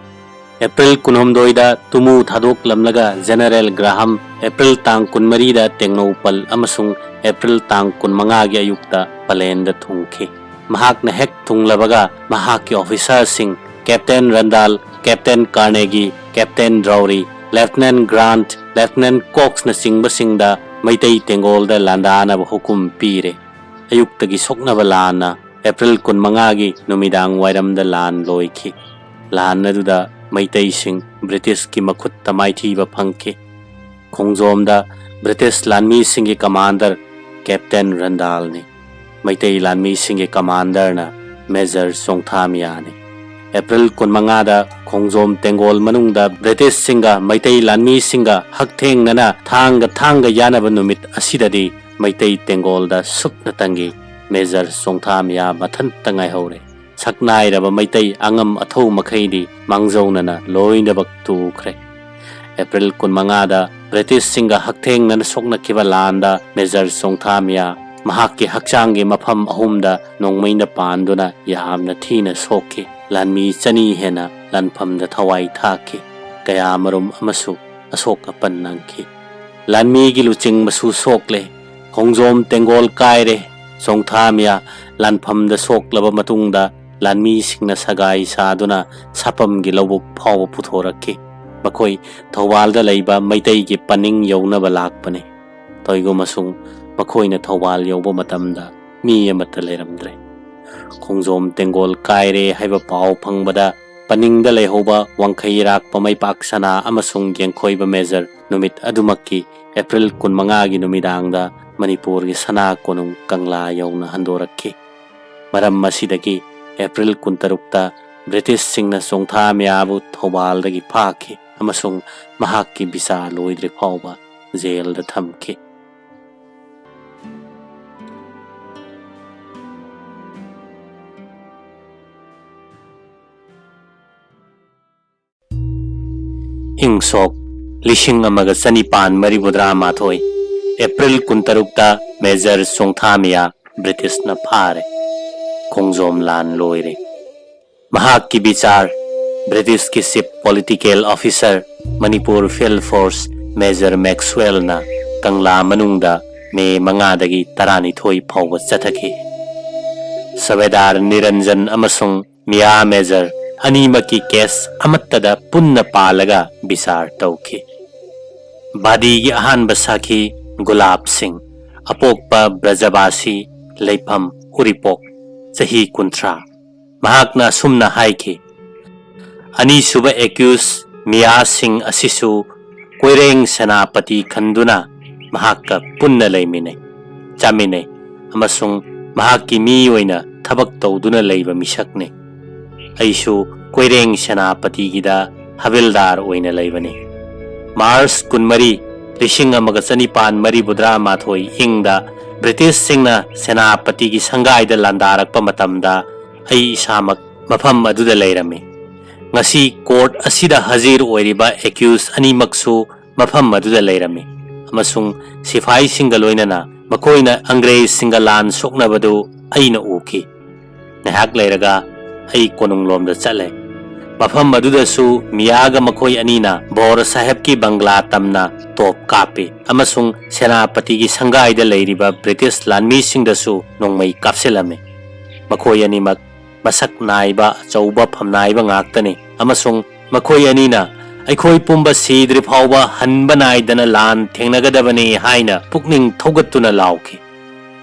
ꯑꯦꯄ꯭ꯔꯤꯜ ꯀꯨꯟꯍꯨꯝꯗꯣꯏꯗ ꯇꯨꯃꯨ ꯊꯥꯗꯣꯛꯂꯝꯂꯒ ꯖꯦꯅꯔꯦꯜ ꯒ꯭ꯔꯥꯍꯝ ꯑꯦꯄ꯭ꯔꯤꯜ ꯇꯥꯡ ꯀꯨꯟꯃꯔꯤꯗ ꯇꯦꯡꯅꯧꯄꯜ ꯑꯃꯁꯨꯡ ꯑꯦꯄ꯭ꯔꯤꯜ ꯇꯥꯡ ꯀꯨꯟꯃꯉꯥꯒꯤ ꯑꯌꯨꯛꯇ ꯄꯂꯦꯟꯗ ꯊꯨꯡꯈꯤ꯫ ꯃꯍꯥꯛꯅ ꯍꯦꯛ ꯊꯨꯡꯂꯕꯒ ꯃꯍꯥꯛꯀꯤ ꯑꯣꯐꯤꯁꯥꯔꯁꯤꯡ ꯀꯦꯞꯇꯦꯟ ꯔꯟꯗꯥꯜ, ꯀꯦꯞꯇꯦꯟ ꯀꯥꯔꯅꯦꯒꯤ, ꯀꯦꯞꯇꯦꯟ ꯗ꯭ꯔꯥꯎꯔꯤ, ꯂꯦꯐꯇꯤꯅꯦꯟ ꯒ꯭ꯔꯥꯟꯠ, ꯂꯦꯐꯇꯤꯅꯦꯟ ꯀꯣꯛꯁꯅꯆꯤꯡꯕꯁꯤꯡꯗ ꯃꯩꯇꯩ ꯇꯦꯡꯒꯣꯜꯗ ꯂꯥꯟꯗꯥꯅꯕ ꯍꯨꯀꯨꯝ ꯄꯤꯔꯦ꯫ ꯑꯌꯨꯛꯇꯒꯤ ꯁꯣꯛꯅꯕ ꯂꯥꯟꯅ ꯑꯦꯄ꯭ꯔꯤꯜ ꯀꯨꯟꯃꯉꯥꯒꯤ ꯅꯨꯃꯤꯗꯥꯡ ꯋꯥꯏꯔꯝꯗ ꯂꯥꯟ ꯂꯣꯏꯈꯤ꯫ ꯂꯥꯟ ꯑꯗꯨꯗ ꯃꯩꯇꯩꯁꯤꯡ ꯕ꯭ꯔꯤꯇꯤꯁꯀꯤ ꯃꯈꯨꯠꯇ ꯃꯥꯏꯊꯤꯕ ꯐꯪꯈꯤ꯫ ꯈꯣꯡꯖꯣꯝꯗ ꯕ꯭ꯔꯤꯇꯤꯁ ꯂꯥꯟꯃꯤꯁꯤꯡꯒꯤ ꯀꯃꯥꯟꯗꯔ ꯀꯦꯞꯇꯦꯟ ꯔꯟꯗꯥꯜꯅꯤ꯫ ꯃꯩꯇꯩ ꯂꯥꯟꯃꯤꯁꯤꯡꯒꯤ ꯀꯃꯥꯟꯗꯔꯅ ꯃꯦꯖꯔ ꯆꯣꯡꯊꯥꯃꯤꯌꯥꯅꯤ꯫ ꯑꯦꯄ꯭ꯔꯤꯜ ꯀꯨꯟꯃꯉꯥꯗ ꯈꯣꯡꯖꯣꯝ ꯇꯦꯡꯒꯣꯜ ꯃꯅꯨꯡꯗ ꯕ꯭ꯔꯤꯇꯤꯁꯁꯤꯡꯒ ꯃꯩꯇꯩ ꯂꯥꯟꯃꯤꯁꯤꯡꯒ ꯍꯛꯊꯦꯡꯅꯅ ꯊꯥꯡꯒ ꯊꯥꯡꯒ ꯌꯥꯅꯕ ꯅꯨꯃꯤꯠ ꯑꯁꯤꯗꯗꯤ ꯃꯩꯇꯩ ꯇꯦꯡꯒꯣꯜꯗ ꯁꯨꯞꯅꯇꯪꯒꯤ ꯃꯦꯖꯔ ꯆꯣꯡꯊꯥꯃꯤꯌꯥ ꯃꯊꯟꯇ ꯉꯥꯏꯍꯧꯔꯦ꯫ ꯁꯛꯅꯥꯏꯔꯕ ꯃꯩꯇꯩ ꯑꯉꯝ ꯑꯊꯧ ꯃꯈꯩꯗꯤ ꯃꯥꯡꯖꯧꯅꯅ ꯂꯣꯏꯅꯃꯛ ꯇꯨꯈ꯭ꯔꯦ꯫ ꯑꯦꯄ꯭ꯔꯤꯜ ꯀꯨꯟꯃꯉꯥꯗ ꯕ꯭ꯔꯤꯇꯤꯁꯁꯤꯡꯒ ꯍꯛꯊꯦꯡꯅꯅ ꯁꯣꯛꯅꯈꯤꯕ ꯂꯥꯟꯗ ꯃꯦꯖꯔ ꯆꯣꯡꯊꯥꯃꯤꯌꯥ ꯃꯍꯥꯛꯀꯤ ꯍꯛꯆꯥꯡꯒꯤ ꯃꯐꯝ ꯑꯍꯨꯝꯗ ꯅꯣꯡꯃꯩꯅ ꯄꯥꯟꯗꯨꯅ ꯌꯥꯝꯅ ꯊꯤꯅ ꯁꯣꯛꯈꯤ꯫ ꯂꯥꯟꯃꯤ ꯆꯅꯤ ꯍꯦꯟꯅ ꯂꯥꯟꯐꯝꯗ ꯊꯋꯥꯏ ꯊꯥꯈꯤ꯫ ꯀꯌꯥꯃꯔꯨꯝ ꯑꯃꯁꯨ ꯑꯁꯣꯛ ꯑꯄꯟ ꯅꯪꯈꯤ꯫ ꯂꯥꯟꯃꯤꯒꯤ ꯂꯨꯆꯤꯡꯕꯁꯨ ꯁꯣꯛꯂꯦ꯫ ꯈꯣꯡꯖꯣꯝ ꯇꯦꯡꯒꯣꯜ ꯀꯥꯏꯔꯦ꯫ ꯆꯣꯡꯊꯥꯃꯤꯌꯥ ꯂꯥꯟꯐꯝꯗ ꯁꯣꯛꯂꯕ ꯃꯇꯨꯡꯗ ꯂꯥꯟꯃꯤꯁꯤꯡꯅ ꯁꯒꯥꯏ ꯁꯥꯗꯨꯅ ꯁꯥꯄꯝꯒꯤ ꯂꯧꯕꯨꯛ ꯐꯥꯎꯕ ꯄꯨꯊꯣꯔꯛꯈꯤ꯫ ꯃꯈꯣꯏ ꯊꯧꯕꯥꯜꯗ ꯂꯩꯕ ꯃꯩꯇꯩꯒꯤ ꯄꯅꯤꯡ ꯌꯧꯅꯕ ꯂꯥꯛꯄꯅꯤ꯫ ꯇꯧꯏꯒꯨꯝꯕꯁꯨꯡ ꯃꯈꯣꯏꯅ ꯊꯧꯕꯥꯜ ꯌꯧꯕ ꯃꯇꯝꯗ ꯃꯤ ꯑꯃꯠꯇ ꯂꯩꯔꯝꯗ꯭ꯔꯦ꯫ ꯈꯣꯡꯖꯣꯝ ꯇꯦꯡꯒꯣꯜ ꯀꯥꯏꯔꯦ ꯍꯥꯏꯕ ꯄꯥꯎ ꯐꯪꯕꯗ ꯄꯅꯤꯡꯗ ꯂꯩꯍꯧꯕ ꯋꯥꯡꯈꯩ ꯏꯔꯥꯛꯄ ꯃꯩꯄꯥꯛ ꯁꯅꯥ ꯑꯃꯁꯨꯡ ꯌꯦꯡꯈꯣꯏꯕ ꯃꯦꯖꯔ ꯅꯨꯃꯤꯠ ꯑꯗꯨꯃꯛꯀꯤ ꯑꯦꯄ꯭ꯔꯤꯜ ꯀꯨꯟꯃꯉꯥꯒꯤ ꯅꯨꯃꯤꯗꯥꯡꯗ ꯃꯅꯤꯄꯨꯔꯒꯤ ꯁꯅꯥ ꯀꯣꯅꯨꯡ ꯀꯪꯂꯥ ꯌꯧꯅ ꯍꯟꯗꯣꯔꯛꯈꯤ꯫ ꯃꯔꯝ ꯑꯁꯤꯗꯒꯤ ꯑꯦꯄ꯭ꯔꯤꯜ ꯀꯨꯟꯇꯔꯨꯛꯇ ꯕ꯭ꯔꯤꯇꯤꯁꯁꯤꯡꯅ ꯆꯣꯡꯊꯥꯃꯤꯌꯥꯕꯨ ꯊꯧꯕꯥꯜꯗꯒꯤ ꯐꯥꯈꯤ ꯑꯃꯁꯨꯡ ꯃꯍꯥꯛꯀꯤ ꯕꯤꯆꯥꯔ ꯂꯣꯏꯗ꯭ꯔꯤ ꯐꯥꯎꯕ ꯖꯦꯜꯗ ꯊꯝꯈꯤ꯫ ꯏꯪ ꯁꯣꯛ ꯂꯤꯁꯤꯡ ꯑꯃꯒ ꯆꯅꯤꯄꯥꯟ ꯃꯔꯤꯐꯨꯇꯔꯥ ꯃꯥꯊꯣꯏ, ꯑꯦꯄ꯭ꯔꯤꯜ ꯀꯨꯟꯇꯔꯨꯛꯇ ꯃꯦꯖꯔ ꯆꯣꯡꯊꯥꯃꯤꯌꯥ ꯕ꯭ꯔꯤꯇꯤꯁꯅ ꯐꯥꯔꯦ꯫ ꯈꯣꯡꯖꯣꯝ ꯂꯥꯟ ꯂꯣꯏꯔꯦ꯫ ꯃꯍꯥꯛꯀꯤ ꯕꯤꯆꯥꯔ ꯕ꯭ꯔꯤꯇꯤꯁꯀꯤ ꯆꯤꯐ ꯄꯣꯂꯤꯇꯤꯀꯦꯜ ꯑꯣꯐꯤꯁꯔ, ꯃꯅꯤꯄꯨꯔ ꯐꯤꯜꯗ ꯐꯣꯔꯁ ꯃꯦꯖꯔ ꯃꯦꯛꯁꯋꯦꯜꯅ ꯀꯪꯂꯥ ꯃꯅꯨꯡꯗ ꯃꯦ ꯃꯉꯥꯗꯒꯤ ꯇꯔꯥꯅꯤꯊꯣꯏ ꯐꯥꯎꯕ ꯆꯠꯊꯈꯤ꯫ ꯁꯕꯦꯗꯥꯔ ꯅꯤꯔꯟꯖꯟ ꯑꯃꯁꯨꯡ ꯃꯤꯌꯥ ꯃꯦꯖꯔ ꯑꯅꯤꯃꯛꯀꯤ ꯀꯦꯁ ꯑꯃꯠꯇꯗ ꯄꯨꯟꯅ ꯄꯥꯜꯂꯒ ꯕꯤꯆꯥꯔ ꯇꯧꯈꯤ꯫ ꯕꯥꯗꯤꯒꯤ ꯑꯍꯥꯟꯕ ꯁꯥꯈꯤ ꯒꯨꯂꯥꯕ ꯁꯤꯡ, ꯑꯄꯣꯛꯄ ꯕ꯭ꯔꯖꯕꯥꯁꯤ, ꯂꯩꯐꯝ ꯎꯔꯤꯄꯣꯛ, ꯆꯍꯤ ꯀꯨꯟꯊ꯭ꯔꯥ꯫ ꯃꯍꯥꯛꯅ ꯑꯁꯨꯝꯅ ꯍꯥꯏꯈꯤ, "ꯑꯅꯤꯁꯨꯕ ꯑꯦꯀ꯭ꯌꯨꯁ ꯃꯤꯌꯥ ꯁꯤꯡ ꯑꯁꯤꯁꯨ ꯀꯣꯏꯔꯦꯡ ꯁꯦꯅꯥꯄꯇꯤ ꯈꯟꯗꯨꯅ ꯃꯍꯥꯛꯀ ꯄꯨꯟꯅ ꯂꯩꯃꯤꯟꯅꯩ, ꯆꯥꯃꯤꯟꯅꯩ ꯑꯃꯁꯨꯡ ꯃꯍꯥꯛꯀꯤ ꯃꯤ ꯑꯣꯏꯅ ꯊꯕꯛ ꯇꯧꯗꯨꯅ ꯂꯩꯕ ꯃꯤꯁꯛꯅꯤ꯫ ꯑꯩꯁꯨ ꯀꯣꯏꯔꯦꯡ ꯁꯦꯅꯥꯄꯇꯤꯒꯤꯗ ꯍꯕꯤꯜꯗꯥꯔ ꯑꯣꯏꯅ ꯂꯩꯕꯅꯤ꯫" ꯃꯥꯔꯆ ꯀꯨꯟꯃꯔꯤ, ꯂꯤꯁꯤꯡ ꯑꯃꯒ ꯆꯅꯤꯄꯥꯟ ꯃꯔꯤꯐꯨꯇꯔꯥ ꯃꯥꯊꯣꯏ ꯏꯪꯗ ꯕ꯭ꯔꯤꯇꯤꯁꯁꯤꯡꯅ ꯁꯦꯅꯥꯄꯇꯤꯒꯤ ꯁꯪꯒꯥꯏꯗ ꯂꯥꯟꯗꯥꯔꯛꯄ ꯃꯇꯝꯗ ꯑꯩ ꯏꯁꯥꯃꯛ ꯃꯐꯝ ꯑꯗꯨꯗ ꯂꯩꯔꯝꯃꯤ꯫ ꯉꯁꯤ ꯀꯣꯔꯠ ꯑꯁꯤꯗ ꯍꯖꯤꯔ ꯑꯣꯏꯔꯤꯕ ꯑꯦꯀ꯭ꯌꯨꯁ ꯑꯅꯤꯃꯛꯁꯨ ꯃꯐꯝ ꯑꯗꯨꯗ ꯂꯩꯔꯝꯃꯤ ꯑꯃꯁꯨꯡ ꯁꯤꯐꯥꯏꯁꯤꯡꯒ ꯂꯣꯏꯅꯅ ꯃꯈꯣꯏꯅ ꯑꯪꯒ꯭ꯔꯦꯖꯁꯤꯡꯒ ꯂꯥꯟ ꯁꯣꯛꯅꯕꯗꯨ ꯑꯩꯅ ꯎꯈꯤ꯫ ꯉꯥꯏꯍꯥꯛ ꯂꯩꯔꯒ ꯑꯩ ꯀꯣꯅꯨꯡꯂꯣꯝꯗ ꯆꯠꯂꯦ꯫ ꯃꯐꯝ ꯑꯗꯨꯗꯁꯨ ꯃꯤꯌꯥꯒ ꯃꯈꯣꯏ ꯑꯅꯤꯅ ꯕꯣꯔ ꯁꯥꯍꯦꯕꯀꯤ ꯕꯪꯒ꯭ꯂꯥ ꯇꯝꯅ ꯇꯣꯞ ꯀꯥꯞꯄꯤ ꯑꯃꯁꯨꯡ ꯁꯦꯅꯥꯄꯇꯤꯒꯤ ꯁꯪꯒꯥꯏꯗ ꯂꯩꯔꯤꯕ ꯕ꯭ꯔꯤꯇꯤꯁ ꯂꯥꯟꯃꯤꯁꯤꯡꯗꯁꯨ ꯅꯣꯡꯃꯩ ꯀꯥꯞꯁꯤꯜꯂꯝꯃꯤ꯫ ꯃꯈꯣꯏ ꯑꯅꯤꯃꯛ ꯃꯁꯛ ꯅꯥꯏꯕ ꯑꯆꯧꯕ ꯐꯝꯅꯥꯏꯕ ꯉꯥꯛꯇꯅꯤ ꯑꯃꯁꯨꯡ ꯃꯈꯣꯏ ꯑꯅꯤꯅ ꯑꯩꯈꯣꯏ ꯄꯨꯝꯕ ꯁꯤꯗ꯭ꯔꯤ ꯐꯥꯎꯕ ꯍꯟꯕ ꯅꯥꯏꯗꯅ ꯂꯥꯟ ꯊꯦꯡꯅꯒꯗꯕꯅꯤ ꯍꯥꯏꯅ ꯄꯨꯛꯅꯤꯡ ꯊꯧꯒꯠꯇꯨꯅ ꯂꯥꯎꯈꯤ꯫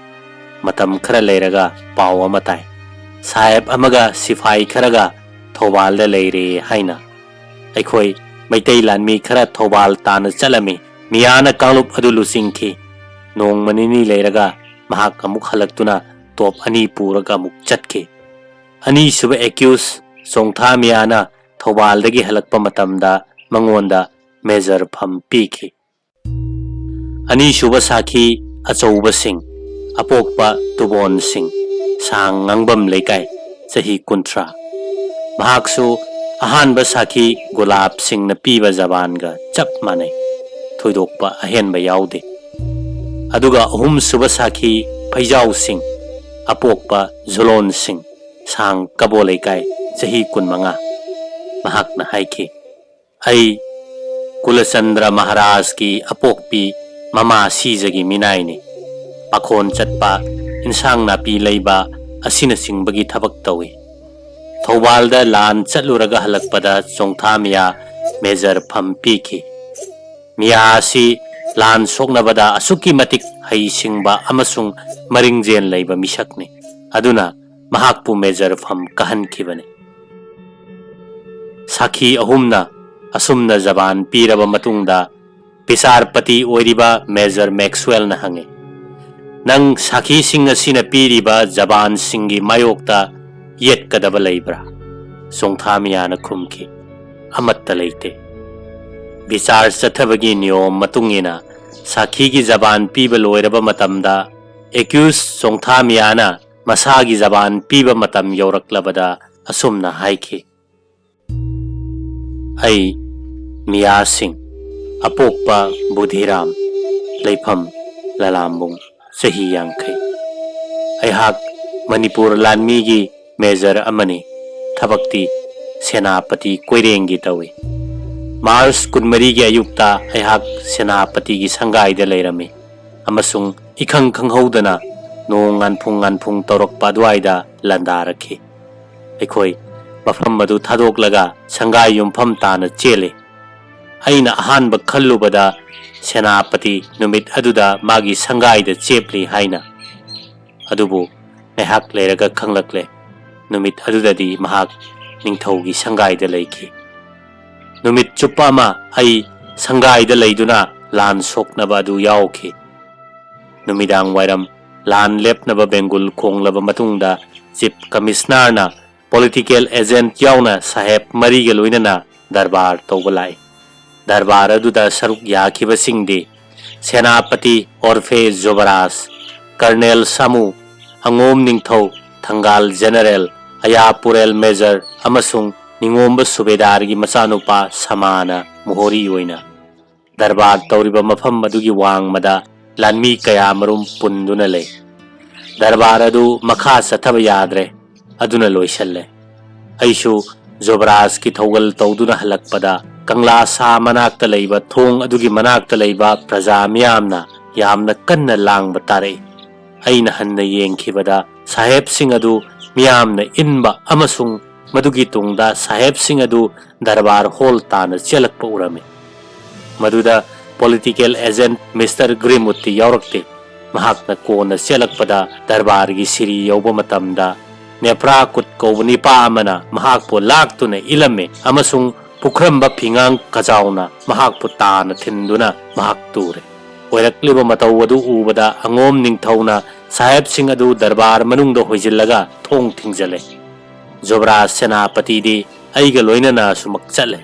ꯃꯇꯝ ꯈꯔ ꯂꯩꯔꯒ ꯄꯥꯎ ꯑꯃ ꯇꯥꯏ, ꯁꯥꯍꯦꯕ ꯑꯃꯒ ꯁꯤꯐꯥꯏ ꯈꯔꯒ ꯊꯧꯕꯥꯜꯗ ꯂꯩꯔꯦ ꯍꯥꯏꯅ꯫ ꯑꯩꯈꯣꯏ ꯃꯩꯇꯩ ꯂꯥꯟꯃꯤ ꯈꯔ ꯊꯧꯕꯥꯜ ꯇꯥꯟꯅ ꯆꯠꯂꯝꯃꯤ꯫ ꯃꯤꯌꯥꯅ ꯀꯥꯡꯂꯨꯞ ꯑꯗꯨ ꯂꯨꯆꯤꯡꯈꯤ꯫ ꯅꯣꯡꯃ ꯅꯤꯅꯤ ꯂꯩꯔꯒ ꯃꯍꯥꯛ ꯑꯃꯨꯛ ꯍꯜꯂꯛꯇꯨꯅ ꯇꯣꯞ ꯑꯅꯤ ꯄꯨꯔꯒ ꯑꯃꯨꯛ ꯆꯠꯈꯤ꯫ ꯑꯅꯤꯁꯨꯕ ꯑꯦꯀ꯭ꯌꯨꯁ ꯆꯣꯡꯊꯥ ꯃꯤꯌꯥꯅ ꯊꯧꯕꯥꯜꯗꯒꯤ ꯍꯜꯂꯛꯄ ꯃꯇꯝꯗ ꯃꯉꯣꯟꯗ ꯃꯦꯖꯔ ꯐꯝ ꯄꯤꯈꯤ꯫ ꯑꯅꯤꯁꯨꯕ ꯁꯥꯈꯤ ꯑꯆꯧꯕꯁꯤꯡ, ꯑꯄꯣꯛꯄ ꯇꯨꯕꯣꯟ ꯁꯤꯡ, ꯁꯥꯡ ꯉꯥꯡꯕꯝ ꯂꯩꯀꯥꯏ, ꯆꯍꯤ ꯀꯨꯟꯊ꯭ꯔꯥ꯫ ꯃꯍꯥꯛꯁꯨ ꯑꯍꯥꯟꯕ ꯁꯥꯈꯤ ꯒꯨꯂꯥꯞ ꯁꯤꯡꯅ ꯄꯤꯕ ꯖꯕꯥꯟꯒ ꯆꯞ ꯃꯥꯟꯅꯩ꯫ ꯊꯣꯏꯗꯣꯛꯄ ꯑꯍꯦꯟꯕ ꯌꯥꯎꯗꯦ꯫ ꯑꯗꯨꯒ ꯑꯍꯨꯝꯁꯨꯕ ꯁꯥꯈꯤ ꯐꯩꯖꯥꯎ ꯁꯤꯡ, ꯑꯄꯣꯛꯄ ꯖꯨꯂꯣꯟ ꯁꯤꯡ, ꯁꯥꯡ ꯀꯕꯣ ꯂꯩꯀꯥꯏ, ꯆꯍꯤ ꯀꯨꯟꯃꯉꯥ꯫ ꯃꯍꯥꯛꯅ ꯍꯥꯏꯈꯤ, ꯑꯩ ꯀꯨꯂꯆꯟꯗ꯭ꯔ ꯃꯍꯥꯔꯥꯖꯀꯤ ꯑꯄꯣꯛꯄꯤ ꯃꯃꯥ ꯁꯤꯖꯒꯤ ꯃꯤꯅꯥꯏꯅꯤ꯫ ꯄꯥꯈꯣꯟ ꯆꯠꯄ, ꯏꯟꯁꯥꯡ ꯅꯥꯄꯤ ꯂꯩꯕ ꯑꯁꯤꯅꯆꯤꯡꯕꯒꯤ ꯊꯕꯛ ꯇꯧꯏ꯫ ꯊꯧꯕꯥꯜꯗ ꯂꯥꯟ ꯆꯠꯂꯨꯔꯒ ꯍꯜꯂꯛꯄꯗ ꯆꯣꯡꯊꯥꯃꯤꯌꯥ ꯃꯦꯖꯔ ꯐꯝ ꯄꯤꯈꯤ꯫ ꯃꯤꯌꯥ ꯑꯁꯤ ꯂꯥꯟ ꯁꯣꯛꯅꯕꯗ ꯑꯁꯨꯛꯀꯤ ꯃꯇꯤꯛ ꯍꯩꯁꯤꯡꯕ ꯑꯃꯁꯨꯡ ꯃꯔꯤꯡꯖꯦꯜ ꯂꯩꯕ ꯃꯤꯁꯛꯅꯤ꯫ ꯑꯗꯨꯅ ꯃꯍꯥꯛꯄꯨ ꯃꯦꯖꯔ ꯐꯝ ꯀꯥꯍꯟꯈꯤꯕꯅꯤ꯫ ꯁꯥꯈꯤ ꯑꯍꯨꯝꯅ ꯑꯁꯨꯝꯅ ꯖꯕꯥꯟ ꯄꯤꯔꯕ ꯃꯇꯨꯡꯗ, ꯕꯤꯆꯥꯔꯄꯇꯤ ꯑꯣꯏꯔꯤꯕ ꯃꯦꯖꯔ ꯃꯦꯛꯁꯋꯦꯜꯅ ꯍꯪꯉꯤ, "ꯅꯪ ꯁꯥꯈꯤꯁꯤꯡ ꯑꯁꯤꯅ ꯄꯤꯔꯤꯕ ꯖꯕꯥꯟꯁꯤꯡꯒꯤ ꯃꯥꯌꯣꯛꯇ ꯌꯦꯠꯀꯗꯕ ꯂꯩꯕ꯭ꯔꯥ?" ꯆꯣꯡꯊꯥꯃꯤꯌꯥꯅ ꯈꯨꯝꯈꯤ, "ꯑꯃꯠꯇ ꯂꯩꯇꯦ꯫ ꯕꯤꯆꯥꯔ ꯆꯠꯊꯕꯒꯤ ꯅꯤꯌꯣꯝ ꯃꯇꯨꯡ ꯏꯟꯅ ꯁꯥꯈꯤꯒꯤ ꯖꯕꯥꯟ ꯄꯤꯕ ꯂꯣꯏꯔꯕ ꯃꯇꯝꯗ, ꯑꯦꯀ꯭ꯌꯨꯁ ꯆꯣꯡꯊꯥꯃꯤꯌꯥꯅ ꯃꯁꯥꯒꯤ ꯖꯕꯥꯟ ꯄꯤꯕ ꯃꯇꯝ ꯌꯧꯔꯛꯂꯕꯗ ꯑꯁꯨꯝꯅ ꯍꯥꯏꯈꯤ, ꯑꯩ ꯃꯤꯌꯥ ꯁꯤꯡ, ꯑꯄꯣꯛꯄ ꯕꯨꯙꯤꯔꯥꯝ, ꯂꯩꯐꯝ ꯂꯂꯥꯝꯕꯨꯡ, ꯆꯍꯤ ꯌꯥꯡꯈꯩ꯫ ꯑꯩꯍꯥꯛ ꯃꯅꯤꯄꯨꯔ ꯂꯥꯟꯃꯤꯒꯤ ꯃꯦꯖꯔ ꯑꯃꯅꯤ꯫ ꯊꯕꯛꯇꯤ ꯁꯦꯅꯥꯄꯇꯤ ꯀꯣꯏꯔꯦꯡꯒꯤ ꯇꯧꯏ꯫ ꯃꯥꯔꯆ ꯀꯨꯟꯃꯔꯤꯒꯤ ꯑꯌꯨꯛꯇ ꯑꯩꯍꯥꯛ ꯁꯦꯅꯥꯄꯇꯤꯒꯤ ꯁꯪꯒꯥꯏꯗ ꯂꯩꯔꯝꯃꯤ ꯑꯃꯁꯨꯡ ꯏꯈꯪ ꯈꯪꯍꯧꯗꯅ ꯅꯣꯡ ꯉꯥꯟꯐꯨꯡ ꯉꯥꯟꯐꯨꯡ ꯇꯧꯔꯛꯄ ꯑꯗꯨꯋꯥꯏꯗ ꯂꯥꯟꯗꯥꯔꯛꯈꯤ꯫ ꯑꯩꯈꯣꯏ ꯃꯐꯝ ꯑꯗꯨ ꯊꯥꯗꯣꯛꯂꯒ ꯁꯪꯒꯥꯏ ꯌꯨꯝꯐꯝ ꯇꯥꯅ ꯆꯦꯜꯂꯤ꯫ ꯑꯩꯅ ꯑꯍꯥꯟꯕ ꯈꯜꯂꯨꯕꯗ ꯁꯦꯅꯥꯄꯇꯤ ꯅꯨꯃꯤꯠ ꯑꯗꯨꯗ ꯃꯥꯒꯤ ꯁꯪꯒꯥꯏꯗ ꯆꯦꯞꯂꯤ ꯍꯥꯏꯅ꯫ ꯑꯗꯨꯕꯨ ꯉꯥꯏꯍꯥꯛ ꯂꯩꯔꯒ ꯈꯪꯂꯛꯂꯦ, ꯅꯨꯃꯤꯠ ꯑꯗꯨꯗꯗꯤ ꯃꯍꯥꯛ ꯅꯤꯡꯊꯧꯒꯤ ꯁꯪꯒꯥꯏꯗ ꯂꯩꯈꯤ꯫ ꯅꯨꯃꯤꯠ ꯆꯨꯞꯄ ꯑꯃ ꯑꯩ ꯁꯪꯒꯥꯏꯗ ꯂꯩꯗꯨꯅ ꯂꯥꯟ ꯁꯣꯛꯅꯕ ꯑꯗꯨ ꯌꯥꯎꯈꯤ꯫ ꯅꯨꯃꯤꯗꯥꯡ ꯋꯥꯏꯔꯝ ꯂꯥꯟ ꯂꯦꯞꯅꯕ ꯕꯦꯡꯒꯨꯜ ꯈꯣꯡꯂꯕ ꯃꯇꯨꯡꯗ ꯆꯤꯐ ꯀꯃꯤꯁꯅꯔꯅ ꯄꯣꯂꯤꯇꯤꯀꯦꯜ ꯑꯦꯖꯦꯟꯠ ꯌꯥꯎꯅ ꯁꯥꯍꯦꯕ ꯃꯔꯤꯒ ꯂꯣꯏꯅꯅ ꯗꯔꯕꯥꯔ ꯇꯧꯕ ꯂꯥꯛꯏ꯫ ꯗꯔꯕꯥꯔ ꯑꯗꯨꯗ ꯁꯔꯨꯛ ꯌꯥꯈꯤꯕꯁꯤꯡꯗꯤ ꯁꯦꯅꯥꯄꯇꯤ ꯑꯣꯔꯐꯦ ꯖꯣꯕꯔꯥꯖ, ꯀꯔꯅꯦꯜ ꯁꯥꯃꯨ, ꯑꯉꯣꯝ ꯅꯤꯡꯊꯧ, ꯊꯪꯒꯥꯜ ꯖꯦꯅꯔꯦꯜ, ꯑꯌꯥꯄꯨꯔꯦꯜ ꯃꯦꯖꯔ ꯑꯃꯁꯨꯡ ꯅꯤꯉꯣꯝꯕ ꯁꯨꯕꯦꯗꯥꯔꯒꯤ ꯃꯆꯥꯅꯨꯄꯥ ꯁꯃꯥꯅ ꯃꯣꯍꯣꯔꯤ ꯑꯣꯏꯅ꯫ ꯗꯔꯕꯥꯔ ꯇꯧꯔꯤꯕ ꯃꯐꯝ ꯑꯗꯨꯒꯤ ꯋꯥꯡꯃꯗ ꯂꯥꯟꯃꯤ ꯀꯌꯥꯃꯔꯨꯝ ꯄꯨꯟꯗꯨꯅ ꯂꯩ꯫ ꯗꯔꯕꯥꯔ ꯑꯗꯨ ꯃꯈꯥ ꯆꯠꯊꯕ ꯌꯥꯗ꯭ꯔꯦ, ꯑꯗꯨꯅ ꯂꯣꯏꯁꯜꯂꯦ꯫ ꯑꯩꯁꯨ ꯖꯣꯕꯔꯥꯖꯀꯤ ꯊꯧꯒꯜ ꯇꯧꯗꯨꯅ ꯍꯜꯂꯛꯄꯗ ꯀꯪꯂꯥ ꯁꯥ ꯃꯅꯥꯛꯇ ꯂꯩꯕ ꯊꯣꯡ ꯑꯗꯨꯒꯤ ꯃꯅꯥꯛꯇ ꯂꯩꯕ ꯄ꯭ꯔꯖꯥ ꯃꯤꯌꯥꯝꯅ ꯌꯥꯝꯅ ꯀꯟꯅ ꯂꯥꯡꯕ ꯇꯥꯔꯛꯏ꯫ ꯑꯩꯅ ꯍꯟꯅ ꯌꯦꯡꯈꯤꯕꯗ ꯁꯥꯍꯦꯕꯁꯤꯡ ꯑꯗꯨ ꯃꯤꯌꯥꯝꯅ ꯏꯟꯕ ꯑꯃꯁꯨꯡ ꯃꯗꯨꯒꯤ ꯇꯨꯡꯗ ꯁꯥꯍꯦꯕꯁꯤꯡ ꯑꯗꯨ ꯗꯔꯕꯥꯔ ꯍꯣꯜ ꯇꯥꯅ ꯆꯦꯜꯂꯛꯄ ꯎꯔꯝꯃꯤ꯫ ꯃꯗꯨꯗ ꯄꯣꯂꯤꯇꯤꯀꯦꯜ ꯑꯦꯖꯦꯟꯠ ꯃꯤꯁꯇꯔ ꯒ꯭ꯔꯤꯝꯋꯨꯗꯇꯤ ꯌꯥꯎꯔꯛꯇꯦ꯫ ꯃꯍꯥꯛꯅ ꯀꯣꯟꯅ ꯆꯦꯜꯂꯛꯄꯗ ꯗꯔꯕꯥꯔꯒꯤ ꯁꯤꯔꯤ ꯌꯧꯕ ꯃꯇꯝꯗ ꯅꯦꯄ꯭ꯔꯥꯀꯨꯠ ꯀꯧꯕ ꯅꯤꯄꯥ ꯑꯃꯅ ꯃꯍꯥꯛꯄꯨ ꯂꯥꯛꯇꯨꯅ ꯏꯜꯂꯝꯃꯤ ꯑꯃꯁꯨꯡ ꯄꯨꯈ꯭ꯔꯝꯕ ꯐꯤꯉꯥꯡ ꯀꯖꯥꯎꯅ ꯃꯍꯥꯛꯄꯨ ꯇꯥꯅ ꯊꯤꯟꯗꯨꯅ ꯃꯍꯥꯛ ꯇꯨꯔꯦ꯫ ꯑꯣꯏꯔꯛꯂꯤꯕ ꯃꯇꯧ ꯑꯗꯨ ꯎꯕꯗ ꯑꯉꯣꯝ ꯅꯤꯡꯊꯧꯅ ꯁꯥꯍꯦꯕꯁꯤꯡ ꯑꯗꯨ ꯗꯔꯕꯥꯔ ꯃꯅꯨꯡꯗ ꯍꯣꯏꯖꯤꯜꯂꯒ ꯊꯣꯡ ꯊꯤꯡꯖꯤꯜꯂꯦ꯫ ꯖꯣꯕꯔꯥꯖ ꯁꯦꯅꯥꯄꯇꯤꯗꯤ ꯑꯩꯒ ꯂꯣꯏꯅꯅ ꯑꯁꯨꯃꯛ ꯆꯠꯂꯦ꯫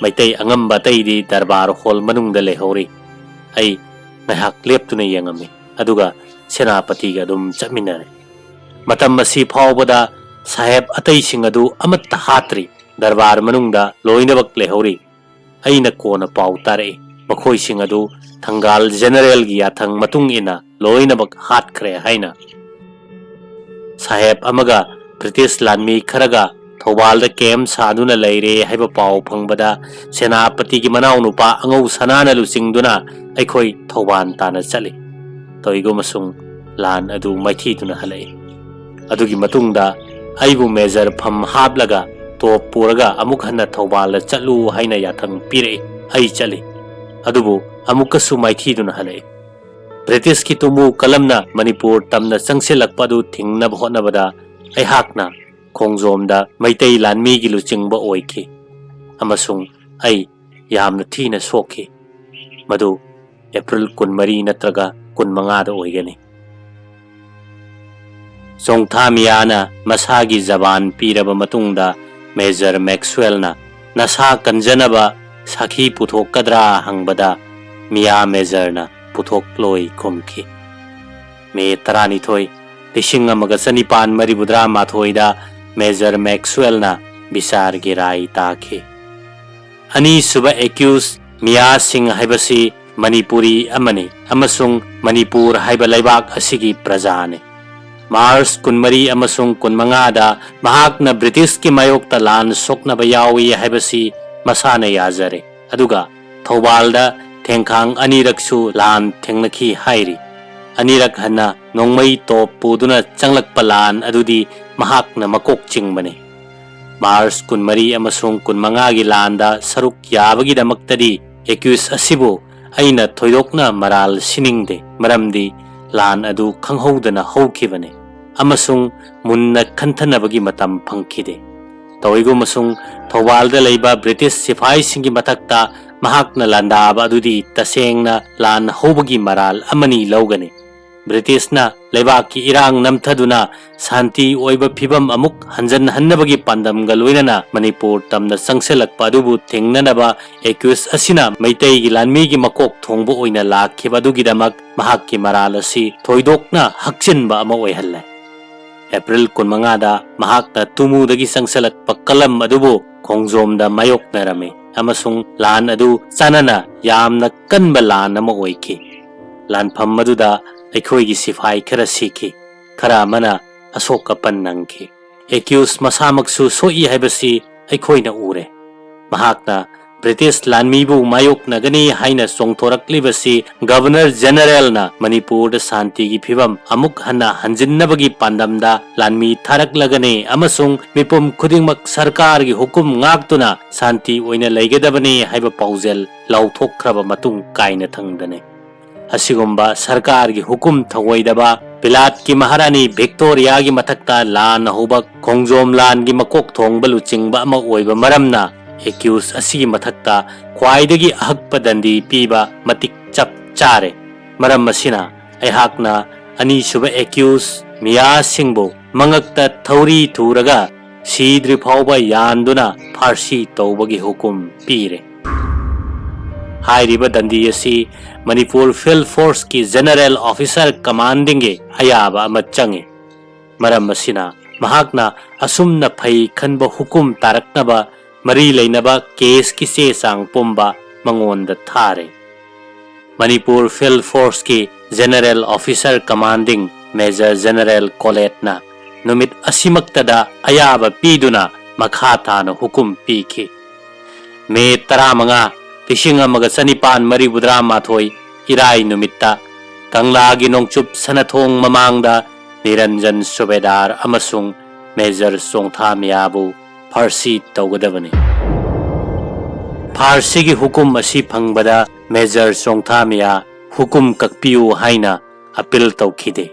ꯃꯩꯇꯩ ꯑꯉꯝꯕ ꯑꯇꯩꯗꯤ ꯗꯔꯕꯥꯔ ꯍꯣꯜ ꯃꯅꯨꯡꯗ ꯂꯩꯍꯧꯔꯤ꯫ ꯑꯩ ꯉꯥꯏꯍꯥꯛ ꯂꯦꯞꯇꯨꯅ ꯌꯦꯡꯉꯝꯃꯤ, ꯑꯗꯨꯒ ꯁꯦꯅꯥꯄꯇꯤꯒ ꯑꯗꯨꯝ ꯆꯠꯃꯤꯟꯅꯔꯦ꯫ ꯃꯇꯝ ꯑꯁꯤ ꯐꯥꯎꯕꯗ ꯁꯥꯍꯦꯕ ꯑꯇꯩꯁꯤꯡ ꯑꯗꯨ ꯑꯃꯠꯇ ꯍꯥꯠꯇ꯭ꯔꯤ꯫ ꯗꯔꯕꯥꯔ ꯃꯅꯨꯡꯗ ꯂꯣꯏꯅꯃꯛ ꯂꯩꯍꯧꯔꯤ꯫ ꯑꯩꯅ ꯀꯣꯟꯅ ꯄꯥꯎ ꯇꯥꯔꯛꯏ꯫ ꯃꯈꯣꯏꯁꯤꯡ ꯑꯗꯨ ꯊꯪꯒꯥꯜ ꯖꯦꯅꯔꯦꯜꯒꯤ ꯌꯥꯊꯪ ꯃꯇꯨꯡ ꯏꯟꯅ ꯂꯣꯏꯅꯃꯛ ꯍꯥꯠꯈ꯭ꯔꯦ ꯍꯥꯏꯅ꯫ ꯁꯥꯍꯦꯕ ꯑꯃꯒ ꯕ꯭ꯔꯤꯇꯤꯁ ꯂꯥꯟꯃꯤ ꯈꯔꯒ ꯊꯧꯕꯥꯜꯗ ꯀꯦꯝ ꯁꯥꯗꯨꯅ ꯂꯩꯔꯦ ꯍꯥꯏꯕ ꯄꯥꯎ ꯐꯪꯕꯗ ꯁꯦꯅꯥꯄꯇꯤꯒꯤ ꯃꯅꯥꯎꯅꯨꯄꯥ ꯑꯉꯧ ꯁꯅꯥꯅ ꯂꯨꯆꯤꯡꯗꯨꯅ ꯑꯩꯈꯣꯏ ꯊꯧꯕꯥꯜ ꯇꯥꯟꯅ ꯆꯠꯂꯤ꯫ ꯇꯧꯏꯒꯨꯝꯕꯁꯨꯡ ꯂꯥꯟ ꯑꯗꯨ ꯃꯥꯏꯊꯤꯗꯨꯅ ꯍꯜꯂꯛꯏ꯫ ꯑꯗꯨꯒꯤ ꯃꯇꯨꯡꯗ ꯑꯩꯕꯨ ꯃꯦꯖꯔ ꯐꯝ ꯍꯥꯞꯂꯒ ꯇꯣꯞ ꯄꯨꯔꯒ ꯑꯃꯨꯛ ꯍꯟꯅ ꯊꯧꯕꯥꯜꯗ ꯆꯠꯂꯨ ꯍꯥꯏꯅ ꯌꯥꯊꯪ ꯄꯤꯔꯛꯏ꯫ ꯑꯩ ꯆꯠꯂꯤ꯫ ꯑꯗꯨꯕꯨ ꯑꯃꯨꯛꯀꯁꯨ ꯃꯥꯏꯊꯤꯗꯨꯅ ꯍꯜꯂꯛꯏ꯫ ꯕ꯭ꯔꯤꯇꯤꯁꯀꯤ ꯇꯨꯃꯨ ꯀꯂꯝꯅ ꯃꯅꯤꯄꯨꯔ ꯇꯝꯅ ꯆꯪꯁꯤꯜꯂꯛꯄ ꯑꯗꯨ ꯊꯤꯡꯅꯕ ꯍꯣꯠꯅꯕꯗ ꯑꯩꯍꯥꯛꯅ ꯈꯣꯡꯖꯣꯝꯗ ꯃꯩꯇꯩ ꯂꯥꯟꯃꯤꯒꯤ ꯂꯨꯆꯤꯡꯕ ꯑꯣꯏꯈꯤ ꯑꯃꯁꯨꯡ ꯑꯩ ꯌꯥꯝꯅ ꯊꯤꯅ ꯁꯣꯛꯈꯤ꯫ ꯃꯗꯨ ꯑꯦꯄ꯭ꯔꯤꯜ ꯀꯨꯟꯃꯔꯤ ꯅꯠꯇ꯭ꯔꯒ ꯀꯨꯟꯃꯉꯥꯗ ꯑꯣꯏꯒꯅꯤ꯫ ꯆꯣꯡꯊꯥ ꯃꯤꯌꯥꯅ ꯃꯁꯥꯒꯤ ꯖꯕꯥꯟ ꯄꯤꯔꯕ ꯃꯇꯨꯡꯗ ꯃꯦꯖꯔ ꯃꯦꯛꯁꯋꯦꯜꯅ ꯅꯁꯥ ꯀꯟꯖꯅꯕ ꯁꯥꯈꯤ ꯄꯨꯊꯣꯛꯀꯗ꯭ꯔꯥ ꯍꯪꯕꯗ ꯃꯤꯌꯥ ꯃꯦꯖꯔꯅ ꯄꯨꯊꯣꯛꯂꯣꯏ ꯈꯨꯝꯈꯤ꯫ ꯃꯦ ꯇꯔꯥꯅꯤꯊꯣꯏ, ꯂꯤꯁꯤꯡ ꯑꯃꯒ ꯆꯅꯤꯄꯥꯟ ꯃꯔꯤꯐꯨꯇꯔꯥ ꯃꯥꯊꯣꯏꯗ ꯃꯦꯖꯔ ꯃꯦꯛꯁꯋꯦꯜꯅ ꯕꯤꯆꯥꯔꯒꯤ ꯔꯥꯏ ꯇꯥꯈꯤ꯫ ꯑꯅꯤꯁꯨꯕ ꯑꯦꯀ꯭ꯌꯨꯁ ꯃꯤꯌꯥ ꯁꯤꯡ ꯍꯥꯏꯕꯁꯤ ꯃꯅꯤꯄꯨꯔꯤ ꯑꯃꯅꯤ ꯑꯃꯁꯨꯡ ꯃꯅꯤꯄꯨꯔ ꯍꯥꯏꯕ ꯂꯩꯕꯥꯛ ꯑꯁꯤꯒꯤ ꯄ꯭ꯔꯖꯥꯅꯤ꯫ ꯃꯥꯔꯆ ꯀꯨꯟꯃꯔꯤ ꯑꯃꯁꯨꯡ ꯀꯨꯟꯃꯉꯥꯗ ꯃꯍꯥꯛꯅ ꯕ꯭ꯔꯤꯇꯤꯁꯀꯤ ꯃꯥꯌꯣꯛꯇ ꯂꯥꯟ ꯁꯣꯛꯅꯕ ꯌꯥꯎꯏ ꯍꯥꯏꯕꯁꯤ ꯃꯁꯥꯅ ꯌꯥꯖꯔꯦ, ꯑꯗꯨꯒ ꯊꯧꯕꯥꯜꯗ ꯊꯦꯡꯈꯥꯡ ꯑꯅꯤꯔꯛꯁꯨ ꯂꯥꯟ ꯊꯦꯡꯅꯈꯤ ꯍꯥꯏꯔꯤ꯫ ꯑꯅꯤꯔꯛ ꯍꯟꯅ ꯅꯣꯡꯃꯩ ꯇꯣꯞ ꯄꯨꯗꯨꯅ ꯆꯪꯂꯛꯄ ꯂꯥꯟ ꯑꯗꯨꯗꯤ ꯃꯍꯥꯛꯅ ꯃꯀꯣꯛ ꯆꯤꯡꯕꯅꯤ꯫ ꯃꯥꯔꯆ ꯀꯨꯟꯃꯔꯤ ꯑꯃꯁꯨꯡ ꯀꯨꯟꯃꯉꯥꯒꯤ ꯂꯥꯟꯗ ꯁꯔꯨꯛ ꯌꯥꯕꯒꯤꯗꯃꯛꯇꯗꯤ ꯑꯦꯀ꯭ꯌꯨꯁ ꯑꯁꯤꯕꯨ ꯑꯩꯅ ꯊꯣꯏꯗꯣꯛꯅ ꯃꯔꯥꯜ ꯁꯤꯅꯤꯡꯗꯦ, ꯃꯔꯝꯗꯤ ꯂꯥꯟ ꯑꯗꯨ ꯈꯪꯍꯧꯗꯅ ꯍꯧꯈꯤꯕꯅꯤ ꯑꯃꯁꯨꯡ ꯃꯨꯟꯅ ꯈꯟꯊꯅꯕꯒꯤ ꯃꯇꯝ ꯐꯪꯈꯤꯗꯦ꯫ ꯇꯧꯏꯒꯨꯝꯕꯁꯨꯡ ꯊꯧꯕꯥꯜꯗ ꯂꯩꯕ ꯕ꯭ꯔꯤꯇꯤꯁ ꯁꯤꯐꯥꯏꯁꯤꯡꯒꯤ ꯃꯊꯛꯇ ꯃꯍꯥꯛꯅ ꯂꯥꯟꯗꯥꯕ ꯑꯗꯨꯗꯤ ꯇꯁꯦꯡꯅ ꯂꯥꯟ ꯍꯧꯕꯒꯤ ꯃꯔꯥꯜ ꯑꯃꯅꯤ ꯂꯧꯒꯅꯤ꯫ ꯕ꯭ꯔꯤꯇꯤꯁꯅ ꯂꯩꯕꯥꯛꯀꯤ ꯏꯔꯥꯡ ꯅꯝꯊꯗꯨꯅ ꯁꯥꯟꯇꯤ ꯑꯣꯏꯕ ꯐꯤꯕꯝ ꯑꯃꯨꯛ ꯍꯟꯖꯟꯍꯟꯅꯕꯒꯤ ꯄꯥꯟꯗꯝꯒ ꯂꯣꯏꯅꯅ ꯃꯅꯤꯄꯨꯔ ꯇꯝꯅ ꯆꯪꯁꯤꯜꯂꯛꯄ ꯑꯗꯨꯕꯨ ꯊꯤꯡꯅꯅꯕ ꯑꯦꯀ꯭ꯌꯨꯁ ꯑꯁꯤꯅ ꯃꯩꯇꯩꯒꯤ ꯂꯥꯟꯃꯤꯒꯤ ꯃꯀꯣꯛ ꯊꯣꯡꯕ ꯑꯣꯏꯅ ꯂꯥꯛꯈꯤꯕ ꯑꯗꯨꯒꯤꯗꯃꯛ ꯃꯍꯥꯛꯀꯤ ꯃꯔꯥꯜ ꯑꯁꯤ ꯊꯣꯏꯗꯣꯛꯅ ꯍꯛꯆꯤꯟꯕ ꯑꯃ ꯑꯣꯏꯍꯜꯂꯦ꯫ ꯑꯦꯄ꯭ꯔꯤꯜ ꯀꯨꯟꯃꯉꯥꯗ ꯃꯍꯥꯛꯅ ꯇꯨꯃꯨꯗꯒꯤ ꯆꯪꯁꯤꯜꯂꯛꯄ ꯀꯂꯝ ꯑꯗꯨꯕꯨ ꯈꯣꯡꯖꯣꯝꯗ ꯃꯥꯌꯣꯛꯅꯔꯝꯃꯤ ꯑꯃꯁꯨꯡ ꯂꯥꯟ ꯑꯗꯨ ꯆꯥꯅꯅ ꯌꯥꯝꯅ ꯀꯟꯕ ꯂꯥꯟ ꯑꯃ ꯑꯣꯏꯈꯤ꯫ ꯂꯥꯟꯐꯝ ꯑꯗꯨꯗ ꯑꯩꯈꯣꯏꯒꯤ ꯁꯤꯐꯥꯏ ꯈꯔ ꯁꯤꯈꯤ, ꯈꯔ ꯑꯃꯅ ꯑꯁꯣꯛ ꯑꯄꯟ ꯅꯪꯈꯤ꯫ ꯑꯦꯀ꯭ꯌꯨꯁ ꯃꯁꯥꯃꯛꯁꯨ ꯁꯣꯛꯏ ꯍꯥꯏꯕꯁꯤ ꯑꯩꯈꯣꯏꯅ ꯎꯔꯦ꯫ ꯃꯍꯥꯛꯅ ꯕ꯭ꯔꯤꯇꯤꯁ ꯂꯥꯟꯃꯤꯕꯨ ꯃꯥꯌꯣꯛꯅꯒꯅꯤ ꯍꯥꯏꯅ ꯆꯣꯡꯊꯣꯔꯛꯂꯤꯕꯁꯤ ꯒꯕꯔꯅꯔ ꯖꯦꯅꯔꯦꯜꯅ ꯃꯅꯤꯄꯨꯔꯗ ꯁꯥꯟꯇꯤꯒꯤ ꯐꯤꯕꯝ ꯑꯃꯨꯛ ꯍꯟꯅ ꯍꯟꯖꯤꯟꯅꯕꯒꯤ ꯄꯥꯟꯗꯝꯗ ꯂꯥꯟꯃꯤ ꯊꯥꯔꯛꯂꯒꯅꯤ ꯑꯃꯁꯨꯡ ꯃꯤꯄꯨꯝ ꯈꯨꯗꯤꯡꯃꯛ ꯁꯔꯀꯥꯔꯒꯤ ꯍꯨꯀꯨꯝ ꯉꯥꯛꯇꯨꯅ ꯁꯥꯟꯇꯤ ꯑꯣꯏꯅ ꯂꯩꯒꯗꯕꯅꯤ ꯍꯥꯏꯕ ꯄꯥꯎꯖꯦꯜ ꯂꯥꯎꯊꯣꯛꯈ꯭ꯔꯕ ꯃꯇꯨꯡ ꯀꯥꯏꯅ ꯊꯪꯗꯅꯤ꯫ ꯑꯁꯤꯒꯨꯝꯕ ꯁꯔꯀꯥꯔꯒꯤ ꯍꯨꯀꯨꯝ ꯊꯧꯑꯣꯏꯗꯕ, ꯕꯤꯂꯥꯠꯀꯤ ꯃꯍꯥꯔꯥꯅꯤ ꯚꯤꯛꯇꯣꯔꯤꯌꯥꯒꯤ ꯃꯊꯛꯇ ꯂꯥꯟ ꯍꯧꯕ ꯈꯣꯡꯖꯣꯝ ꯂꯥꯟꯒꯤ ꯃꯀꯣꯛ ꯊꯣꯡꯕ ꯂꯨꯆꯤꯡꯕ ꯑꯃ ꯑꯣꯏꯕ ꯃꯔꯝꯅ ꯑꯦꯀ꯭ꯌꯨꯁ ꯑꯁꯤꯒꯤ ꯃꯊꯛꯇ ꯈ꯭ꯋꯥꯏꯗꯒꯤ ꯑꯍꯛꯄ ꯗꯟꯗꯤ ꯄꯤꯕ ꯃꯇꯤꯛ ꯆꯞ ꯆꯥꯔꯦ꯫ ꯃꯔꯝ ꯑꯁꯤꯅ ꯑꯩꯍꯥꯛꯅ ꯑꯅꯤꯁꯨꯕ ꯑꯦꯀ꯭ꯌꯨꯁ ꯃꯤꯌꯥ ꯁꯤꯡꯕꯨ ꯃꯉꯛꯇ ꯊꯧꯔꯤ ꯊꯨꯔꯒ ꯁꯤꯗ꯭ꯔꯤ ꯐꯥꯎꯕ ꯌꯥꯟꯗꯨꯅ ꯐꯥꯔꯁꯤ ꯇꯧꯕꯒꯤ ꯍꯨꯀꯨꯝ ꯄꯤꯔꯦ꯫ ꯍꯥꯏꯔꯤꯕ ꯗꯟꯗꯤ ꯑꯁꯤ ꯃꯅꯤꯄꯨꯔ ꯐꯤꯜꯗ ꯐꯣꯔꯁꯀꯤ ꯖꯦꯅꯔꯦꯜ ꯑꯣꯐꯤꯁꯥꯔ ꯀꯃꯥꯟꯗꯤꯡꯒꯤ ꯑꯌꯥꯕ ꯑꯃ ꯆꯪꯏ꯫ ꯃꯔꯝ ꯑꯁꯤꯅ ꯃꯍꯥꯛꯅ ꯑꯁꯨꯝꯅ ꯐꯩ ꯈꯟꯕ ꯍꯨꯀꯨꯝ ꯇꯥꯔꯛꯅꯕ ꯃꯔꯤ ꯂꯩꯅꯕ ꯀꯦꯁꯀꯤ ꯆꯦ ꯆꯥꯡ ꯄꯨꯝꯕ ꯃꯉꯣꯟꯗ ꯊꯥꯔꯦ꯫ ꯃꯅꯤꯄꯨꯔ ꯐꯤꯜꯗ ꯐꯣꯔꯁꯀꯤ general officer commanding major general ꯀꯣꯂꯦꯠꯅ ꯅꯨꯃꯤꯠ ꯑꯁꯤꯃꯛꯇꯗ ꯑꯌꯥꯕ ꯄꯤꯗꯨꯅ ꯃꯈꯥ ꯇꯥꯅ ꯍꯨꯀꯨꯝ ꯄꯤꯈꯤ꯫ ꯃꯦ ꯇꯔꯥꯃꯉꯥ, ꯂꯤꯁꯤꯡ ꯑꯃꯒ ꯆꯅꯤꯄꯥꯟ ꯃꯔꯤꯐꯨꯇꯔꯥ ꯃꯥꯊꯣꯏ, ꯏꯔꯥꯏ ꯅꯨꯃꯤꯠꯇ ꯀꯪꯂꯥꯒꯤ ꯅꯣꯡꯆꯨꯞ ꯁꯅꯊꯣꯡ ꯃꯃꯥꯡꯗ ꯅꯤꯔꯟꯖꯟ ꯁꯨꯕꯦꯗꯥꯔ ꯑꯃꯁꯨꯡ ꯃꯦꯖꯔ ꯆꯣꯡꯊꯥꯃꯤꯌꯥꯕꯨ ꯐꯥꯔꯁꯤ ꯇꯧꯒꯗꯕꯅꯤ꯫ ꯐꯥꯔꯁꯤꯒꯤ ꯍꯨꯀꯨꯝ ꯑꯁꯤ ꯐꯪꯕꯗ ꯃꯦꯖꯔ ꯆꯣꯡꯊꯥꯃꯤꯌꯥ ꯍꯨꯀꯨꯝ ꯀꯛꯄꯤꯌꯨ ꯍꯥꯏꯅ ꯑꯄꯤꯜ ꯇꯧꯈꯤꯗꯦ꯫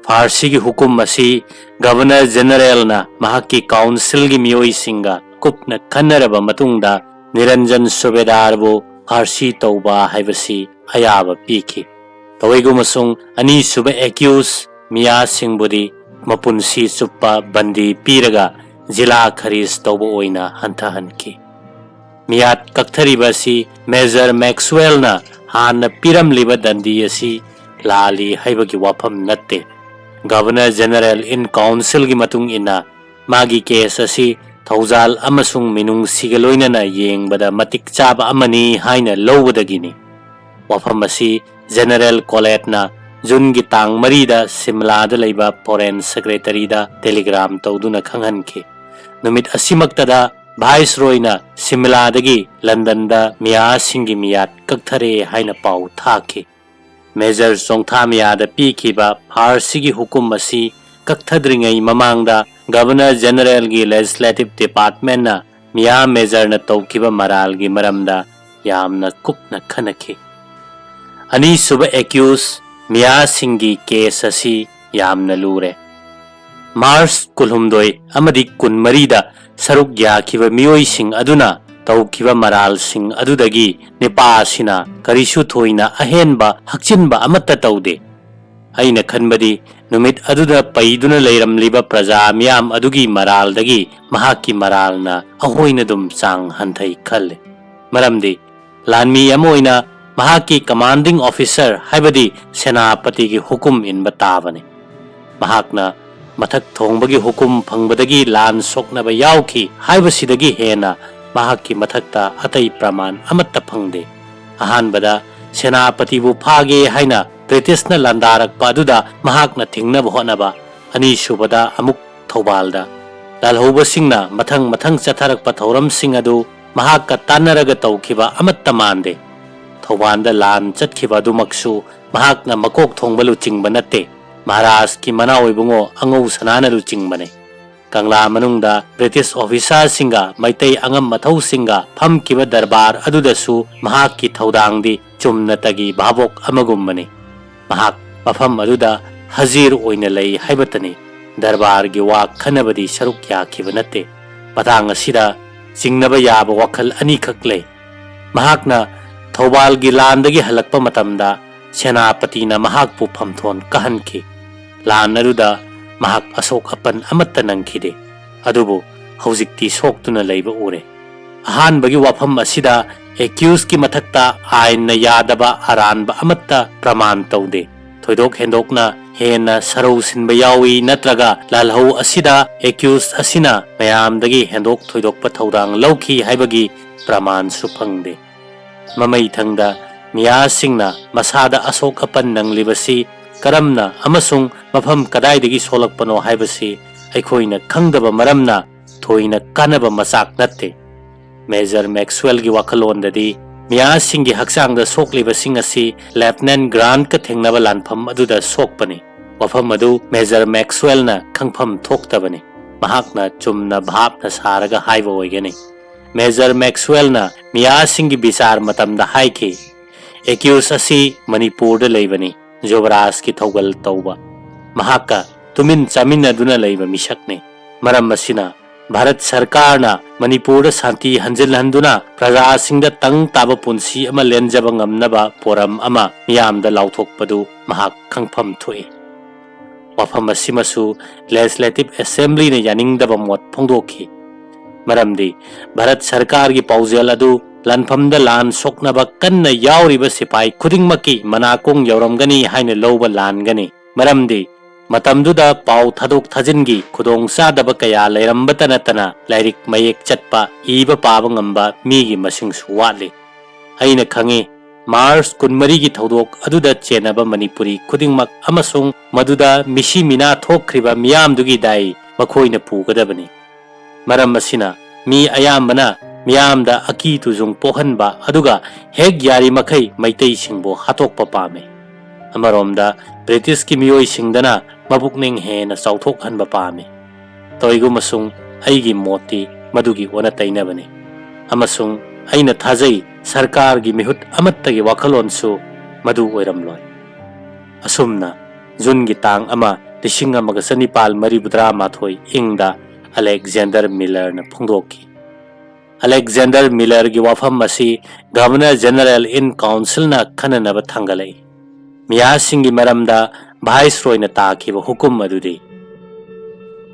ꯐꯥꯔꯁꯤꯒꯤ ꯍꯨꯀꯨꯝ ꯑꯁꯤ ꯒꯕꯔꯅꯔ ꯖꯦꯅꯔꯦꯜꯅ ꯃꯍꯥꯛꯀꯤ ꯀꯥꯎꯟꯁꯤꯜꯒꯤ ꯃꯤꯑꯣꯏꯁꯤꯡꯒ ꯀꯨꯞꯅ ꯈꯟꯅꯔꯕ ꯃꯇꯨꯡꯗ ꯅꯤꯔꯟꯖꯟ ꯁꯨꯕꯦꯗꯥꯔꯕꯨ ꯐꯥꯔꯁꯤ ꯇꯧꯕ ꯍꯥꯏꯕꯁꯤ ꯑꯌꯥꯕ ꯄꯤꯈꯤ꯫ ꯇꯧꯏꯒꯨꯝꯕꯁꯨꯡ ꯑꯅꯤꯁꯨꯕ ꯑꯦꯀ꯭ꯌꯨꯁ ꯃꯤꯌꯥꯁꯤꯡꯕꯨꯗꯤ ꯃꯄꯨꯟꯁꯤ ꯆꯨꯞꯄ ꯕꯟꯗꯤ ꯄꯤꯔꯒ ꯖꯤꯂꯥ ꯈꯔꯤꯖ ꯇꯧꯕ ꯑꯣꯏꯅ ꯍꯟꯊꯍꯟꯈꯤ꯫ ꯃꯤꯌꯥꯠ ꯀꯛꯊꯔꯤꯕ ꯑꯁꯤ ꯃꯦꯖꯔ ꯃꯦꯛꯁꯋꯦꯜꯅ ꯍꯥꯟꯅ ꯄꯤꯔꯝꯂꯤꯕ ꯗꯟꯗꯤ ꯑꯁꯤ ꯂꯥꯜꯂꯤ ꯍꯥꯏꯕꯒꯤ ꯋꯥꯐꯝ ꯅꯠꯇꯦ꯫ ꯒꯕꯔꯅꯔ ꯖꯦꯅꯔꯦꯜ ꯏꯟ ꯀꯥꯎꯟꯁꯤꯜꯒꯤ ꯃꯇꯨꯡ ꯏꯟꯅ ꯃꯥꯒꯤ ꯀꯦꯁ ꯑꯁꯤ ꯊꯧꯖꯥꯜ ꯑꯃꯁꯨꯡ ꯃꯤꯅꯨꯡꯁꯤꯒ ꯂꯣꯏꯅꯅ ꯌꯦꯡꯕꯗ ꯃꯇꯤꯛ ꯆꯥꯕ ꯑꯃꯅꯤ ꯍꯥꯏꯅ ꯂꯧꯕꯗꯒꯤꯅꯤ꯫ ꯋꯥꯐꯝ ꯑꯁꯤ ꯖꯦꯅꯔꯦꯜ ꯀꯣꯂꯦꯠꯅ ꯖꯨꯟꯒꯤ ꯇꯥꯡ ꯃꯔꯤꯗ ꯁꯤꯝꯂꯥꯗ ꯂꯩꯕ ꯐꯣꯔꯦꯟ ꯁꯦꯀ꯭ꯔꯦꯇꯔꯤꯗ ꯇꯦꯂꯤꯒ꯭ꯔꯥꯝ ꯇꯧꯗꯨꯅ ꯈꯪꯍꯟꯈꯤ꯫ ꯅꯨꯃꯤꯠ ꯑꯁꯤꯃꯛꯇꯗ ꯚꯥꯏꯁꯔꯣꯏꯅ ꯁꯤꯝꯂꯥꯗꯒꯤ ꯂꯟꯗꯟꯗ ꯃꯤꯌꯥꯁꯤꯡꯒꯤ ꯃꯤꯌꯥꯠ ꯀꯛꯊꯔꯦ ꯍꯥꯏꯅ ꯄꯥꯎ ꯊꯥꯈꯤ꯫ ꯃꯦꯖꯔ ꯆꯣꯡꯊꯥꯃꯤꯌꯥꯗ ꯄꯤꯈꯤꯕ ꯐꯥꯔꯁꯤꯒꯤ ꯍꯨꯀꯨꯝ ꯑꯁꯤ ꯀꯛꯊꯗ꯭ꯔꯤꯉꯩ ꯃꯃꯥꯡꯗ ꯒꯚꯔꯅꯔ ꯖꯦꯅꯔꯦꯜꯒꯤ ꯂꯦꯖꯤꯁꯂꯦꯇꯤꯚ ꯗꯤꯄꯥꯔꯠꯃꯦꯟꯅ ꯃꯤꯌꯥ ꯃꯦꯖꯔꯅ ꯇꯧꯈꯤꯕ ꯃꯔꯥꯜꯒꯤ ꯃꯔꯝꯗ ꯌꯥꯝꯅ ꯀꯨꯞꯅ ꯈꯟꯅꯈꯤ꯫ ꯑꯅꯤꯁꯨꯕ ꯑꯦꯀ꯭ꯌꯨꯁ ꯃꯤꯌꯥꯁꯤꯡꯒꯤ ꯀꯦꯁ ꯑꯁꯤ ꯌꯥꯝꯅ ꯂꯨꯔꯦ꯫ ꯃꯥꯔꯆ ꯀꯨꯟꯍꯨꯝꯗꯣꯏ ꯑꯃꯗꯤ ꯀꯨꯟꯃꯔꯤꯗ ꯁꯔꯨꯛ ꯌꯥꯈꯤꯕ ꯃꯤꯑꯣꯏꯁꯤꯡ ꯑꯗꯨꯅ ꯇꯧꯈꯤꯕ ꯃꯔꯥꯜꯁꯤꯡ ꯑꯗꯨꯗꯒꯤ ꯅꯤꯄꯥꯁꯤꯅ ꯀꯔꯤꯁꯨ ꯊꯣꯏꯅ ꯑꯍꯦꯟꯕ ꯍꯛꯆꯤꯟꯕ ꯑꯃꯠꯇ ꯇꯧꯗꯦ꯫ ꯑꯩꯅ ꯈꯟꯕꯗꯤ ꯅꯨꯃꯤꯠ ꯑꯗꯨꯗ ꯄꯩꯗꯨꯅ ꯂꯩꯔꯝꯂꯤꯕ ꯄ꯭ꯔꯖꯥ ꯃꯤꯌꯥꯝ ꯑꯗꯨꯒꯤ ꯃꯔꯥꯜꯗꯒꯤ ꯃꯍꯥꯛꯀꯤ ꯃꯔꯥꯜꯅ ꯑꯍꯣꯏꯅꯗꯨꯝ ꯆꯥꯡ ꯍꯟꯊꯩ ꯈꯜꯂꯤ꯫ ꯃꯔꯝꯗꯤ ꯂꯥꯟꯃꯤ ꯑꯃ ꯑꯣꯏꯅ ꯃꯍꯥꯛꯀꯤ ꯀꯃꯥꯟꯗꯤꯡ ꯑꯣꯐꯤꯁꯔ, ꯍꯥꯏꯕꯗꯤ ꯁꯦꯅꯥꯄꯇꯤꯒꯤ ꯍꯨꯀꯨꯝ ꯏꯟꯕ ꯇꯥꯕꯅꯤ꯫ ꯃꯍꯥꯛꯅ ꯃꯊꯛ ꯊꯣꯡꯕꯒꯤ ꯍꯨꯀꯨꯝ ꯐꯪꯕꯗꯒꯤ ꯂꯥꯟ ꯁꯣꯛꯅꯕ ꯌꯥꯎꯈꯤ ꯍꯥꯏꯕꯁꯤꯗꯒꯤ ꯍꯦꯟꯅ ꯃꯍꯥꯛꯀꯤ ꯃꯊꯛꯇ ꯑꯇꯩ ꯄ꯭ꯔꯃꯥꯟ ꯑꯃꯠꯇ ꯐꯪꯗꯦ꯫ ꯑꯍꯥꯟꯕꯗ ꯁꯦꯅꯥꯄꯇꯤꯕꯨ ꯐꯥꯒꯦ ꯍꯥꯏꯅ ꯕ꯭ꯔꯤꯇꯤꯁꯅ ꯂꯥꯟꯗꯥꯔꯛꯄ ꯑꯗꯨꯗ ꯃꯍꯥꯛꯅ ꯊꯤꯡꯅꯕ ꯍꯣꯠꯅꯕ, ꯑꯅꯤꯁꯨꯕꯗ ꯑꯃꯨꯛ ꯊꯧꯕꯥꯜꯗ ꯂꯥꯜꯍꯧꯕꯁꯤꯡꯅ ꯃꯊꯪ ꯃꯊꯪ ꯆꯠꯊꯔꯛꯄ ꯊꯧꯔꯝꯁꯤꯡ ꯑꯗꯨ ꯃꯍꯥꯛꯀ ꯇꯥꯟꯅꯔꯒ ꯇꯧꯈꯤꯕ ꯑꯃꯠꯇ ꯃꯥꯟꯗꯦ꯫ ꯊꯧꯕꯥꯜꯗ ꯂꯥꯟ ꯆꯠꯈꯤꯕ ꯑꯗꯨꯃꯛꯁꯨ ꯃꯍꯥꯛꯅ ꯃꯀꯣꯛ ꯊꯣꯡꯕ ꯂꯨꯆꯤꯡꯕ ꯅꯠꯇꯦ꯫ ꯃꯍꯥꯔꯥꯖꯀꯤ ꯃꯅꯥꯎ ꯏꯕꯨꯡꯉꯣ ꯑꯉꯧ ꯁꯅꯥꯅ ꯂꯨꯆꯤꯡꯕꯅꯤ꯫ ꯀꯪꯂꯥ ꯃꯅꯨꯡꯗ ꯕ꯭ꯔꯤꯇꯤꯁ ꯑꯣꯐꯤꯁꯥꯔꯁꯤꯡꯒ ꯃꯩꯇꯩ ꯑꯉꯝ ꯑꯊꯧꯁꯤꯡꯒ ꯐꯝꯈꯤꯕ ꯗꯔꯕꯥꯔ ꯑꯗꯨꯗꯁꯨ ꯃꯍꯥꯛꯀꯤ ꯊꯧꯗꯥꯡꯗꯤ ꯆꯨꯝꯅꯇꯒꯤ ꯚꯥꯕꯣꯛ ꯑꯃꯒꯨꯝꯕꯅꯤ꯫ ꯃꯍꯥꯛ ꯃꯐꯝ ꯑꯗꯨꯗ ꯍꯖꯤꯔ ꯑꯣꯏꯅ ꯂꯩ ꯍꯥꯏꯕꯇꯅꯤ꯫ ꯗꯔꯕꯥꯔꯒꯤ ꯋꯥ ꯈꯟꯅꯕꯗꯤ ꯁꯔꯨꯛ ꯌꯥꯈꯤꯕ ꯅꯠꯇꯦ꯫ ꯃꯇꯥꯡ ꯑꯁꯤꯗ ꯆꯤꯡꯅꯕ ꯌꯥꯕ ꯋꯥꯈꯜ ꯑꯅꯤꯈꯛ ꯂꯩ꯫ ꯃꯍꯥꯛꯅ ꯊꯧꯕꯥꯜꯒꯤ ꯂꯥꯟꯗꯒꯤ ꯍꯜꯂꯛꯄ ꯃꯇꯝꯗ ꯁꯦꯅꯥꯄꯇꯤꯅ ꯃꯍꯥꯛꯄꯨ ꯐꯝꯊꯣꯟ ꯀꯥꯍꯟꯈꯤ꯫ ꯂꯥꯟ ꯑꯗꯨꯗ ꯃꯍꯥꯛ ꯑꯁꯣꯛ ꯑꯄꯟ ꯑꯃꯠꯇ ꯅꯪꯈꯤꯗꯦ꯫ ꯑꯗꯨꯕꯨ ꯍꯧꯖꯤꯛꯇꯤ ꯁꯣꯛꯇꯨꯅ ꯂꯩꯕ ꯎꯔꯦ꯫ ꯑꯍꯥꯟꯕꯒꯤ ꯋꯥꯐꯝ ꯑꯁꯤꯗ ꯑꯦꯀ꯭ꯌꯨꯁꯀꯤ ꯃꯊꯛꯇ ꯑꯥꯏꯟꯅ ꯌꯥꯗꯕ ꯑꯔꯥꯟꯕ ꯑꯃꯠꯇ ꯄ꯭ꯔꯃꯥꯟ ꯇꯧꯗꯦ꯫ ꯊꯣꯏꯗꯣꯛ ꯍꯦꯟꯗꯣꯛꯅ ꯍꯦꯟꯅ ꯁꯔꯧ ꯁꯤꯟꯕ ꯌꯥꯎꯏ ꯅꯠꯇ꯭ꯔꯒ ꯂꯥꯜꯍꯧ ꯑꯁꯤꯗ accused ꯑꯁꯤꯅ ꯃꯌꯥꯝꯗꯒꯤ ꯍꯦꯟꯗꯣꯛ ꯊꯣꯏꯗꯣꯛꯄ ꯊꯧꯗꯥꯡ ꯂꯧꯈꯤ ꯍꯥꯏꯕꯒꯤ ꯄ꯭ꯔꯃꯥꯟꯁꯨ ꯐꯪꯗꯦ꯫ ꯃꯃꯩꯊꯪꯗ ꯃꯤꯌꯥꯁꯤꯡꯅ ꯃꯁꯥꯗ ꯑꯁꯣꯛ ꯑꯄꯟ ꯅꯪꯂꯤꯕꯁꯤ ꯀꯔꯝꯅ ꯑꯃꯁꯨꯡ ꯃꯐꯝ ꯀꯗꯥꯏꯗꯒꯤ ꯁꯣꯛꯂꯛꯄꯅꯣ ꯍꯥꯏꯕꯁꯤ ꯑꯩꯈꯣꯏꯅ ꯈꯪꯗꯕ ꯃꯔꯝꯅ ꯊꯣꯏꯅ ꯀꯥꯟꯅꯕ ꯃꯆꯥꯛ ꯅꯠꯇꯦ꯫ ꯃꯦꯖꯔ ꯃꯦꯛꯁꯋꯦꯜꯒꯤ ꯋꯥꯈꯜꯂꯣꯟꯗꯗꯤ ꯃꯤꯌꯥꯁꯤꯡꯒꯤ ꯍꯛꯆꯥꯡꯗ ꯁꯣꯛꯂꯤꯕꯁꯤꯡ ꯑꯁꯤ ꯂꯦꯐꯇꯤꯅꯦꯟ ꯒ꯭ꯔꯥꯟꯠꯀ ꯊꯦꯡꯅꯕ ꯂꯥꯟꯐꯝ ꯑꯗꯨꯗ ꯁꯣꯛꯄꯅꯤ꯫ ꯋꯥꯐꯝ ꯑꯗꯨ ꯃꯦꯖꯔ ꯃꯦꯛꯁꯋꯦꯜꯅ ꯈꯪꯐꯝ ꯊꯣꯛꯇꯕꯅꯤ꯫ ꯃꯍꯥꯛꯅ ꯆꯨꯝꯅ ꯚꯥꯞꯅ ꯁꯥꯔꯒ ꯍꯥꯏꯕ ꯑꯣꯏꯒꯅꯤ꯫ ꯃꯦꯖꯔ ꯃꯦꯛꯁꯋꯦꯜꯅ ꯃꯤꯌꯥꯁꯤꯡꯒꯤ ꯕꯤꯆꯥꯔ ꯃꯇꯝꯗ ꯍꯥꯏꯈꯤ, "ꯑꯦꯀ꯭ꯌꯨꯁ ꯑꯁꯤ ꯃꯅꯤꯄꯨꯔꯗ ꯂꯩꯕꯅꯤ, ꯌꯨꯕꯔꯥꯖꯀꯤ ꯊꯧꯒꯜ ꯇꯧꯕ꯫ ꯃꯍꯥꯛꯀ ꯇꯨꯃꯤꯟ ꯆꯥꯃꯤꯟꯅꯗꯨꯅ ꯂꯩꯕ ꯃꯤꯁꯛꯅꯤ꯫ ꯃꯔꯝ ꯑꯁꯤꯅ ꯚꯥꯔꯠ ꯁꯔꯀꯥꯔꯅ ꯃꯅꯤꯄꯨꯔꯗ ꯁꯥꯟꯇꯤ ꯍꯟꯖꯤꯜꯍꯟꯗꯨꯅ ꯄ꯭ꯔꯖꯥꯁꯤꯡꯗ ꯇꯪ ꯇꯥꯕ ꯄꯨꯟꯁꯤ ꯑꯃ ꯂꯦꯟꯖꯕ ꯉꯝꯅꯕ ꯄꯣꯔꯝ ꯑꯃ ꯃꯤꯌꯥꯝꯗ ꯂꯥꯎꯊꯣꯛꯄꯗꯨ ꯃꯍꯥꯛ ꯈꯪꯐꯝ ꯊꯣꯛꯏ"꯫ ꯋꯥꯐꯝ ꯑꯁꯤꯃꯁꯨ ꯂꯦꯖꯤꯁꯂꯦꯇꯤꯚ ꯑꯦꯁꯦꯝꯕ꯭ꯂꯤꯅ ꯌꯥꯅꯤꯡꯗꯕ ꯃꯣꯠ ꯐꯣꯡꯗꯣꯛꯈꯤ꯫ ꯃꯔꯝꯗꯤ ꯚꯥꯔꯠ ꯁꯔꯀꯥꯔꯒꯤ ꯄꯥꯎꯖꯦꯜ ꯑꯗꯨ ꯂꯥꯟꯐꯝꯗ ꯂꯥꯟ ꯁꯣꯛꯅꯕ ꯀꯟꯅ ꯌꯥꯎꯔꯤꯕ ꯁꯤꯐꯥꯏ ꯈꯨꯗꯤꯡꯃꯛꯀꯤ ꯃꯅꯥꯀꯣꯡ ꯌꯧꯔꯝꯒꯅꯤ ꯍꯥꯏꯅ ꯂꯧꯕ ꯂꯥꯟꯒꯅꯤ꯫ ꯃꯔꯝꯗꯤ ꯃꯇꯝꯗꯨꯗ ꯄꯥꯎ ꯊꯥꯗꯣꯛ ꯊꯥꯖꯤꯟꯒꯤ ꯈꯨꯗꯣꯡꯆꯥꯗꯕ ꯀꯌꯥ ꯂꯩꯔꯝꯕꯇ ꯅꯠꯇꯅ ꯂꯥꯏꯔꯤꯛ ꯃꯌꯦꯛ ꯆꯠꯄ, ꯏꯕ ꯄꯥꯕ ꯉꯝꯕ ꯃꯤꯒꯤ ꯃꯁꯤꯡꯁꯨ ꯋꯥꯠꯂꯤ꯫ ꯑꯩꯅ ꯈꯪꯏ, ꯃꯥꯔꯆ ꯀꯨꯟꯃꯔꯤꯒꯤ ꯊꯧꯗꯣꯛ ꯑꯗꯨꯗ ꯆꯦꯟꯅꯕ ꯃꯅꯤꯄꯨꯔꯤ ꯈꯨꯗꯤꯡꯃꯛ ꯑꯃꯁꯨꯡ ꯃꯗꯨꯗ ꯃꯤꯁꯤ ꯃꯤꯅꯥ ꯊꯣꯛꯈ꯭ꯔꯤꯕ ꯃꯤꯌꯥꯝꯗꯨꯒꯤ ꯗꯥꯏ ꯃꯈꯣꯏꯅ ꯄꯨꯒꯗꯕꯅꯤ꯫ ꯃꯔꯝ ꯑꯁꯤꯅ ꯃꯤ ꯑꯌꯥꯝꯕꯅ ꯃꯤꯌꯥꯝꯗ ꯑꯀꯤ ꯇꯨꯖꯨꯡ ꯄꯣꯛꯍꯟꯕ ꯑꯗꯨꯒ ꯍꯦꯛ ꯌꯥꯔꯤꯃꯈꯩ ꯃꯩꯇꯩꯁꯤꯡꯕꯨ ꯍꯥꯠꯇꯣꯛꯄ ꯄꯥꯝꯃꯤ꯫ ꯑꯃꯔꯣꯝꯗ ꯕ꯭ꯔꯤꯇꯤꯁꯀꯤ ꯃꯤꯑꯣꯏꯁꯤꯡꯗꯅ ꯃꯄꯨꯛꯅꯤꯡ ꯍꯦꯟꯅ ꯆꯥꯎꯊꯣꯛꯍꯟꯕ ꯄꯥꯝꯃꯤ꯫ ꯇꯧꯏꯒꯨꯝꯕꯁꯨꯡ ꯑꯩꯒꯤ ꯃꯣꯠꯇꯤ ꯃꯗꯨꯒꯤ ꯑꯣꯟꯅ ꯇꯩꯅꯕꯅꯤ꯫ ꯑꯃꯁꯨꯡ ꯑꯩꯅ ꯊꯥꯖꯩ ꯁꯔꯀꯥꯔꯒꯤ ꯃꯤꯍꯨꯠ ꯑꯃꯠꯇꯒꯤ ꯋꯥꯈꯜꯂꯣꯟꯁꯨ ꯃꯗꯨ ꯑꯣꯏꯔꯝꯂꯣꯏ꯫ ꯑꯁꯨꯝꯅ ꯖꯨꯟꯒꯤ ꯇꯥꯡ ꯑꯃ, ꯂꯤꯁꯤꯡ ꯑꯃꯒ ꯆꯅꯤꯄꯥꯜ ꯃꯔꯤꯐꯨꯇꯔꯥ ꯃꯥꯊꯣꯏ ꯏꯪꯗ ꯑꯂꯦꯛꯖꯦꯟꯗꯔ ꯃꯤꯂꯔꯅ ꯐꯣꯡꯗꯣꯛꯈꯤ꯫ ꯑꯂꯦꯛꯖꯦꯟꯗꯔ ꯃꯤꯂꯔꯒꯤ ꯋꯥꯐꯝ ꯑꯁꯤ Governor General in Councilꯅ ꯈꯟꯅꯅꯕ ꯊꯥꯡꯒꯠꯂꯛꯏ꯫ ꯃꯤꯌꯥꯁꯤꯡꯒꯤ ꯃꯔꯝꯗ ꯚꯥꯏꯁꯔꯣꯏꯅ ꯇꯥꯈꯤꯕ ꯍꯨꯀꯨꯝ ꯑꯗꯨꯗꯤ,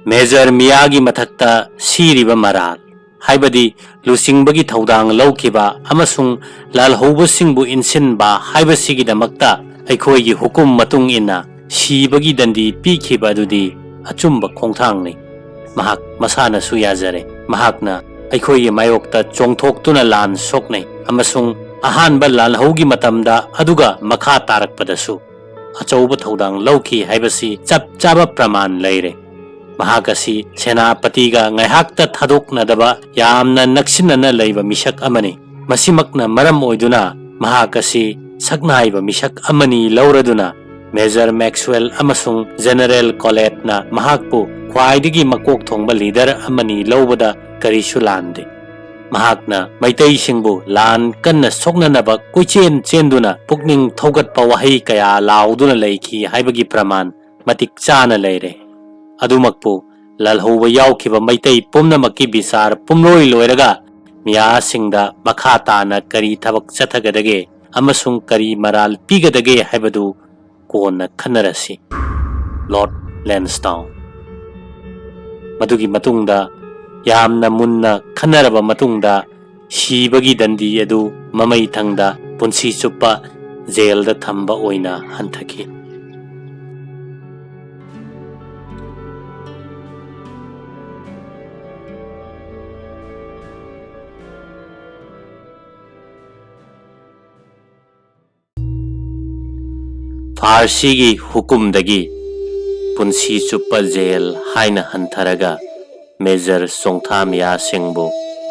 ꯃꯦꯖꯔ ꯃꯤꯌꯥꯒꯤ ꯃꯊꯛꯇ ꯁꯤꯔꯤꯕ ꯃꯔꯥꯜ, ꯍꯥꯏꯕꯗꯤ ꯂꯨꯆꯤꯡꯕꯒꯤ ꯊꯧꯗꯥꯡ ꯂꯧꯈꯤꯕ ꯑꯃꯁꯨꯡ ꯂꯥꯜꯍꯧꯕꯁꯤꯡꯕꯨ ꯏꯟꯁꯤꯟꯕ ꯍꯥꯏꯕꯁꯤꯒꯤꯗꯃꯛꯇ ꯑꯩꯈꯣꯏꯒꯤ ꯍꯨꯀꯨꯝ ꯃꯇꯨꯡ ꯏꯟꯅ ꯁꯤꯕꯒꯤ ꯗꯟꯗꯤ ꯄꯤꯈꯤꯕ ꯑꯗꯨꯗꯤ ꯑꯆꯨꯝꯕ ꯈꯣꯡꯊꯥꯡꯅꯤ꯫ ꯃꯍꯥꯛ ꯃꯁꯥꯅꯁꯨ ꯌꯥꯖꯔꯦ꯫ ꯃꯍꯥꯛꯅ ꯑꯩꯈꯣꯏꯒꯤ ꯃꯥꯌꯣꯛꯇ ꯆꯣꯡꯊꯣꯛꯇꯨꯅ ꯂꯥꯟ ꯁꯣꯛꯅꯩ ꯑꯃꯁꯨꯡ ꯑꯍꯥꯟꯕ ꯂꯥꯜꯍꯧꯒꯤ ꯃꯇꯝꯗ ꯑꯗꯨꯒ ꯃꯈꯥ ꯇꯥꯔꯛꯄꯗꯁꯨ ꯑꯆꯧꯕ ꯊꯧꯗꯥꯡ ꯂꯧꯈꯤ ꯍꯥꯏꯕꯁꯤ ꯆꯞ ꯆꯥꯕ ꯄ꯭ꯔꯃꯥꯟ ꯂꯩꯔꯦ꯫ ꯃꯍꯥꯛ ꯑꯁꯤ ꯁꯦꯅꯥꯄꯇꯤꯒ ꯉꯥꯏꯍꯥꯛꯇ ꯊꯥꯗꯣꯛꯅꯗꯕ ꯌꯥꯝꯅ ꯅꯛꯁꯤꯟꯅꯅ ꯂꯩꯕ ꯃꯤꯁꯛ ꯑꯃꯅꯤ꯫ ꯃꯁꯤꯃꯛꯅ ꯃꯔꯝ ꯑꯣꯏꯗꯨꯅ ꯃꯍꯥꯛ ꯑꯁꯤ ꯁꯛꯅꯥꯏꯕ ꯃꯤꯁꯛ ꯑꯃꯅꯤ ꯂꯧꯔꯗꯨꯅ ꯃꯦꯖꯔ ꯃꯦꯛꯁꯋꯦꯜ ꯑꯃꯁꯨꯡ ꯖꯦꯅꯔꯦꯜ ꯀꯣꯂꯦꯠꯅ ꯃꯍꯥꯛꯄꯨ ꯈ꯭ꯋꯥꯏꯗꯒꯤ ꯃꯀꯣꯛ ꯊꯣꯡꯕ ꯂꯤꯗꯔ ꯑꯃꯅꯤ ꯂꯧꯕꯗ ꯀꯔꯤꯁꯨ ꯂꯥꯟꯗꯦ꯫ ꯃꯍꯥꯛꯅ ꯃꯩꯇꯩꯁꯤꯡꯕꯨ ꯂꯥꯟ ꯀꯟꯅ ꯁꯣꯛꯅꯅꯕ ꯀꯣꯏꯆꯦꯟ ꯆꯦꯟꯗꯨꯅ ꯄꯨꯛꯅꯤꯡ ꯊꯧꯒꯠꯄ ꯋꯥꯍꯩ ꯀꯌꯥ ꯂꯥꯎꯗꯨꯅ ꯂꯩꯈꯤ ꯍꯥꯏꯕꯒꯤ ꯄ꯭ꯔꯃꯥꯟ ꯃꯇꯤꯛ ꯆꯥꯅ ꯂꯩꯔꯦ꯫ ꯑꯗꯨꯃꯛꯄꯨ ꯂꯥꯜꯍꯧꯕ ꯌꯥꯎꯈꯤꯕ ꯃꯩꯇꯩ ꯄꯨꯝꯅꯃꯛꯀꯤ ꯕꯤꯆꯥꯔ ꯄꯨꯝꯂꯣꯏ ꯂꯣꯏꯔꯒ ꯃꯤꯌꯥꯁꯤꯡꯗ ꯃꯈꯥ ꯇꯥꯅ ꯀꯔꯤ ꯊꯕꯛ ꯆꯠꯊꯒꯗꯒꯦ ꯑꯃꯁꯨꯡ ꯀꯔꯤ ꯃꯔꯥꯜ ꯄꯤꯒꯗꯒꯦ ꯍꯥꯏꯕꯗꯨ ꯀꯣꯟꯅ ꯈꯟꯅꯔꯁꯤ꯫ ꯂꯣꯔꯗ ꯂꯦꯟꯁꯇꯥꯎꯟ꯫ ꯃꯗꯨꯒꯤ ꯃꯇꯨꯡꯗ ꯌꯥꯝꯅ ꯃꯨꯟꯅ ꯈꯟꯅꯔꯕ ꯃꯇꯨꯡꯗ ꯁꯤꯕꯒꯤ ꯗꯟꯗꯤ ꯑꯗꯨ ꯃꯃꯩ ꯊꯪꯗ ꯄꯨꯟꯁꯤ ꯆꯨꯞꯄ ꯖꯦꯜꯗ ꯊꯝꯕ ꯑꯣꯏꯅ ꯍꯟꯊꯈꯤ꯫ ꯐꯥꯔꯁꯤꯒꯤ ꯍꯨꯀꯨꯝꯗꯒꯤ ꯄꯨꯟꯁꯤ ꯆꯨꯞꯄ ꯖꯦꯜ ꯍꯥꯏꯅ ꯍꯟꯊꯔꯒ ꯃꯦꯖꯔ ꯆꯣꯡꯊꯥꯃꯤꯌꯥ ꯁꯤꯡꯕꯨ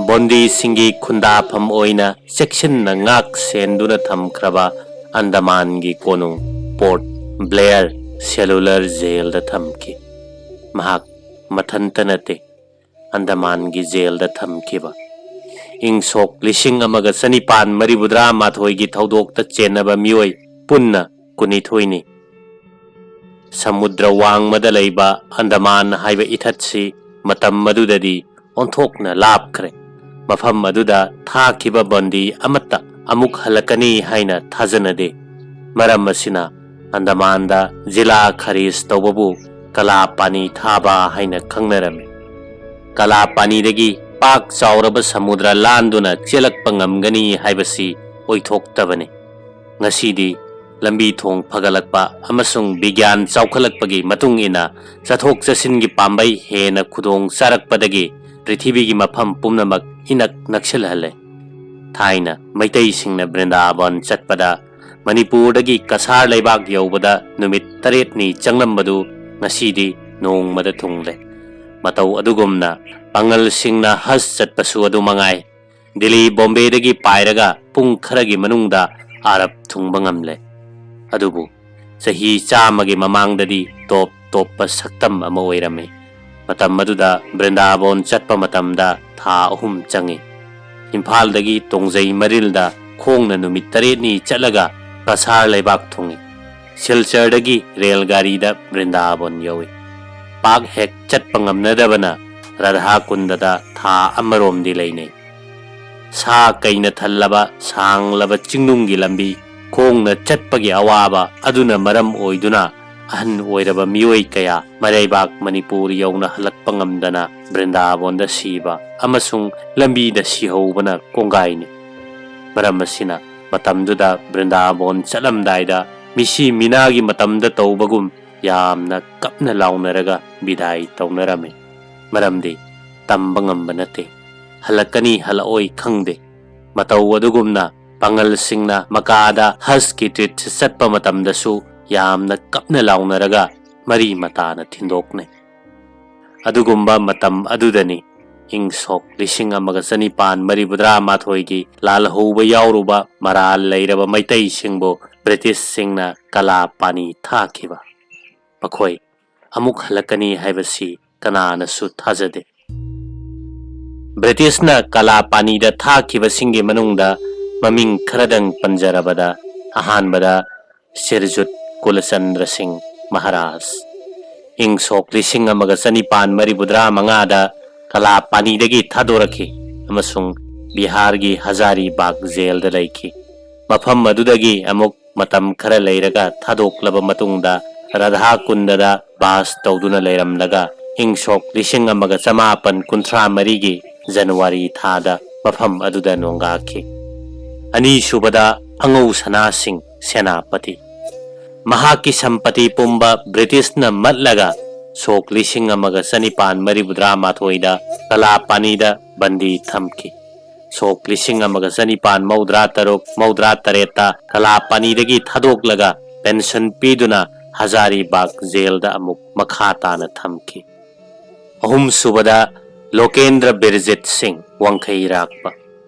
ꯕꯣꯟꯗꯤꯁꯤꯡꯒꯤ ꯈꯨꯟꯗꯥꯐꯝ ꯑꯣꯏꯅ ꯆꯦꯛꯁꯤꯟꯅ ꯉꯥꯛ ꯁꯦꯟꯗꯨꯅ ꯊꯝꯈ꯭ꯔꯕ ꯑꯟꯗꯃꯥꯟꯒꯤ ꯀꯣꯅꯨꯡ ꯄꯣꯔꯠ ꯕ꯭ꯂꯦꯌꯔ ꯁꯦꯂꯨꯂꯔ ꯖꯦꯜꯗ ꯊꯝꯈꯤ꯫ ꯃꯍꯥꯛ ꯃꯊꯟꯇ ꯅꯠꯇꯦ, ꯑꯟꯗꯃꯥꯟꯒꯤ ꯖꯦꯜꯗ ꯊꯝꯈꯤꯕ꯫ ꯏꯪ ꯁꯣꯛ ꯂꯤꯁꯤꯡ ꯑꯃꯒ ꯆꯅꯤꯄꯥꯟ ꯃꯔꯤꯐꯨꯇꯔꯥ ꯃꯥꯊꯣꯏꯒꯤ ꯊꯧꯗꯣꯛꯇ ꯆꯦꯟꯅꯕ ꯃꯤꯑꯣꯏ ꯄꯨꯟꯅ ꯀꯨꯟꯅꯤꯊꯣꯏꯅꯤ꯫ ꯁꯃꯨꯗ꯭ꯔ ꯋꯥꯡꯃꯗ ꯂꯩꯕ ꯑꯟꯗꯃꯥꯟ ꯍꯥꯏꯕ ꯏꯊꯠꯁꯤ ꯃꯇꯝ ꯑꯗꯨꯗꯗꯤ ꯑꯣꯟꯊꯣꯛꯅ ꯂꯥꯞꯈ꯭ꯔꯦ꯫ ꯃꯐꯝ ꯑꯗꯨꯗ ꯊꯥꯈꯤꯕ ꯕꯟꯗꯤ ꯑꯃꯠꯇ ꯑꯃꯨꯛ ꯍꯜꯂꯛꯀꯅꯤ ꯍꯥꯏꯅ ꯊꯥꯖꯅꯗꯦ꯫ ꯃꯔꯝ ꯑꯁꯤꯅ ꯑꯟꯗꯃꯥꯟꯗ ꯖꯤꯂꯥ ꯈꯥꯔꯤꯖ ꯇꯧꯕꯕꯨ ꯀꯂꯥ ꯄꯥꯅꯤ ꯊꯥꯕ ꯍꯥꯏꯅ ꯈꯪꯅꯔꯝꯃꯤ꯫ ꯀꯂꯥ ꯄꯥꯅꯤꯗꯒꯤ ꯄꯥꯛ ꯆꯥꯎꯔꯕ ꯁꯃꯨꯗ꯭ꯔ ꯂꯥꯟꯗꯨꯅ ꯆꯦꯜꯂꯛꯄ ꯉꯝꯒꯅꯤ ꯍꯥꯏꯕꯁꯤ ꯑꯣꯏꯊꯣꯛꯇꯕꯅꯤ꯫ ꯉꯁꯤꯗꯤ ꯂꯝꯕꯤ ꯊꯣꯡ ꯐꯒꯠꯂꯛꯄ ꯑꯃꯁꯨꯡ ꯕꯤꯒ꯭ꯌꯥꯟ ꯆꯥꯎꯈꯠꯂꯛꯄꯒꯤ ꯃꯇꯨꯡ ꯏꯟꯅ ꯆꯠꯊꯣꯛ ꯆꯠꯁꯤꯟꯒꯤ ꯄꯥꯝꯕꯩ ꯍꯦꯟꯅ ꯈꯨꯗꯣꯡ ꯆꯥꯔꯛꯄꯗꯒꯤ ꯄ꯭ꯔꯤꯊꯤꯕꯤꯒꯤ ꯃꯐꯝ ꯄꯨꯝꯅꯃꯛ ꯏꯅꯛ ꯅꯛꯁꯤꯜꯍꯜꯂꯦ꯫ ꯊꯥꯏꯅ ꯃꯩꯇꯩꯁꯤꯡꯅ ꯕ꯭ꯔꯤꯟꯗꯥꯕꯟ ꯆꯠꯄꯗ ꯃꯅꯤꯄꯨꯔꯗꯒꯤ ꯀꯁꯥꯔ ꯂꯩꯕꯥꯛ ꯌꯧꯕꯗ ꯅꯨꯃꯤꯠ ꯇꯔꯦꯠꯅꯤ ꯆꯪꯂꯝꯕꯗꯨ ꯉꯁꯤꯗꯤ ꯅꯣꯡꯃꯗ ꯊꯨꯡꯂꯦ꯫ ꯃꯇꯧ ꯑꯗꯨꯒꯨꯝꯅ ꯄꯥꯉꯜꯁꯤꯡꯅ ꯍꯖ ꯆꯠꯄꯁꯨ ꯑꯗꯨ ꯃꯉꯥꯏ꯫ ꯗꯤꯜꯂꯤ ꯕꯣꯝꯕꯦꯗꯒꯤ ꯄꯥꯏꯔꯒ ꯄꯨꯡ ꯈꯔꯒꯤ ꯃꯅꯨꯡꯗ ꯑꯥꯔꯕ ꯊꯨꯡꯕ ꯉꯝꯂꯦ꯫ ꯑꯗꯨꯕꯨ ꯆꯍꯤ ꯆꯥꯝꯃꯒꯤ ꯃꯃꯥꯡꯗꯗꯤ ꯇꯣꯞ ꯇꯣꯞꯄ ꯁꯛꯇꯝ ꯑꯃ ꯑꯣꯏꯔꯝꯃꯤ꯫ ꯃꯇꯝ ꯑꯗꯨꯗ ꯕ꯭ꯔꯤꯟꯗꯥꯕꯣꯟ ꯆꯠꯄ ꯃꯇꯝꯗ ꯊꯥ ꯑꯍꯨꯝ ꯆꯪꯏ꯫ ꯏꯝꯐꯥꯜꯗꯒꯤ ꯇꯣꯡꯖꯩ ꯃꯔꯤꯜꯗ ꯈꯣꯡꯅ ꯅꯨꯃꯤꯠ ꯇꯔꯦꯠꯅꯤ ꯆꯠꯂꯒ ꯀꯁꯥꯔ ꯂꯩꯕꯥꯛ ꯊꯨꯡꯏ꯫ ꯁꯤꯜꯆꯔꯗꯒꯤ ꯔꯦꯜ ꯒꯥꯔꯤꯗ ꯕ꯭ꯔꯤꯟꯗꯥꯕꯣꯟ ꯌꯧꯏ꯫ ꯄꯥꯛ ꯍꯦꯛ ꯆꯠꯄ ꯉꯝꯅꯗꯕꯅ ꯔꯥꯙꯥ ꯀꯨꯟꯗꯗ ꯊꯥ ꯑꯃꯔꯣꯝꯗꯤ ꯂꯩꯅꯩ꯫ ꯁꯥ ꯀꯩꯅ ꯊꯜꯂꯕ ꯁꯥꯡꯂꯕ ꯆꯤꯡꯅꯨꯡꯒꯤ ꯂꯝꯕꯤ ꯈꯣꯡꯅ ꯆꯠꯄꯒꯤ ꯑꯋꯥꯕ ꯑꯗꯨꯅ ꯃꯔꯝ ꯑꯣꯏꯗꯨꯅ ꯑꯍꯟ ꯑꯣꯏꯔꯕ ꯃꯤꯑꯣꯏ ꯀꯌꯥ ꯃꯔꯩꯕꯥꯛ ꯃꯅꯤꯄꯨꯔ ꯌꯧꯅ ꯍꯜꯂꯛꯄ ꯉꯝꯗꯅ ꯕ꯭ꯔꯤꯟꯗꯥꯕꯣꯟꯗ ꯁꯤꯕ ꯑꯃꯁꯨꯡ ꯂꯝꯕꯤꯗ ꯁꯤꯍꯧꯕꯅ ꯀꯣꯡꯒꯥꯏꯅꯤ꯫ ꯃꯔꯝ ꯑꯁꯤꯅ ꯃꯇꯝꯗꯨꯗ ꯕ꯭ꯔꯤꯟꯗꯥꯕꯣꯟ ꯆꯠꯂꯝꯗꯥꯏꯗ ꯃꯤꯁꯤ ꯃꯤꯅꯥꯒꯤ ꯃꯇꯝꯗ ꯇꯧꯕꯒꯨꯝ ꯌꯥꯝꯅ ꯀꯞꯅ ꯂꯥꯎꯅꯔꯒ ꯕꯤꯗꯥꯏ ꯇꯧꯅꯔꯝꯃꯤ꯫ ꯃꯔꯝꯗꯤ ꯇꯝꯕ ꯉꯝꯕ ꯅꯠꯇꯦ꯫ ꯍꯜꯂꯛꯀꯅꯤ ꯍꯜꯂꯛꯑꯣꯏ ꯈꯪꯗꯦ꯫ ꯃꯇꯧ ꯑꯗꯨꯒꯨꯝꯅ ꯄꯥꯉꯜꯁꯤꯡꯅ ꯃꯀꯥꯗ ꯍꯖꯀꯤ ꯇ꯭ꯔꯤꯠ ꯆꯠꯄ ꯃꯇꯝꯗꯁꯨ ꯌꯥꯝꯅ ꯀꯞꯅ ꯂꯥꯎꯅꯔꯒ ꯃꯔꯤ ꯃꯇꯥꯅ ꯊꯤꯟꯗꯣꯛꯅꯩ꯫ ꯑꯗꯨꯒꯨꯝꯕ ꯃꯇꯝ ꯑꯗꯨꯗꯅꯤ ꯏꯪ ꯁꯣꯛ ꯂꯤꯁꯤꯡ ꯑꯃꯒ ꯆꯅꯤꯄꯥꯟ ꯃꯔꯤꯐꯨꯇꯔꯥ ꯃꯥꯊꯣꯏꯒꯤ ꯂꯥꯜꯍꯧꯕ ꯌꯥꯎꯔꯨꯕ ꯃꯔꯥꯜ ꯂꯩꯔꯕ ꯃꯩꯇꯩꯁꯤꯡꯕꯨ ꯕ꯭ꯔꯤꯇꯤꯁꯁꯤꯡꯅ ꯀꯂꯥ ꯄꯥꯅꯤ ꯊꯥꯈꯤꯕ꯫ ꯃꯈꯣꯏ ꯑꯃꯨꯛ ꯍꯜꯂꯛꯀꯅꯤ ꯍꯥꯏꯕꯁꯤ ꯀꯅꯥꯅꯁꯨ ꯊꯥꯖꯗꯦ꯫ ꯕ꯭ꯔꯤꯇꯤꯁꯅ ꯀꯂꯥ ꯄꯥꯅꯤꯗ ꯊꯥꯈꯤꯕꯁꯤꯡꯒꯤ ꯃꯅꯨꯡꯗ ꯃꯃꯤꯡ ꯈꯔꯗꯪ ꯄꯟꯖꯔꯕꯗ, ꯑꯍꯥꯟꯕꯗ ꯁꯤꯔꯖꯨꯠ ꯀꯨꯂꯆꯟꯗ꯭ꯔ ꯁꯤꯡ ꯃꯍꯥꯔꯥꯖ꯫ ꯏꯪ ꯁꯣꯛ ꯂꯤꯁꯤꯡ ꯑꯃꯒ ꯆꯅꯤꯄꯥꯟ ꯃꯔꯤꯐꯨꯇꯔꯥ ꯃꯉꯥꯗ ꯀꯂꯥ ꯄꯥꯅꯤꯗꯒꯤ ꯊꯥꯗꯣꯔꯛꯈꯤ ꯑꯃꯁꯨꯡ ꯕꯤꯍꯥꯔꯒꯤ ꯍꯖꯥꯔꯤꯕꯥꯒ ꯖꯦꯜꯗ ꯂꯩꯈꯤ꯫ ꯃꯐꯝ ꯑꯗꯨꯗꯒꯤ ꯑꯃꯨꯛ ꯃꯇꯝ ꯈꯔ ꯂꯩꯔꯒ ꯊꯥꯗꯣꯛꯂꯕ ꯃꯇꯨꯡꯗ ꯔꯥꯙꯥ ꯀꯨꯟꯗꯗ ꯕꯥꯁ ꯇꯧꯗꯨꯅ ꯂꯩꯔꯝꯂꯒ ꯏꯪ ꯁꯣꯛ ꯂꯤꯁꯤꯡ ꯑꯃꯒ ꯆꯃꯥꯄꯟ ꯀꯨꯟꯊ꯭ꯔꯥ ꯃꯔꯤꯒꯤ ꯖꯅꯋꯥꯔꯤ ꯊꯥꯗ ꯃꯐꯝ ꯑꯗꯨꯗ ꯅꯣꯡꯒꯥꯈꯤ꯫ ꯑꯅꯤꯁꯨꯕꯗ ꯑꯉꯧ ꯁꯅꯥꯁꯤꯡ ꯁꯦꯅꯥꯄꯇꯤ꯫ ꯃꯍꯥꯛꯀꯤ ꯁꯝꯄꯇꯤ ꯄꯨꯝꯕ ꯕ꯭ꯔꯤꯇꯤꯁꯅ ꯃꯠꯂꯒ ꯁꯣꯛ ꯂꯤꯁꯤꯡ ꯑꯃꯒ ꯆꯅꯤꯄꯥꯟ ꯃꯔꯤꯐꯨꯇꯔꯥ ꯃꯥꯊꯣꯏꯗ ꯀꯂꯥꯄꯥꯅꯤꯗ ꯕꯟꯗꯤ ꯊꯝꯈꯤ꯫ ꯁꯣꯛ ꯂꯤꯁꯤꯡ ꯑꯃꯒ ꯆꯅꯤꯄꯥꯟ ꯃꯧꯗ꯭ꯔꯥ ꯇꯔꯨꯛ ꯃꯧꯗ꯭ꯔꯥ ꯇꯔꯦꯠꯇ ꯀꯂꯥꯄꯥꯅꯤꯗꯒꯤ ꯊꯥꯗꯣꯛꯂꯒ ꯄꯦꯟꯁꯟ ꯄꯤꯗꯨꯅ ꯍꯖꯥꯔꯤꯕꯥꯒ ꯖꯦꯜꯗ ꯑꯃꯨꯛ ꯃꯈꯥ ꯇꯥꯅ ꯊꯝꯈꯤ꯫ ꯑꯍꯨꯝꯁꯨꯕꯗ ꯂꯣꯀꯦꯟꯗ꯭ꯔ ꯕꯤꯔꯖꯤꯠ ꯁꯤꯡ, ꯋꯥꯡꯈꯩꯔꯥꯛꯄ꯫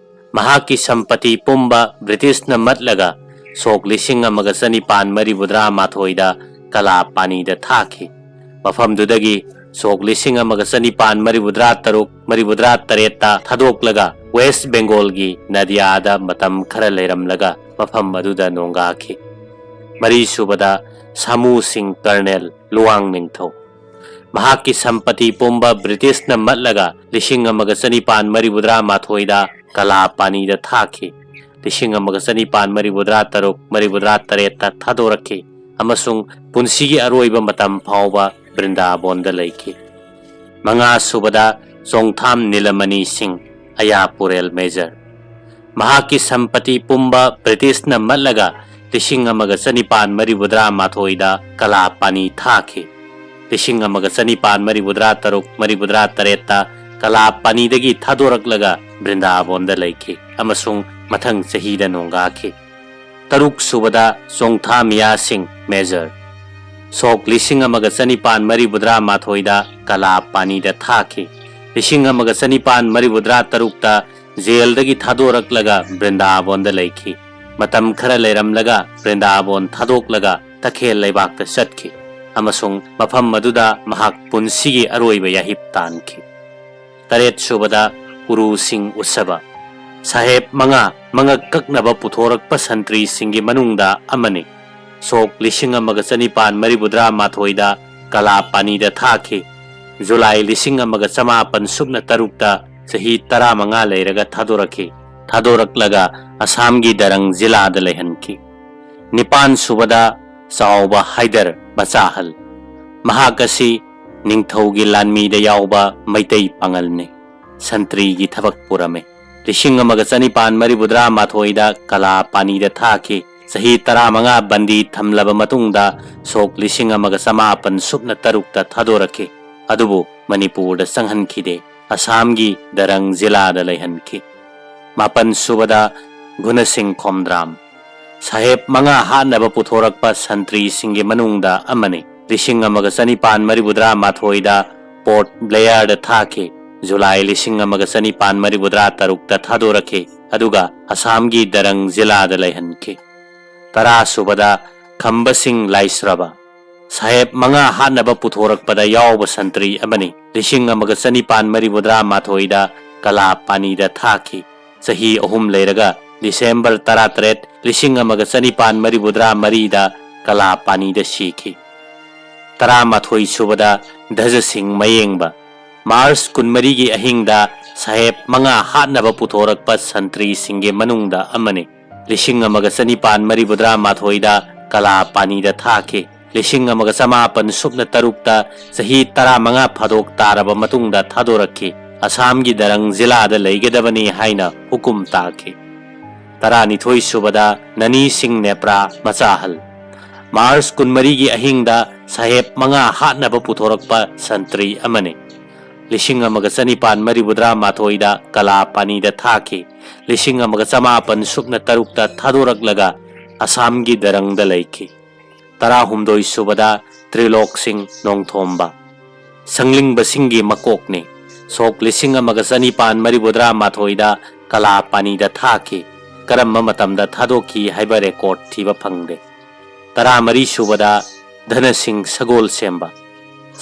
ꯃꯍꯥꯛꯀꯤ ꯁꯝꯄꯇꯤ ꯄꯨꯝꯕ ꯕ꯭ꯔꯤꯇꯤꯁꯅ ꯃꯠꯂꯒ ꯁꯣꯛ ꯂꯤꯁꯤꯡ ꯑꯃꯒ ꯆꯅꯤꯄꯥꯟ ꯃꯔꯤꯐꯨꯇꯔꯥ ꯃꯥꯊꯣꯏꯗ ꯀꯂꯥꯄꯥꯅꯤꯗ ꯊꯥꯈꯤ꯫ ꯃꯐꯝꯗꯨꯗꯒꯤ ꯁꯣꯛ ꯂꯤꯁꯤꯡ ꯑꯃꯒ ꯆꯅꯤꯄꯥꯟ ꯃꯔꯤꯐꯨꯇꯔꯥ ꯇꯔꯨꯛ ꯃꯔꯤꯐꯨꯇꯔꯥ ꯇꯔꯦꯠꯇ ꯊꯥꯗꯣꯛꯂꯒ ꯋꯦꯁ ꯕꯦꯡꯒꯣꯜꯒꯤ ꯅꯗꯤꯌꯥꯗ ꯃꯇꯝ ꯈꯔ ꯂꯩꯔꯝꯂꯒ ꯃꯐꯝ ꯑꯗꯨꯗ ꯅꯣꯡꯒꯥꯈꯤ꯫ ꯃꯔꯤꯁꯨꯕꯗ ꯁꯥꯃꯨ ꯁꯤꯡ ꯀꯔꯅꯦꯜ, ꯂꯨꯋꯥꯡ ꯅꯤꯡꯊꯧ꯫ ꯃꯍꯥꯛꯀꯤ ꯁꯝꯄꯇꯤ ꯄꯨꯝꯕ ꯕ꯭ꯔꯤꯇꯤꯁꯅ ꯃꯠꯂꯒ ꯂꯤꯁꯤꯡ ꯑꯃꯒ ꯆꯅꯤꯄꯥꯟ ꯃꯔꯤꯐꯨꯇꯔꯥ ꯃꯥꯊꯣꯏꯗ ꯀꯂꯥꯄꯥꯅꯤꯗ ꯊꯥꯈꯤ꯫ ꯂꯤꯁꯤꯡ ꯑꯃꯒ ꯆꯅꯤꯄꯥꯟ ꯃꯔꯤꯐꯨꯇꯔꯥ ꯇꯔꯨꯛ ꯃꯔꯤꯐꯨꯇꯔꯥ ꯇꯔꯦꯠꯇ ꯊꯥꯗꯣꯔꯛꯈꯤ ꯑꯃꯁꯨꯡ ꯄꯨꯟꯁꯤꯒꯤ ꯑꯔꯣꯏꯕ ꯃꯇꯝ ꯐꯥꯎꯕ ꯕ꯭ꯔꯤꯟꯗꯥꯕꯣꯟꯗ ꯂꯩꯈꯤ꯫ ꯃꯉꯥꯁꯨꯕꯗ ꯆꯣꯡꯊꯥꯝ ꯅꯤꯂꯃꯅꯤ ꯁꯤꯡ, ꯑꯌꯥꯄꯨꯔꯦꯜ ꯃꯦꯖꯔ꯫ ꯃꯍꯥꯛꯀꯤ ꯁꯝꯄꯇꯤ ꯄꯨꯝꯕ ꯕ꯭ꯔꯤꯇꯤꯁꯅ ꯃꯠꯂꯒ ꯂꯤꯁꯤꯡ ꯑꯃꯒ ꯆꯅꯤꯄꯥꯟ ꯃꯔꯤꯐꯨꯇꯔꯥ ꯃꯥꯊꯣꯏꯗ ꯀꯂꯥꯄꯥꯅꯤ ꯊꯥꯈꯤ꯫ ꯂꯤꯁꯤꯡ ꯑꯃꯒ ꯆꯅꯤꯄꯥꯟ ꯃꯔꯤꯐꯨꯇꯔꯥ ꯇꯔꯨꯛ ꯃꯔꯤꯐꯨꯇꯔꯥ ꯇꯔꯦꯠꯇ ꯀꯂꯥꯄꯥꯅꯤꯗꯒꯤ ꯊꯥꯗꯣꯔꯛꯂꯒ ꯕ꯭ꯔꯤꯟꯗꯥꯕꯣꯟꯗ ꯂꯩꯈꯤ ꯑꯃꯁꯨꯡ ꯃꯊꯪ ꯆꯍꯤꯗ ꯅꯣꯡꯒꯥꯈꯤ꯫ ꯇꯔꯨꯛꯁꯨꯕꯗ ꯆꯣꯡꯊꯥ ꯃꯤꯌꯥ ꯁꯤꯡ, ꯃꯦꯖꯔ꯫ ꯁꯣꯛ ꯂꯤꯁꯤꯡ ꯑꯃꯒ ꯆꯅꯤꯄꯥꯟ ꯃꯔꯤꯐꯨꯇꯔꯥ ꯃꯥꯊꯣꯏꯗ ꯀꯂꯥꯄꯥꯅꯤꯗ ꯊꯥꯈꯤ꯫ ꯂꯤꯁꯤꯡ ꯑꯃꯒ ꯆꯅꯤꯄꯥꯟ ꯃꯔꯤꯐꯨꯇꯔꯥ ꯇꯔꯨꯛꯇ ꯖꯦꯜꯗꯒꯤ ꯊꯥꯗꯣꯔꯛꯂꯒ ꯕ꯭ꯔꯤꯟꯗꯥꯕꯣꯟꯗ ꯂꯩꯈꯤ꯫ ꯃꯇꯝ ꯈꯔ ꯂꯩꯔꯝꯂꯒ ꯕ꯭ꯔꯤꯟꯗꯥꯕꯣꯟ ꯊꯥꯗꯣꯛꯂꯒ ꯇꯈꯦꯜ ꯂꯩꯕꯥꯛꯇ ꯆꯠꯈꯤ ꯑꯃꯁꯨꯡ ꯃꯐꯝ ꯑꯗꯨꯗ ꯃꯍꯥꯛ ꯄꯨꯟꯁꯤꯒꯤ ꯑꯔꯣꯏꯕ ꯌꯥꯍꯤꯞ ꯇꯥꯟꯈꯤ꯫ ꯇꯔꯦꯠꯁꯨꯕꯗ ꯎꯔꯨ ꯁꯤꯡ ꯎꯠꯁꯕ꯫ ꯁꯥꯍꯦꯕ ꯃꯉꯥ ꯃꯉꯛ ꯀꯛꯅꯕ ꯄꯨꯊꯣꯔꯛꯄ ꯁꯟꯇ꯭ꯔꯤꯁꯤꯡꯒꯤ ꯃꯅꯨꯡꯗ ꯑꯃꯅꯤ꯫ ꯁꯣꯛ ꯂꯤꯁꯤꯡ ꯑꯃꯒ ꯆꯅꯤꯄꯥꯟ ꯃꯔꯤꯐꯨꯇꯔꯥ ꯃꯥꯊꯣꯏꯗ ꯀꯂꯥꯄꯥꯅꯤꯗ ꯊꯥꯈꯤ꯫ ꯖꯨꯂꯥꯏ ꯂꯤꯁꯤꯡ ꯑꯃꯒ ꯆꯃꯥꯄꯟ ꯁꯨꯞꯅ ꯇꯔꯨꯛꯇ ꯆꯍꯤ ꯇꯔꯥꯃꯉꯥ ꯂꯩꯔꯒ ꯊꯥꯗꯣꯔꯛꯈꯤ꯫ ꯊꯥꯗꯣꯔꯛꯂꯒ ꯑꯁꯥꯝꯒꯤ ꯗꯔꯪ ꯖꯤꯂꯥꯗ ꯂꯩꯍꯟꯈꯤ꯫ ꯅꯤꯄꯥꯟ ꯁꯨꯕꯗ ꯆꯥꯎꯕ ꯍꯥꯏꯗꯔ ꯃꯆꯥꯍꯜ꯫ ꯃꯍꯥꯛ ꯑꯁꯤ ꯅꯤꯡꯊꯧꯒꯤ ꯂꯥꯟꯃꯤꯗ ꯌꯥꯎꯕ ꯃꯩꯇꯩ ꯄꯥꯉꯜꯅꯤ꯫ ꯁꯟꯇ꯭ꯔꯤꯒꯤ ꯊꯕꯛ ꯄꯨꯔꯝꯃꯤ꯫ ꯂꯤꯁꯤꯡ ꯑꯃꯒ ꯆꯅꯤꯄꯥꯟ ꯃꯔꯤꯐꯨꯇꯔꯥ ꯃꯥꯊꯣꯏꯗ ꯀꯂꯥꯄꯥꯅꯤꯗ ꯊꯥꯈꯤ꯫ ꯆꯍꯤ ꯇꯔꯥꯃꯉꯥ ꯕꯟꯗꯤ ꯊꯝꯂꯕ ꯃꯇꯨꯡꯗ ꯁꯣꯛ ꯂꯤꯁꯤꯡ ꯑꯃꯒ ꯆꯃꯥꯄꯟ ꯁꯨꯞꯅ ꯇꯔꯨꯛꯇ ꯊꯥꯗꯣꯔꯛꯈꯤ꯫ ꯑꯗꯨꯕꯨ ꯃꯅꯤꯄꯨꯔꯗ ꯆꯪꯍꯟꯈꯤꯗꯦ꯫ ꯑꯁꯥꯝꯒꯤ ꯗꯔꯪ ꯖꯤꯂꯥꯗ ꯂꯩꯍꯟꯈꯤ꯫ ꯃꯥꯄꯟ ꯁꯨꯕꯗ ꯒꯨꯅꯁꯤꯡ ꯈꯣꯝꯗ꯭ꯔꯥꯝ꯫ ꯁꯥꯍꯦꯕ ꯃꯉꯥ ꯍꯥꯠꯅꯕ ꯄꯨꯊꯣꯔꯛꯄ ꯁꯟꯇ꯭ꯔꯤꯁꯤꯡꯒꯤ ꯃꯅꯨꯡꯗ ꯑꯃꯅꯤ꯫ ꯂꯤꯁꯤꯡ ꯑꯃꯒ ꯆꯅꯤꯄꯥꯟ ꯃꯔꯤꯐꯨꯇꯔꯥ ꯃꯥꯊꯣꯏꯗ ꯄꯣꯔꯠ ꯕ꯭ꯂꯦꯌꯔꯗ ꯊꯥꯈꯤ꯫ ꯖꯨꯂꯥꯏ ꯂꯤꯁꯤꯡ ꯑꯃꯒ ꯆꯅꯤꯄꯥꯟ ꯃꯔꯤꯐꯨꯇꯔꯥ ꯇꯔꯨꯛꯇ ꯊꯥꯗꯣꯔꯛꯈꯤ, ꯑꯗꯨꯒ ꯑꯁꯥꯝꯒꯤ ꯗꯔꯪ ꯖꯤꯂꯥꯗ ꯂꯩꯍꯟꯈꯤ꯫ ꯇꯔꯥ ꯁꯨꯕꯗ ꯈꯝꯕꯁꯤꯡ ꯂꯥꯏꯁ꯭ꯔꯕ꯫ ꯁꯥꯍꯦꯕ ꯃꯉꯥ ꯍꯥꯠꯅꯕ ꯄꯨꯊꯣꯔꯛꯄꯗ ꯌꯥꯎꯕ ꯁꯟꯇ꯭ꯔꯤ ꯑꯃꯅꯤ꯫ ꯂꯤꯁꯤꯡ ꯑꯃꯒ ꯆꯅꯤꯄꯥꯟ ꯃꯔꯤꯐꯨꯇꯔꯥ ꯃꯥꯊꯣꯏꯗ ꯀꯂꯥ ꯄꯥꯅꯤꯗ ꯊꯥꯈꯤ꯫ ꯆꯍꯤ ꯑꯍꯨꯝ ꯂꯩꯔꯒ ꯗꯤꯁꯦꯝꯕꯔ ꯇꯔꯥꯇꯔꯦꯠ, ꯂꯤꯁꯤꯡ ꯑꯃꯒ ꯆꯅꯤꯄꯥꯟ ꯃꯔꯤꯐꯨꯇꯔꯥ ꯃꯔꯤꯗ ꯀꯂꯥ ꯄꯥꯅꯤꯗ ꯁꯤꯈꯤ꯫ ꯇꯔꯥꯃꯥꯊꯣꯏ ꯁꯨꯕꯗ ꯙꯖꯁꯤꯡ ꯃꯌꯦꯡꯕ꯫ ꯃꯥꯔꯆ ꯀꯨꯟꯃꯔꯤꯒꯤ ꯑꯍꯤꯡꯗ ꯁꯥꯍꯦꯕ ꯃꯉꯥ ꯍꯥꯠꯅꯕ ꯄꯨꯊꯣꯔꯛꯄ ꯁꯟꯇ꯭ꯔꯤꯁꯤꯡꯒꯤ ꯃꯅꯨꯡꯗ ꯑꯃꯅꯤ꯫ ꯂꯤꯁꯤꯡ ꯑꯃꯒ ꯆꯅꯤꯄꯥꯟ ꯃꯔꯤꯐꯨꯇꯔꯥ ꯃꯥꯊꯣꯏꯗ ꯀꯂꯥ ꯄꯥꯅꯤꯗ ꯊꯥꯈꯤ꯫ ꯂꯤꯁꯤꯡ ꯑꯃꯒ ꯆꯃꯥꯄꯟ ꯁꯨꯞꯅ ꯇꯔꯨꯛꯇ ꯆꯍꯤ ꯇꯔꯥꯃꯉꯥ ꯐꯥꯗꯣꯛ ꯇꯥꯔꯕ ꯃꯇꯨꯡꯗ ꯊꯥꯗꯣꯔꯛꯈꯤ꯫ ꯑꯁꯥꯝꯒꯤ ꯗꯔꯪ ꯖꯤꯂꯥꯗ ꯂꯩꯒꯗꯕꯅꯤ ꯍꯥꯏꯅ ꯍꯨꯀꯨꯝ ꯇꯥꯈꯤ꯫ ꯇꯔꯥꯅꯤꯊꯣꯏ ꯁꯨꯕꯗ ꯅꯅꯤ ꯁꯤꯡ ꯅꯦꯄ꯭ꯔꯥ ꯃꯆꯥꯍꯜ꯫ ꯃꯥꯔꯆ ꯀꯨꯟꯃꯔꯤꯒꯤ ꯑꯍꯤꯡꯗ ꯁꯥꯍꯦꯕ ꯃꯉꯥ ꯍꯥꯠꯅꯕ ꯄꯨꯊꯣꯔꯛꯄ ꯁꯟꯇ꯭ꯔꯤ ꯑꯃꯅꯤ꯫ ꯂꯤꯁꯤꯡ ꯑꯃꯒ ꯆꯅꯤꯄꯥꯟ ꯃꯔꯤꯐꯨꯇꯔꯥ ꯃꯥꯊꯣꯏꯗ ꯀꯂꯥ ꯄꯥꯅꯤꯗ ꯊꯥꯈꯤ꯫ ꯂꯤꯁꯤꯡ ꯑꯃꯒ ꯆꯃꯥꯄꯟ ꯁꯨꯞꯅ ꯇꯔꯨꯛꯇ ꯊꯥꯗꯣꯔꯛꯂꯒ ꯑꯁꯥꯝꯒꯤ ꯗꯔꯪꯗ ꯂꯩꯈꯤ꯫ ꯇꯔꯥꯍꯨꯝꯗꯣꯏ ꯁꯨꯕꯗ ꯇ꯭ꯔꯤꯂꯣꯛ ꯁꯤꯡ ꯅꯣꯡꯊꯣꯝꯕ꯫ ꯁꯪꯂꯤꯡꯕꯁꯤꯡꯒꯤ ꯃꯀꯣꯛꯅꯤ꯫ ꯁꯣꯛ ꯂꯤꯁꯤꯡ ꯑꯃꯒ ꯆꯅꯤꯄꯥꯟ ꯃꯔꯤꯐꯨꯇꯔꯥ ꯃꯥꯊꯣꯏꯗ ꯀꯂꯥ ꯄꯥꯅꯤꯗ ꯊꯥꯈꯤ꯫ ꯀꯔꯝꯕ ꯃꯇꯝꯗ ꯊꯥꯗꯣꯛꯈꯤ ꯍꯥꯏꯕ ꯔꯦꯀꯣꯔꯗ ꯊꯤꯕ ꯐꯪꯗꯦ꯫ ꯇꯔꯥꯃꯔꯤ ꯁꯨꯕꯗ ꯙꯅꯁꯤꯡ ꯁꯒꯣꯜ ꯁꯦꯝꯕ꯫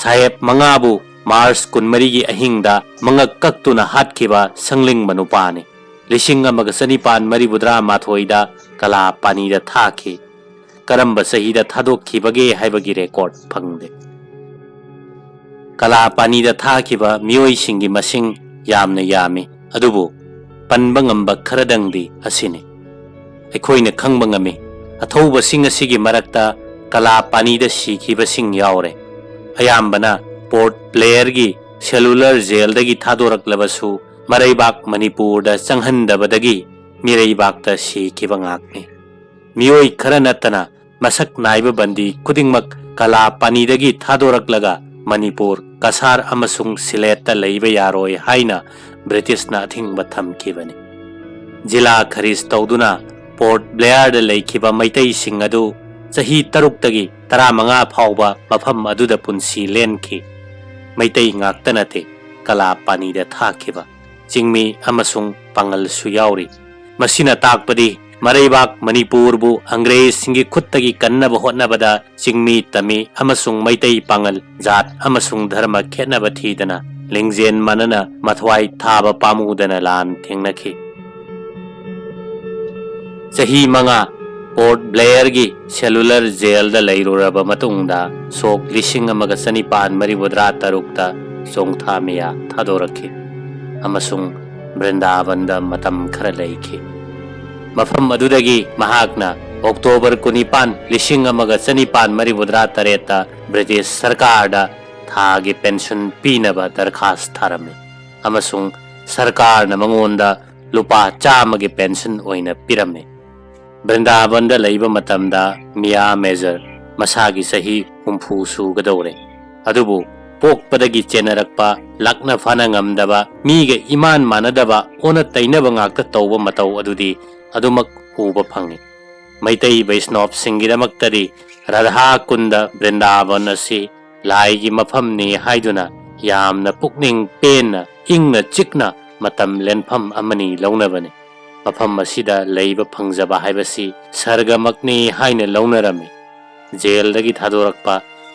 ꯁꯥꯍꯦꯕ ꯃꯉꯥꯕꯨ ꯃꯥꯔꯆ ꯀꯨꯟꯃꯔꯤꯒꯤ ꯑꯍꯤꯡꯗ ꯃꯉꯛ ꯀꯛꯇꯨꯅ ꯍꯥꯠꯈꯤꯕ ꯁꯪꯂꯤꯡꯕ ꯅꯨꯄꯥꯅꯤ꯫ ꯂꯤꯁꯤꯡ ꯑꯃꯒ ꯆꯅꯤꯄꯥꯟ ꯃꯔꯤꯐꯨꯇꯔꯥ ꯃꯥꯊꯣꯏꯗ ꯀꯂꯥ ꯄꯥꯅꯤꯗ ꯊꯥꯈꯤ꯫ ꯀꯔꯝꯕ ꯆꯍꯤꯗ ꯊꯥꯗꯣꯛꯈꯤꯕꯒꯦ ꯍꯥꯏꯕꯒꯤ ꯔꯦꯀꯣꯔꯗ ꯐꯪꯗꯦ꯫ ꯀꯂꯥ ꯄꯥꯅꯤꯗ ꯊꯥꯈꯤꯕ ꯃꯤꯑꯣꯏꯁꯤꯡꯒꯤ ꯃꯁꯤꯡ ꯌꯥꯝꯅ ꯌꯥꯝꯃꯤ, ꯑꯗꯨꯕꯨ ꯄꯟꯕ ꯉꯝꯕ ꯈꯔꯗꯪꯗꯤ ꯑꯁꯤꯅꯤ꯫ ꯑꯩꯈꯣꯏꯅ ꯈꯪꯕ ꯉꯝꯃꯤ, ꯑꯊꯧꯕꯁꯤꯡ ꯑꯁꯤꯒꯤ ꯃꯔꯛꯇ ꯀꯂꯥ ꯄꯥꯅꯤꯗ ꯁꯤꯈꯤꯕꯁꯤꯡ ꯌꯥꯎꯔꯦ꯫ ꯑꯌꯥꯝꯕꯅ ꯄꯣꯔꯠ ꯕ꯭ꯂꯦꯌꯔꯒꯤ ꯁꯦꯂꯨꯂꯔ ꯖꯦꯜꯗꯒꯤ ꯊꯥꯗꯣꯔꯛꯂꯕꯁꯨ, ꯃꯔꯩꯕꯥꯛ ꯃꯅꯤꯄꯨꯔꯗ ꯆꯪꯍꯟꯗꯕꯗꯒꯤ ꯃꯤꯔꯩꯕꯥꯛꯇ ꯁꯤꯈꯤꯕ ꯉꯥꯛꯅꯤ꯫ ꯃꯤꯑꯣꯏ ꯈꯔ ꯅꯠꯇꯅ ꯃꯁꯛ ꯅꯥꯏꯕ ꯕꯟꯗꯤ ꯈꯨꯗꯤꯡꯃꯛ ꯀꯂꯥꯄꯥꯅꯤꯗꯒꯤ ꯊꯥꯗꯣꯔꯛꯂꯒ ꯃꯅꯤꯄꯨꯔ, ꯀꯁꯥꯔ ꯑꯃꯁꯨꯡ ꯁꯤꯂꯦꯠꯇ ꯂꯩꯕ ꯌꯥꯔꯣꯏ ꯍꯥꯏꯅ ꯕ꯭ꯔꯤꯇꯤꯁꯅ ꯑꯊꯤꯡꯕ ꯊꯝꯈꯤꯕꯅꯤ꯫ ꯖꯤꯂꯥ ꯈꯔꯤꯖ ꯇꯧꯗꯨꯅ ꯄꯣꯔꯠ ꯕ꯭ꯂꯦꯌꯔꯗ ꯂꯩꯈꯤꯕ ꯃꯩꯇꯩꯁꯤꯡ ꯑꯗꯨ ꯆꯍꯤ ꯇꯔꯨꯛꯇꯒꯤ ꯇꯔꯥꯃꯉꯥ ꯐꯥꯎꯕ ꯃꯐꯝ ꯑꯗꯨꯗ ꯄꯨꯟꯁꯤ ꯂꯦꯟꯈꯤ꯫ ꯃꯩꯇꯩ ꯉꯥꯛꯇ ꯅꯠꯇꯦ, ꯀꯂꯥꯄꯥꯅꯤꯗ ꯊꯥꯈꯤꯕ ꯆꯤꯡꯃꯤ ꯑꯃꯁꯨꯡ ꯄꯥꯉꯜꯁꯨ ꯌꯥꯎꯔꯤ꯫ ꯃꯁꯤꯅ ꯇꯥꯛꯄꯗꯤ ꯃꯔꯩꯕꯥꯛ ꯃꯅꯤꯄꯨꯔꯕꯨ ꯑꯪꯒ꯭ꯔꯦꯖꯁꯤꯡꯒꯤ ꯈꯨꯠꯇꯒꯤ ꯀꯟꯅꯕ ꯍꯣꯠꯅꯕꯗ ꯆꯤꯡꯃꯤ, ꯇꯝꯃꯤ ꯑꯃꯁꯨꯡ ꯃꯩꯇꯩ ꯄꯥꯉꯜ ꯖꯥꯠ ꯑꯃꯁꯨꯡ ꯙꯔꯃ ꯈꯦꯠꯅꯕ ꯊꯤꯗꯅ ꯂꯤꯡꯖꯦꯜ ꯃꯥꯟꯅꯅ ꯃꯊ꯭ꯋꯥꯏ ꯊꯥꯕ ꯄꯥꯝꯃꯨꯗꯅ ꯂꯥꯟ ꯊꯦꯡꯅꯈꯤ꯫ ꯆꯍꯤ ꯃꯉꯥ ꯄꯣꯔꯠ ꯕ꯭ꯂꯦꯌꯔꯒꯤ ꯁꯦꯂꯨꯂꯔ ꯖꯦꯜꯗ ꯂꯩꯔꯨꯔꯕ ꯃꯇꯨꯡꯗ ꯁꯣꯛ ꯂꯤꯁꯤꯡ ꯑꯃꯒ ꯆꯅꯤꯄꯥꯟ ꯃꯔꯤꯐꯨꯇꯔꯥ ꯇꯔꯨꯛꯇ ꯆꯣꯡꯊꯥꯃꯤꯌꯥ ꯊꯥꯗꯣꯔꯛꯈꯤ ꯑꯃꯁꯨꯡ ꯕ꯭ꯔꯤꯟꯗꯥꯕꯟꯗ ꯃꯇꯝ ꯈꯔ ꯂꯩꯈꯤ꯫ ꯃꯐꯝ ꯑꯗꯨꯗꯒꯤ ꯃꯍꯥꯛꯅ ꯑꯣꯛꯇꯣꯕꯔ ꯀꯨꯟꯅꯤꯄꯥꯟ, ꯂꯤꯁꯤꯡ ꯑꯃꯒ ꯆꯅꯤꯄꯥꯟ ꯃꯔꯤꯐꯨꯇꯔꯥ ꯇꯔꯦꯠꯇ ꯕ꯭ꯔꯤꯇꯤꯁ ꯁꯔꯀꯥꯔꯗ ꯊꯥꯒꯤ ꯄꯦꯟꯁꯟ ꯄꯤꯅꯕ ꯗꯔꯈꯥꯁ ꯊꯥꯔꯝꯃꯤ ꯑꯃꯁꯨꯡ ꯁꯔꯀꯥꯔꯅ ꯃꯉꯣꯟꯗ ꯂꯨꯄꯥ ꯆꯥꯝꯃꯒꯤ ꯄꯦꯟꯁꯟ ꯑꯣꯏꯅ ꯄꯤꯔꯝꯃꯤ꯫ ꯕ꯭ꯔꯤꯟꯗꯥꯕꯟꯗ ꯂꯩꯕ ꯃꯇꯝꯗ ꯃꯤꯌꯥ ꯃꯦꯖꯔ ꯃꯁꯥꯒꯤ ꯆꯍꯤ ꯍꯨꯝꯐꯨ ꯁꯨꯒꯗꯧꯔꯦ꯫ ꯑꯗꯨꯕꯨ ꯄꯣꯛꯄꯗꯒꯤ ꯆꯦꯟꯅꯔꯛꯄ, ꯂꯥꯛꯅ ꯐꯥꯅ ꯉꯝꯗꯕ, ꯃꯤꯒ ꯏꯃꯥꯟ ꯃꯥꯟꯅꯗꯕ, ꯑꯣꯟꯅ ꯇꯩꯅꯕ ꯉꯥꯛꯇ ꯇꯧꯕ ꯃꯇꯧ ꯑꯗꯨꯗꯤ ꯑꯗꯨꯃꯛ ꯎꯕ ꯐꯪꯉꯤ꯫ ꯃꯩꯇꯩ ꯕꯩꯁꯅꯣꯞꯁꯤꯡꯒꯤꯗꯃꯛꯇꯗꯤ ꯔꯥꯙꯥ ꯀꯨꯟꯗ ꯕ꯭ꯔꯤꯟꯗꯥꯕꯟ ꯑꯁꯤ ꯂꯥꯏꯒꯤ ꯃꯐꯝꯅꯤ ꯍꯥꯏꯗꯨꯅ ꯌꯥꯝꯅ ꯄꯨꯛꯅꯤꯡ ꯄꯦꯟꯅ, ꯏꯪꯅ ꯆꯤꯛꯅ ꯃꯇꯝ ꯂꯦꯟꯐꯝ ꯑꯃꯅꯤ ꯂꯧꯅꯕꯅꯤ꯫ ꯃꯐꯝ ꯑꯁꯤꯗ ꯂꯩꯕ ꯐꯪꯖꯕ ꯍꯥꯏꯕꯁꯤ ꯁꯔꯒꯃꯛꯅꯤ ꯍꯥꯏꯅ ꯂꯧꯅꯔꯝꯃꯤ꯫ ꯖꯦꯜꯗꯒꯤ ꯊꯥꯗꯣꯔꯛꯄ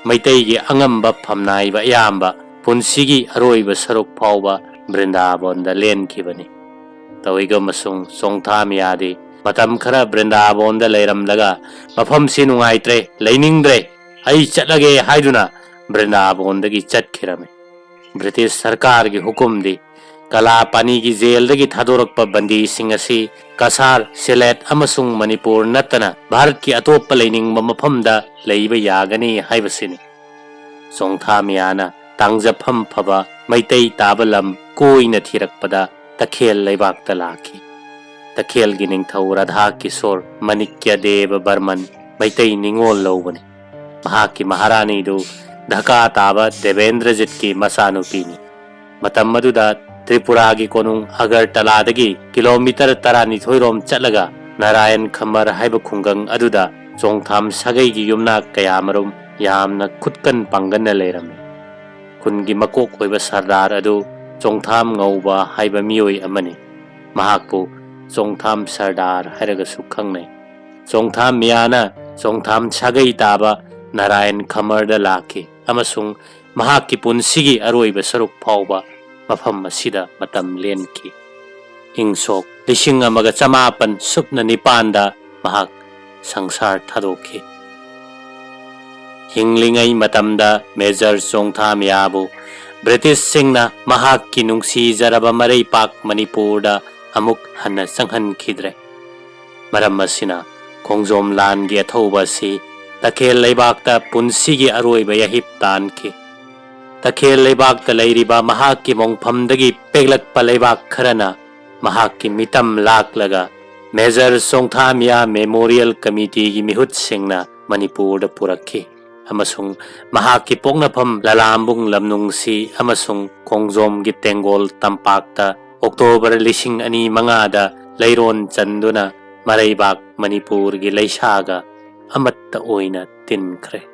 ꯃꯩꯇꯩꯒꯤ ꯑꯉꯝꯕ ꯐꯝꯅꯥꯏꯕ ꯑꯌꯥꯝꯕ ꯄꯨꯟꯁꯤꯒꯤ ꯑꯔꯣꯏꯕ ꯁꯔꯨꯛ ꯐꯥꯎꯕ ꯕ꯭ꯔꯤꯟꯗꯥꯕꯣꯟꯗ ꯂꯦꯟꯈꯤꯕꯅꯤ꯫ ꯇꯧꯏꯒꯨꯝꯕꯁꯨꯡ ꯆꯣꯡꯊꯥꯃꯤꯌꯥꯗꯤ ꯃꯇꯝ ꯈꯔ ꯕ꯭ꯔꯤꯟꯗꯥꯕꯣꯟꯗ ꯂꯩꯔꯝꯂꯒ "ꯃꯐꯝꯁꯤ ꯅꯨꯡꯉꯥꯏꯇ꯭ꯔꯦ, ꯂꯩꯅꯤꯡꯗ꯭ꯔꯦ, ꯑꯩ ꯆꯠꯂꯒꯦ" ꯍꯥꯏꯗꯨꯅ ꯕ꯭ꯔꯤꯟꯗꯥꯕꯣꯟꯗꯒꯤ ꯆꯠꯈꯤꯔꯝꯃꯤ꯫ ꯕ꯭ꯔꯤꯇꯤꯁ ꯁꯔꯀꯥꯔꯒꯤ ꯍꯨꯀꯨꯝꯗꯤ ꯀꯂꯥꯄꯥꯅꯤꯒꯤ ꯖꯦꯜꯗꯒꯤ ꯊꯥꯗꯣꯔꯛꯄ ꯕꯟꯗꯤꯁꯤꯡ ꯑꯁꯤ ꯀꯁꯥꯔ, ꯁꯤꯂꯦꯠ ꯑꯃꯁꯨꯡ ꯃꯅꯤꯄꯨꯔ ꯅꯠꯇꯅ ꯚꯥꯔꯠꯀꯤ ꯑꯇꯣꯞꯄ ꯂꯩꯅꯤꯡꯕ ꯃꯐꯝꯗ ꯂꯩꯕ ꯌꯥꯒꯅꯤ ꯍꯥꯏꯕꯁꯤꯅꯤ꯫ ꯆꯣꯡꯊꯥꯃꯤꯌꯥꯅ ꯇꯥꯡꯖꯐꯝ ꯐꯕ ꯃꯩꯇꯩ ꯇꯥꯕ ꯂꯝ ꯀꯣꯏꯅ ꯊꯤꯔꯛꯄꯗ ꯇꯈꯦꯜ ꯂꯩꯕꯥꯛꯇ ꯂꯥꯛꯈꯤ꯫ ꯇꯈꯦꯜꯒꯤ ꯅꯤꯡꯊꯧ ꯔꯥꯙꯥ ꯀꯤꯁꯣꯔ ꯃꯥꯅꯤꯛꯌ ꯗꯦꯕ ꯕꯔꯃꯟ ꯃꯩꯇꯩ ꯅꯤꯉꯣꯜ ꯂꯧꯕꯅꯤ꯫ ꯃꯍꯥꯛꯀꯤ ꯃꯍꯥꯔꯥꯅꯤꯗꯨ ꯙꯀꯥ ꯇꯥꯕ ꯗꯦꯕꯦꯟꯗ꯭ꯔꯖꯤꯠꯀꯤ ꯃꯆꯥꯅꯨꯄꯤꯅꯤ꯫ ꯃꯇꯝ ꯑꯗꯨꯗ ꯇ꯭ꯔꯤꯄꯨꯔꯥꯒꯤ ꯀꯣꯅꯨꯡ ꯑꯒꯔꯇꯂꯥꯗꯒꯤ ꯀꯤꯂꯣꯃꯤꯇꯔ ꯇꯔꯥꯅꯤꯊꯣꯏ ꯔꯣꯝ ꯆꯠꯂꯒ ꯅꯥꯔꯥꯌꯟ ꯈꯃꯔ ꯍꯥꯏꯕ ꯈꯨꯡꯒꯪ ꯑꯗꯨꯗ ꯆꯣꯡꯊꯥꯝ ꯁꯥꯒꯩꯒꯤ ꯌꯨꯝꯅꯥꯛ ꯀꯌꯥꯃꯔꯨꯝ ꯌꯥꯝꯅ ꯈꯨꯠꯀꯟ ꯄꯥꯡꯒꯟꯅ ꯂꯩꯔꯝꯃꯤ꯫ ꯈꯨꯟꯒꯤ ꯃꯀꯣꯛ ꯑꯣꯏꯕ ꯁꯔꯗꯥꯔ ꯑꯗꯨ ꯆꯣꯡꯊꯥꯝ ꯉꯧꯕ ꯍꯥꯏꯕ ꯃꯤꯑꯣꯏ ꯑꯃꯅꯤ꯫ ꯃꯍꯥꯛꯄꯨ ꯆꯣꯡꯊꯥꯝ ꯁꯔꯗꯥꯔ ꯍꯥꯏꯔꯒꯁꯨ ꯈꯪꯅꯩ꯫ ꯆꯣꯡꯊꯥꯝ ꯃꯤꯌꯥꯅ ꯆꯣꯡꯊꯥꯝ ꯁꯥꯒꯩ ꯇꯥꯕ ꯅꯥꯔꯥꯌꯟ ꯈꯃꯔꯗ ꯂꯥꯛꯈꯤ ꯑꯃꯁꯨꯡ ꯃꯍꯥꯛꯀꯤ ꯄꯨꯟꯁꯤꯒꯤ ꯑꯔꯣꯏꯕ ꯁꯔꯨꯛ ꯐꯥꯎꯕ ꯃꯐꯝ ꯑꯁꯤꯗ ꯃꯇꯝ ꯂꯦꯟꯈꯤ꯫ ꯏꯪ ꯁꯣꯛ ꯂꯤꯁꯤꯡ ꯑꯃꯒ ꯆꯃꯥꯄꯟ ꯁꯨꯞꯅ ꯅꯤꯄꯥꯟꯗ ꯃꯍꯥꯛ ꯁꯪꯁꯥꯔ ꯊꯥꯗꯣꯛꯈꯤ꯫ ꯍꯤꯡꯂꯤꯉꯩ ꯃꯇꯝꯗ ꯃꯦꯖꯔ ꯆꯣꯡꯊꯥꯝ ꯃꯤꯌꯥꯕꯨ ꯕ꯭ꯔꯤꯇꯤꯁꯁꯤꯡꯅ ꯃꯍꯥꯛꯀꯤ ꯅꯨꯡꯁꯤꯖꯔꯕ ꯃꯔꯩꯄꯥꯛ ꯃꯅꯤꯄꯨꯔꯗ ꯑꯃꯨꯛ ꯍꯟꯅ ꯆꯪꯍꯟꯈꯤꯗ꯭ꯔꯦ꯫ ꯃꯔꯝ ꯑꯁꯤꯅ ꯈꯣꯡꯖꯣꯝ ꯂꯥꯟꯒꯤ ꯑꯊꯧꯕ ꯑꯁꯤ ꯇꯈꯦꯜ ꯂꯩꯕꯥꯛꯇ ꯄꯨꯟꯁꯤꯒꯤ ꯑꯔꯣꯏꯕ ꯌꯥꯍꯤꯞ ꯇꯥꯟꯈꯤ꯫ ꯇꯈꯦꯜ ꯂꯩꯕꯥꯛꯇ ꯂꯩꯔꯤꯕ ꯃꯍꯥꯛꯀꯤ ꯃꯣꯡꯐꯝꯗꯒꯤ ꯄꯦꯛꯂꯛꯄ ꯂꯩꯕꯥꯛ ꯈꯔꯅ ꯃꯍꯥꯛꯀꯤ ꯃꯤꯇꯝ ꯂꯥꯛꯂꯒ ꯃꯦꯖꯔ ꯆꯣꯡꯊꯥꯝ ꯃꯤꯌꯥ ꯃꯦꯃꯣꯔꯤꯌꯦꯜ ꯀꯃꯤꯇꯤꯒꯤ ꯃꯤꯍꯨꯠꯁꯤꯡꯅ ꯃꯅꯤꯄꯨꯔꯗ ꯄꯨꯔꯛꯈꯤ ꯑꯃꯁꯨꯡ ꯃꯍꯥꯛꯀꯤ ꯄꯣꯛꯅꯐꯝ ꯂꯂꯥꯝꯕꯨꯡ ꯂꯝꯅꯨꯡꯁꯤ ꯑꯃꯁꯨꯡ ꯈꯣꯡꯖꯣꯝꯒꯤ ꯇꯦꯡꯒꯣꯜ ꯇꯝꯄꯥꯛꯇ ꯑꯣꯛꯇꯣꯕꯔ ꯂꯤꯁꯤꯡ ꯑꯅꯤ ꯃꯉꯥꯗ ꯂꯩꯔꯣꯟ ꯆꯟꯗꯨꯅ ꯃꯔꯩꯕꯥꯛ ꯃꯅꯤꯄꯨꯔꯒꯤ ꯂꯩꯁꯥꯒ ꯑꯃꯠꯇ ꯑꯣꯏꯅ ꯇꯤꯟꯈ꯭ꯔꯦ꯫